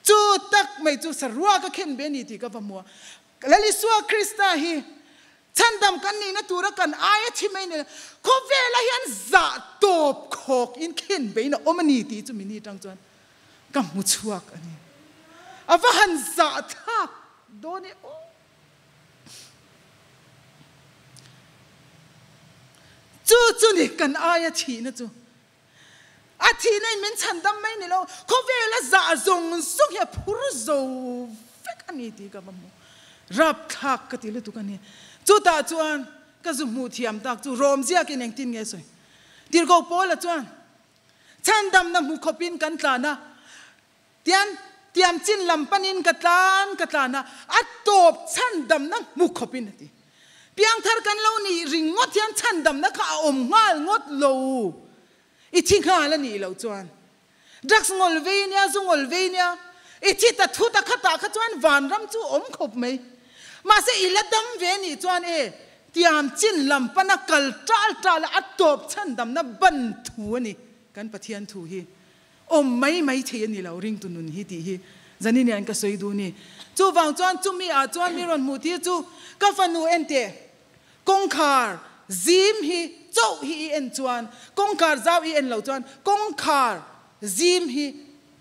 Chu tak mai chu saruaka khen ve a ni tih ka va hmu a. Lal Isua Krista hi chhandam kan nihna tura kan aia thi mai ni lo, khawvela hian zah tawp khawk in khen bein a awm a ni tih chu mini atang chuan ka hmu chhuak a ni. A va han zah thlak dawn e aw. Chu chu ni kan aia thihna chu. A thihna in min chhan dam mai ni lo, khawvel a zah zawng zawng hi a phur zo vek a ni tih ka va hmu. Rapthlak ka ti lutuk a ni. Chutah chuan ka zu hmuh thiam tak chu Rom ziakin engtin nge sawi? Tirhkoh Paula chuan chhandamna hmu khawpin kan tlan a, Tian tiam chin lam panin ka tlan ka tlan a, a tawp chhandamna hmu khawpin a ti. Piangthar kan lo nih ringawt hian chhandamna kha a awm nghal ngawt lo. I thi nghal a nih loh chuan drugs ngawl vei nia, zu ngawl vei nia, i thi ta thut a khatah kha chuan vanram chu awm khawp mai. Mahse i la dam ve nih chuan e tiam chin lam pana kal tal tal a, a tawp chhandamna ban thu a ni kan Pathian thu hi. Awm mai mai thei a ni lo ringtu nun hi tih hi Zanini an ka sawi duh ni. Chuvang chuan chumi ah chuan mi rawn hmuh tir chu ka fanu en teh kawngkhar zim hi chauh hi i en chuan kawngkhar zau i en lo chuan kawngkhar zim hi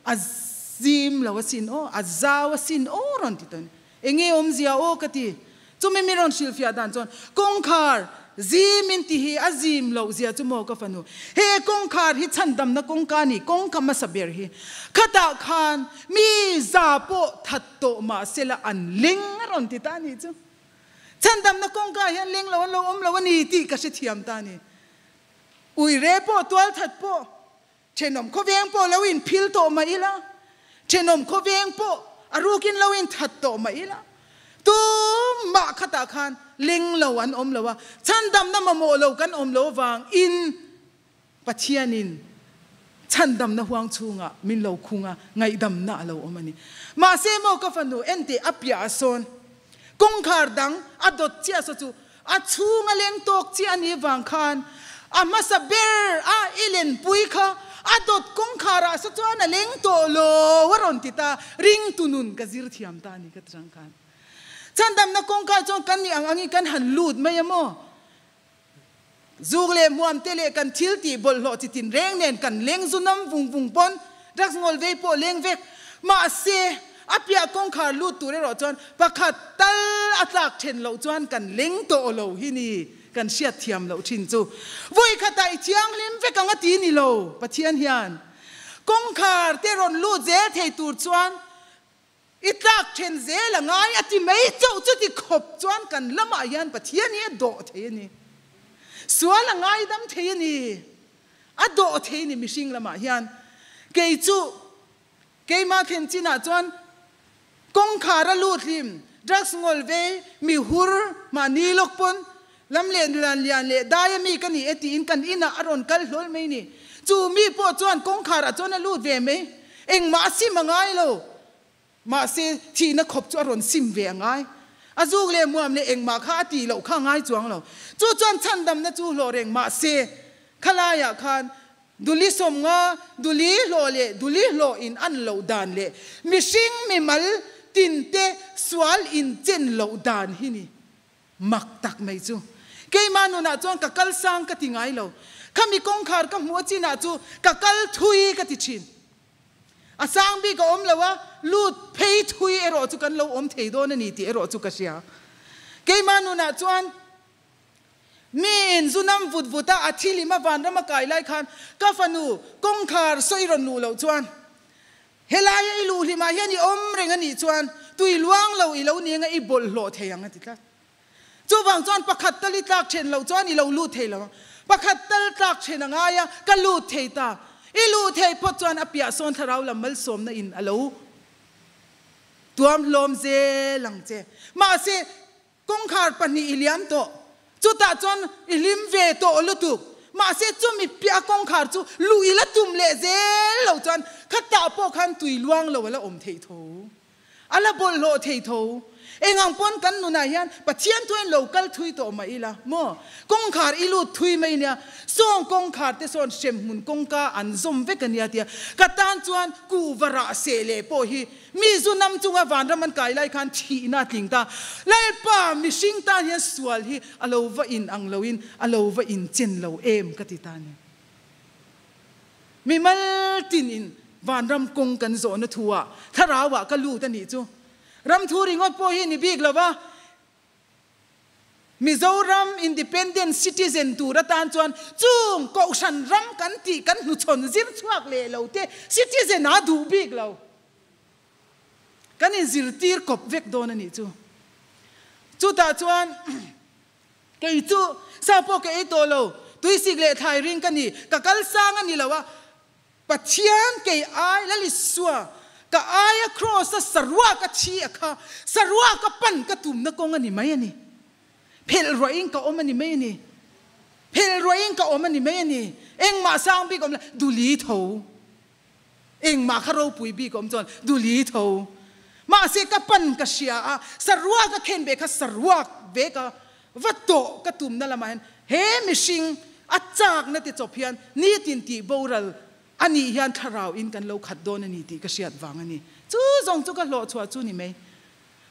a zim lo asin aw a zau asin aw rawn ti tawh a ni. Enge awmzia aw ka ti. Chumi mi rawn hrilhfiah dan chuan kawngkhar zim in ti hi a zim loh zia chu maw ka fanu. He kawngkhar hi chhandamna kawngka ni kawngka hmasa ber hi. Khatah khan mi za pawh that tawh mah sela an leng a rawn ti ta a nih chu. Chhandamna kawngka hian leng lo an lo awm lo a ni tih ka hrethiam ta a ni. Uire pawh tualthat pawh Thenawm khawveng pawh lo inphil tawh mah ila, thenawm khawveng pawh a rukin lo inthat tawh mah ila, tumah khatah khan leng lo an awm lo a, chhandamna mamawh lo kan awm lo avangin Pathianin chhandamna huang chhungah min lo khung a, ngaihdamna a lo awm a ni. Mahse maw ka fanu, enteh a piah a sawn, kawngkhar dang a dawt chiah saw chu A chhung a leng tawk chiah a nih vang khan a hmasa ber a i lenpui kha a dawt kawngkhar ah sa chuan a leng tawh lo a rawn ti ta, ringtu nun ka zir thiam ta a ni ka ti rang khan. Chhandamna kawngkhar chuan kan nih ang angin kan han lut mai a maw? Zuk leh hmuam te leh kan thil tih bawlhhlawh chi tin reng nen kan leng zu nam vung vung pawn drugs ngawl vei pawh leng vek mahse a piah kawngkhar lut tur erawh chuan pakhat tal a tlak then loh chuan kan leng tawh lo hi ni kan hriat thiam loh thin chu vawi khatah i thianghlim vek ang a ti ni lo Pathian hian kawngkhar te rawn lut zel thei tur chuan I tlak then zel a ngai a ti mai chauh chuti khawp chuan kan lamah hian Pathian hi a dawh thei a ni. Sual a ngaidam thei a ni. A dawh thei a ni mihring lamah hian. Kei chu keimah thlen chinah chuan kawngkhar a lut hlim, drugs ngawl vei, mi hur, mahni lawk pawn lam leh lian lian leh dai a mi ka ni e tiin kan inah a rawn kal hlawl mai ni. Chu mi pawh chuan kawngkhar ah chuan a lut ve mai. Engmah a sim a ngai lo. Mahse, thihna khawp chu a rawn sim ve a ngai. A zuk leh muam leh engmah kha a tih loh kha a ngai chuang lo. Chu chuan chhandamna chu hlawh reng mahse, Khalaiah khan duli 50, duli hlawh leh duli hlawh in an loh dan leh mihring mimal tinte sual in chen loh dan hi ni. Mak tak mai chu. Keimah nunah chuan ka kal sang ka ti ngai lo. Khami kawngkhar ka hmuh chinah chu ka kal thui ka ti thin. A sang bik a awm lo a, lut phei thui erawh chu kan lo awm thei dawn a ni tih erawh chu ka hria. Keimah nunah chuan miin zu nam vut vut a, a thilim a vanram a kai lai khan ka fanu kawngkhar sawi rawn luh loh chuan helaia i luh hlimah hian i awm reng a nih chuan tui luang lo i lo ni anga i bawlhhlawh thei ang a ti tlat. Chuvang chuan pakhat tal i tlak then loh chuan i lo lut thei lo ang. Pakhat tal tlak then a ngai a, ka lut thei ta. I luh thei phawt chuan a piah sawn thlarau lam malsawmna in a lo tuam hlawm zel ang che. Mahse, kawngkhar pahnih i liam tawh. Chutah chuan i hlim ve tawh lutuk. Mahse, chumi piah kawngkhar chu luh i la tum leh zel lo chuan khatah pawh khan tui luang lo a la awm thei tho. A la bawlhhlawh thei tho. Engang pawn kan nunah hian Pathian thuin lo kal thui tawh mah ila maw? Kawngkhar i lut thui mai nia, sawng kawngkhar te sawn hremhmun kawngka an zawm vek a nia tia ka tan chuan kuhva rah seh leh pawh hi mi zu nam chunga vanram an kai lai khan thihna a tling ta. Lalpa mihring tan hian sual hi a lo va in ang loin a lo va in chen lo em ka ti ta ni. Mi mal tinin vanram kawng kan zawhna thu-ah thlarauah ka lut a nih chu. Ram thu ringawt pawh hi ni bik lo va, Mizoram independent citizen tur atan chuan chung Kohhran ram kan tih kan hnuchhawn zir chhuak leh lo te citizen a duh bik lo. Kan inzirtir kawp vek dawn a nih chu. Chutah chuan. Kei chu sa pawh ka ei tawh lo, tuisik leh thlai ring ka ni, ka kal sang a ni lo a, Pathian kei ai Lalisua ka aia kraws a saruak a thi a kha, saruak a pan ka tumna kawng a ni mai a ni. Phelh ruahin ka awm a ni mai a ni. Phelh ruahin ka awm a ni mai a ni. Engmah sang bik awm lo, duli tho. Engmah kha ropui bik awm chuan duli tho. Mahse ka pan ka hria a, saruak a khen ve kha saruak ve ka va tawh ka tumna lamah hian he mihring a chakna te chawp hian nitin tih boral a nih hian thlarau in kan lo khat dawn a ni tih ka hriat vang a ni. Chu zawng chu ka hlawhchhuah chu ni mai.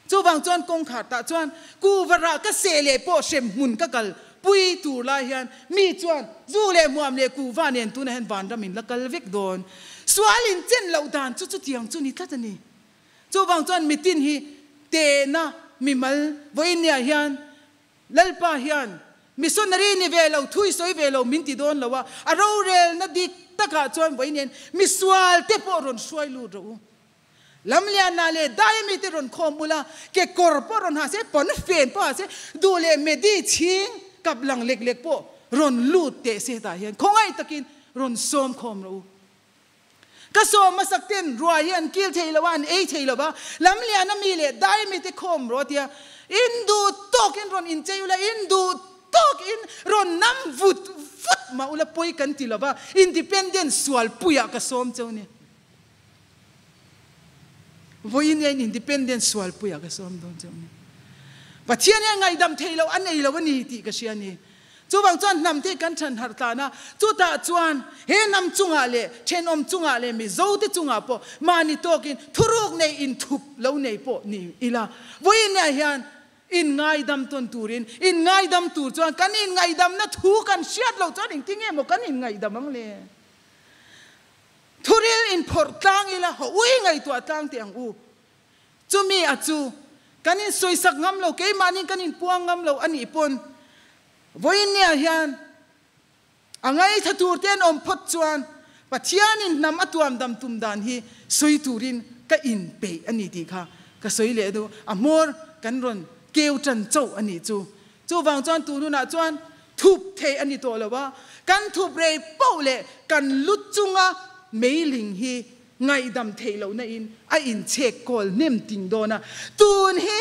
Chuvang chuan kawngkhar tah chuan kuhva rah ka seh leh pawh hrem hmun ka kal pui tur lai hian mi chuan zu leh hmuam leh kuhva nen tunah hian vanram in la kal vek dawn. Sual in chen loh dan chu chutiang chu ni tlat a ni. Chuvang chuan mitin hi tehna mimal vawiinniah hian Lalpa hian missionary ni ve lo, thui sawi ve lo min ti dawn lo a, a rorelna dik takah chuan vawiin hian misual te pawh rawn hruai lut rawh u. Lamlianah leh dai mite rawn khawm ula, kekawr pawh rawn ha se, pawn fen pawh ha se, duh leh medi chhing kap lang lek lek pawh rawn lut teh se hetah hian khawngaih takin rawn sawm khawm rawh u. Ka sawm hmasak ten ruai hi an kil thei lo a, an ei thei lo va, Lamliana mi leh dai mite khawm rawh tia in duh tawkin rawn inchei ula, in duh tawkin rawn nam vut vut mah ula pawi kan ti lo va, independent sualpuiah ka sawm cheu nia. Vawiin hian independent sualpuiah ka sawm dawn cheu ni. Pathian hian ngaihdam thei loh a nei lo a ni tih ka hria a ni. Chuvang chuan hnam te kan than harh tlan a, chutah chuan he hnam chungah leh thenawm chungah leh Mizote chungah pawh mahni tawkin thuruk nei inthup lo nei pawh ni ila. Vawiin ah hian in ngaidam tawn turin, in ngaidam tur chuan kan inngaihdamna thu kan hriat loh chuan engtin nge maw kan inngaihdam ang le? Thuril inphawrh tlang ila haw ui ngaihtuah tlang teh ang u. Chumi a chu kan insawisak ngam lo, keimahni kan inpuang ngam lo a nih pawn vawiinniah hian a ngaitha tur te an awm phawt chuan Pathianin hnam a tuam dam tum dan hi sawi turin ka inpeih a ni tih kha ka sawi leh duh. A hmawr kan rawn keu tan chauh a nih chu. Chuvang chuan tun hunah chuan thup theih a ni tawh lo a, kan thup rei poh leh kan lu chunga meiling hi ngaihdam theih lohna in a inchhek kawl hnem ting dawn a. Tun hi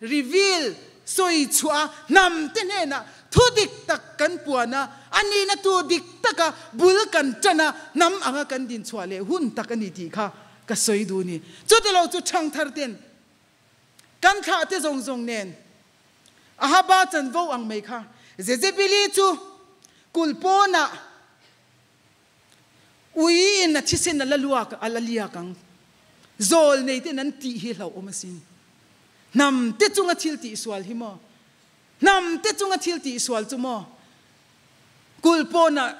reveal, sawi chhuah a, hnam te hnenah thu dik tak kan puan a, a nihna tur dik taka bul kan tan a, hnam anga kan din chhuah leh hun tak a ni tih kha ka sawi duh a ni. Chutilo chu thangthar ten kan thlah te zawng zawng nen Ahaba chanvo ang mai kha Jezebeli chu kulh pawnah Ui in a thisen a la luak a la liak ang. Zawl nei ten an tih hi hlauhawm asin. Hnam te chunga thil tih sual hi maw? Hnam te chunga thil tih sual chu maw? Kulh pawnah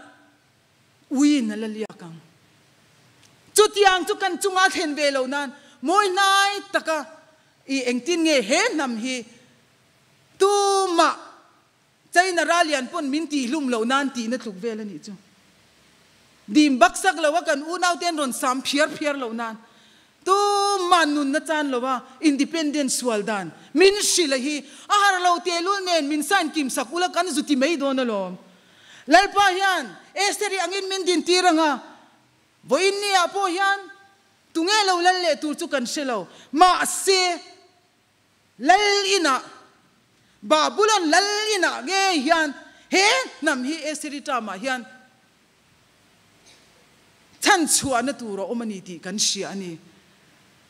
ui in a la liak ang. Chutiang chu kan chunga a thlen ve lo nan mawi hnai taka i engtin nge he hnam hi tumah China ralian pawn min tihhlum loh nan tihna tluk vel a nih chu. Dim baksak lo a kan unaute an rawn sam phiar phiar loh nan tumah nunna chan lo a independent sual dan min hrilh a hi a har lo tehlul nen min sign kim sak ula kan zu ti mai dawn alawm. Lalpa hian Esther-i angin min din tir ang a, vawiin ni ah pawh hian tunge lo lal leh tur chu kan hre lo, mahse Lal inah, Babulon lal inah ngei hian he hnam hi Eseri term-ah hian chhanchhuahna tur a awm a ni tih kan hria a ni.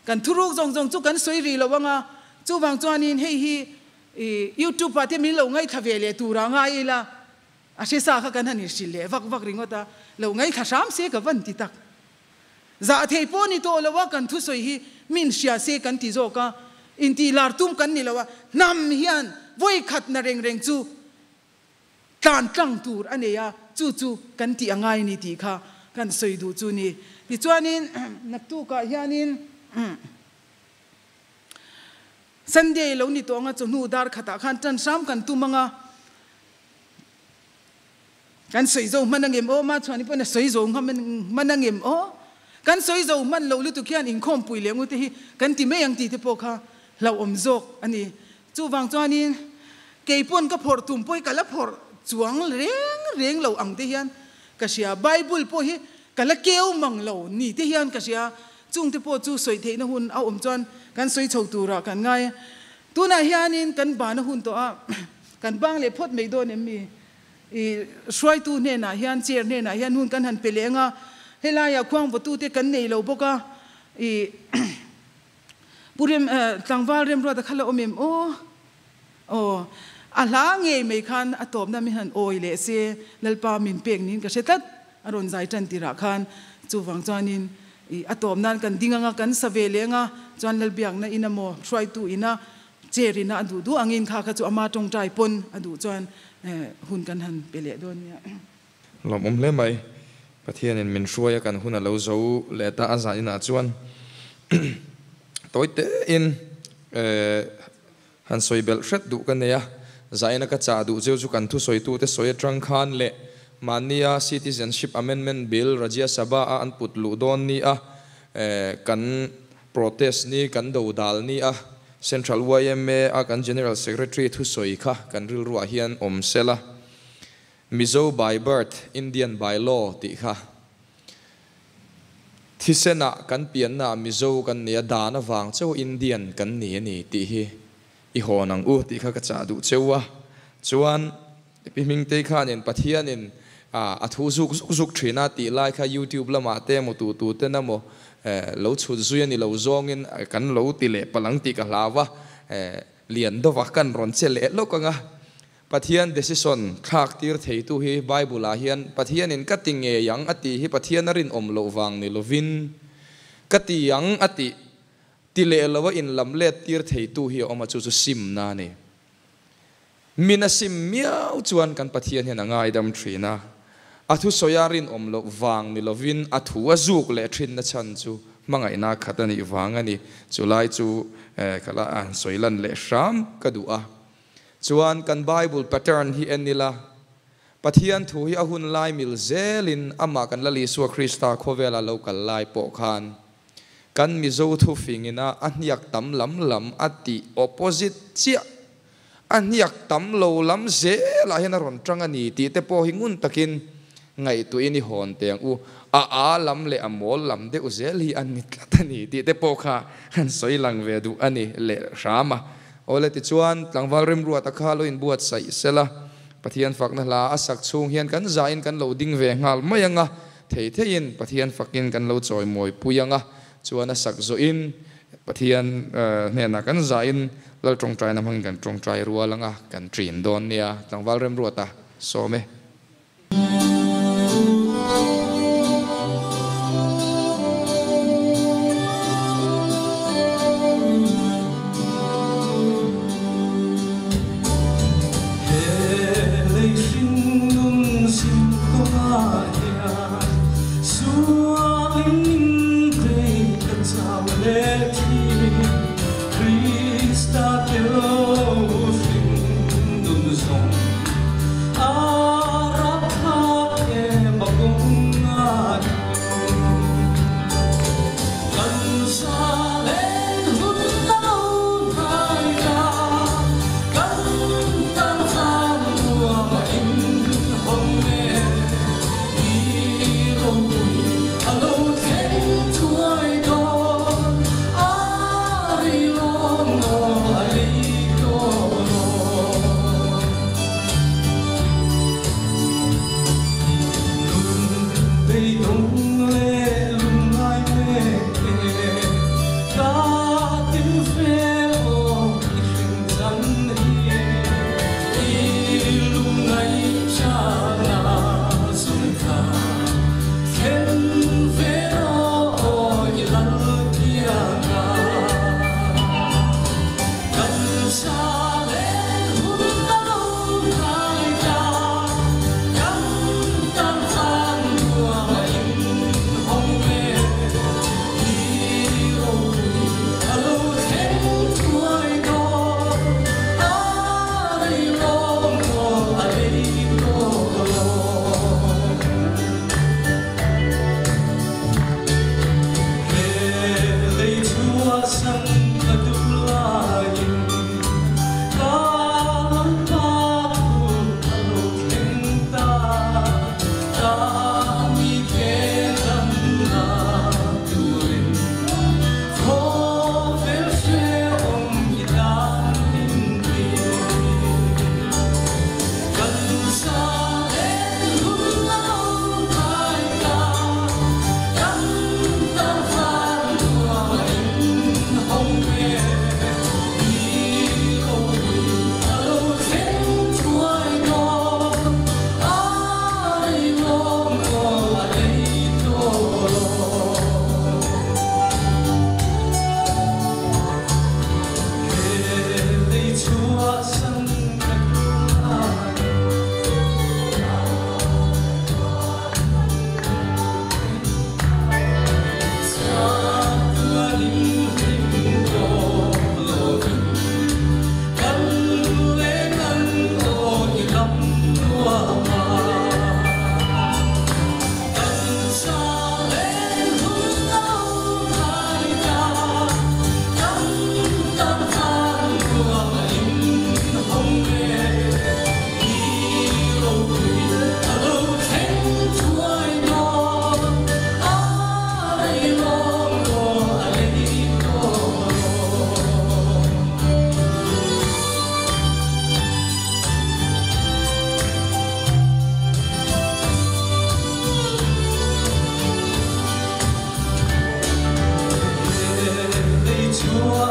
Kan thuruk zawng zawng chu kan sawi rih lo ang a, chuvang chuanin hei hi YouTube-ah te min lo ngaithla ve leh turah ngai ila, a hre sa kha kan han inhrilh leh vak vak ringawt a, lo ngaithla hram se ka van ti tak. Zah thei pawh ni tawh lo a, kan thusawi hi min hria se kan ti zawk a, intih lar tum kan ni lo a, hnam hian vawi khat na reng reng chu tlan tlang tur a nei a, chu chu kan tih a ngai ni tih kha kan sawi duh chu ni. Tichuanin naktukah hianin Sunday lo ni tawh anga chawhnu dar khatah khan tan hram kan tum anga, Kan sawi zo hman angem aw? Mah chuan i pawn a sawi zo hman angem aw? Kan sawi zo hman lo lutuk hian inkhawmpui leh ngute hi kan ti mai ang tih te pawh kha hlauhawm zawk a ni. Chuvang chuanin kei pawn ka phawrh tum pawh hi ka la phawrh chuang reng reng lo ang te hian ka hria. Bible pawh hi ka la keu mang lo ni te hian ka hria. Chungte pawh chu sawi theihna hun a awm chuan kan sawi chho turah kan ngai a. Tunah hianin kan bana hun tawh a, kan bang leh phawt mai dawn em mi? I hruaitu hnenah hian, chair hnenah hian hun kan han pe leh ang a, helaiah khuang vawtute kan nei lo bawk a, i Pu Rem, tlangval Remruata kha la awm em aw? Aw, a hla ngei mai khan a tawpna min han awi leh se, Lalpa min pek niin ka hre tlat, a rawn zai tan tirah khan, chuvang chuanin i a tawp nan kan ding ang a, kan sa ve leh ang a, chuan Lalbiakna ina maw hruaitu ina chair ina a duh duh angin kha kha chu ama tawngtai pawn a duh chuan hun kan han pe leh dawn nia.
Lawmawm hle mai. Pathianin min hruai a kan hun a lo zo leh ta a zan inah chuan tawi tein han sawi belh hret duh ka nei a. Zaina ka chah duh cheu chu kan thusawitute sawi atang khan leh mahnia Citizenship Amendment Bill Rajya Sabha a an put luh dawn ni a kan protest ni kan do dal ni a Central yma a kan General Secretary thusawi kha kan rilruah hian awm sela Mizo by birth, Indian by law tih kha thisenah kan piannaah Mizo kan nia dan avang chauh Indian kan ni a ni tih hi i hawn ang u tih kha ka chah duh cheu a. Chuan Pi Hmingtei khanin Pathianin a thu zuk zuk zuk thin a tih lai kha YouTube lamah te emaw tu tu ten emaw lo chhut zui a ni lo zawngin kan lo ti leh palh ang tih ka hlau a, lian deuha kan rawn che leh lawk ang a. Pathian decision thlak tir theitu hi Bible ah hian Pathianin ka ti ngei ang a tih hi Pathian a rinawm loh vang ni lovin ka ti ang a tih ti leh lo a inlam let tir theitu hi a awm a chu chu simna a ni. Min a sim miau chuan kan Pathian hian a ngaidam thin a, a thusawi a rinawm loh vang ni lovin a thu a zuk leh thinna chhan chu hmangaihna khat a nih vang a ni. Chulai chu ka la sawi lan leh hram ka duh a. Chuan kan Bible pattern hi en ila, Pathian thu hi a hun lai mil zelin amah kan Lal Isua Krista khawvela lo kal lai pawh khan kan Mizo thufingin a a hniak tam lam lam a tih opposite chiah, a hniak tam lo lam zelah hian a rawn tang a ni tih te pawh hi ngun takin ngaihtuahin i hawn teh ang u. A a lam leh a mawl lam deuh zel hi a ni tlat a ni tih te pawh kha han sawi lang ve duh a ni leh hram a. Awle tichuan tlangval Remruata kha lo inbuatsaih sela, Pathian fakna hla a sak chhung hian kan zahin kan lo ding ve nghal mai ang a, thei theiin Pathian fakin kan lo chawimawi pui ang a, chuan a sak zawhin Pathian hnenah kan zahin Lal tawngtaina hmangin kan tawngtai rual ang a, kan ṭin dawn nia. Tlangval Remruata, sawm e.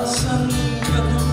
San.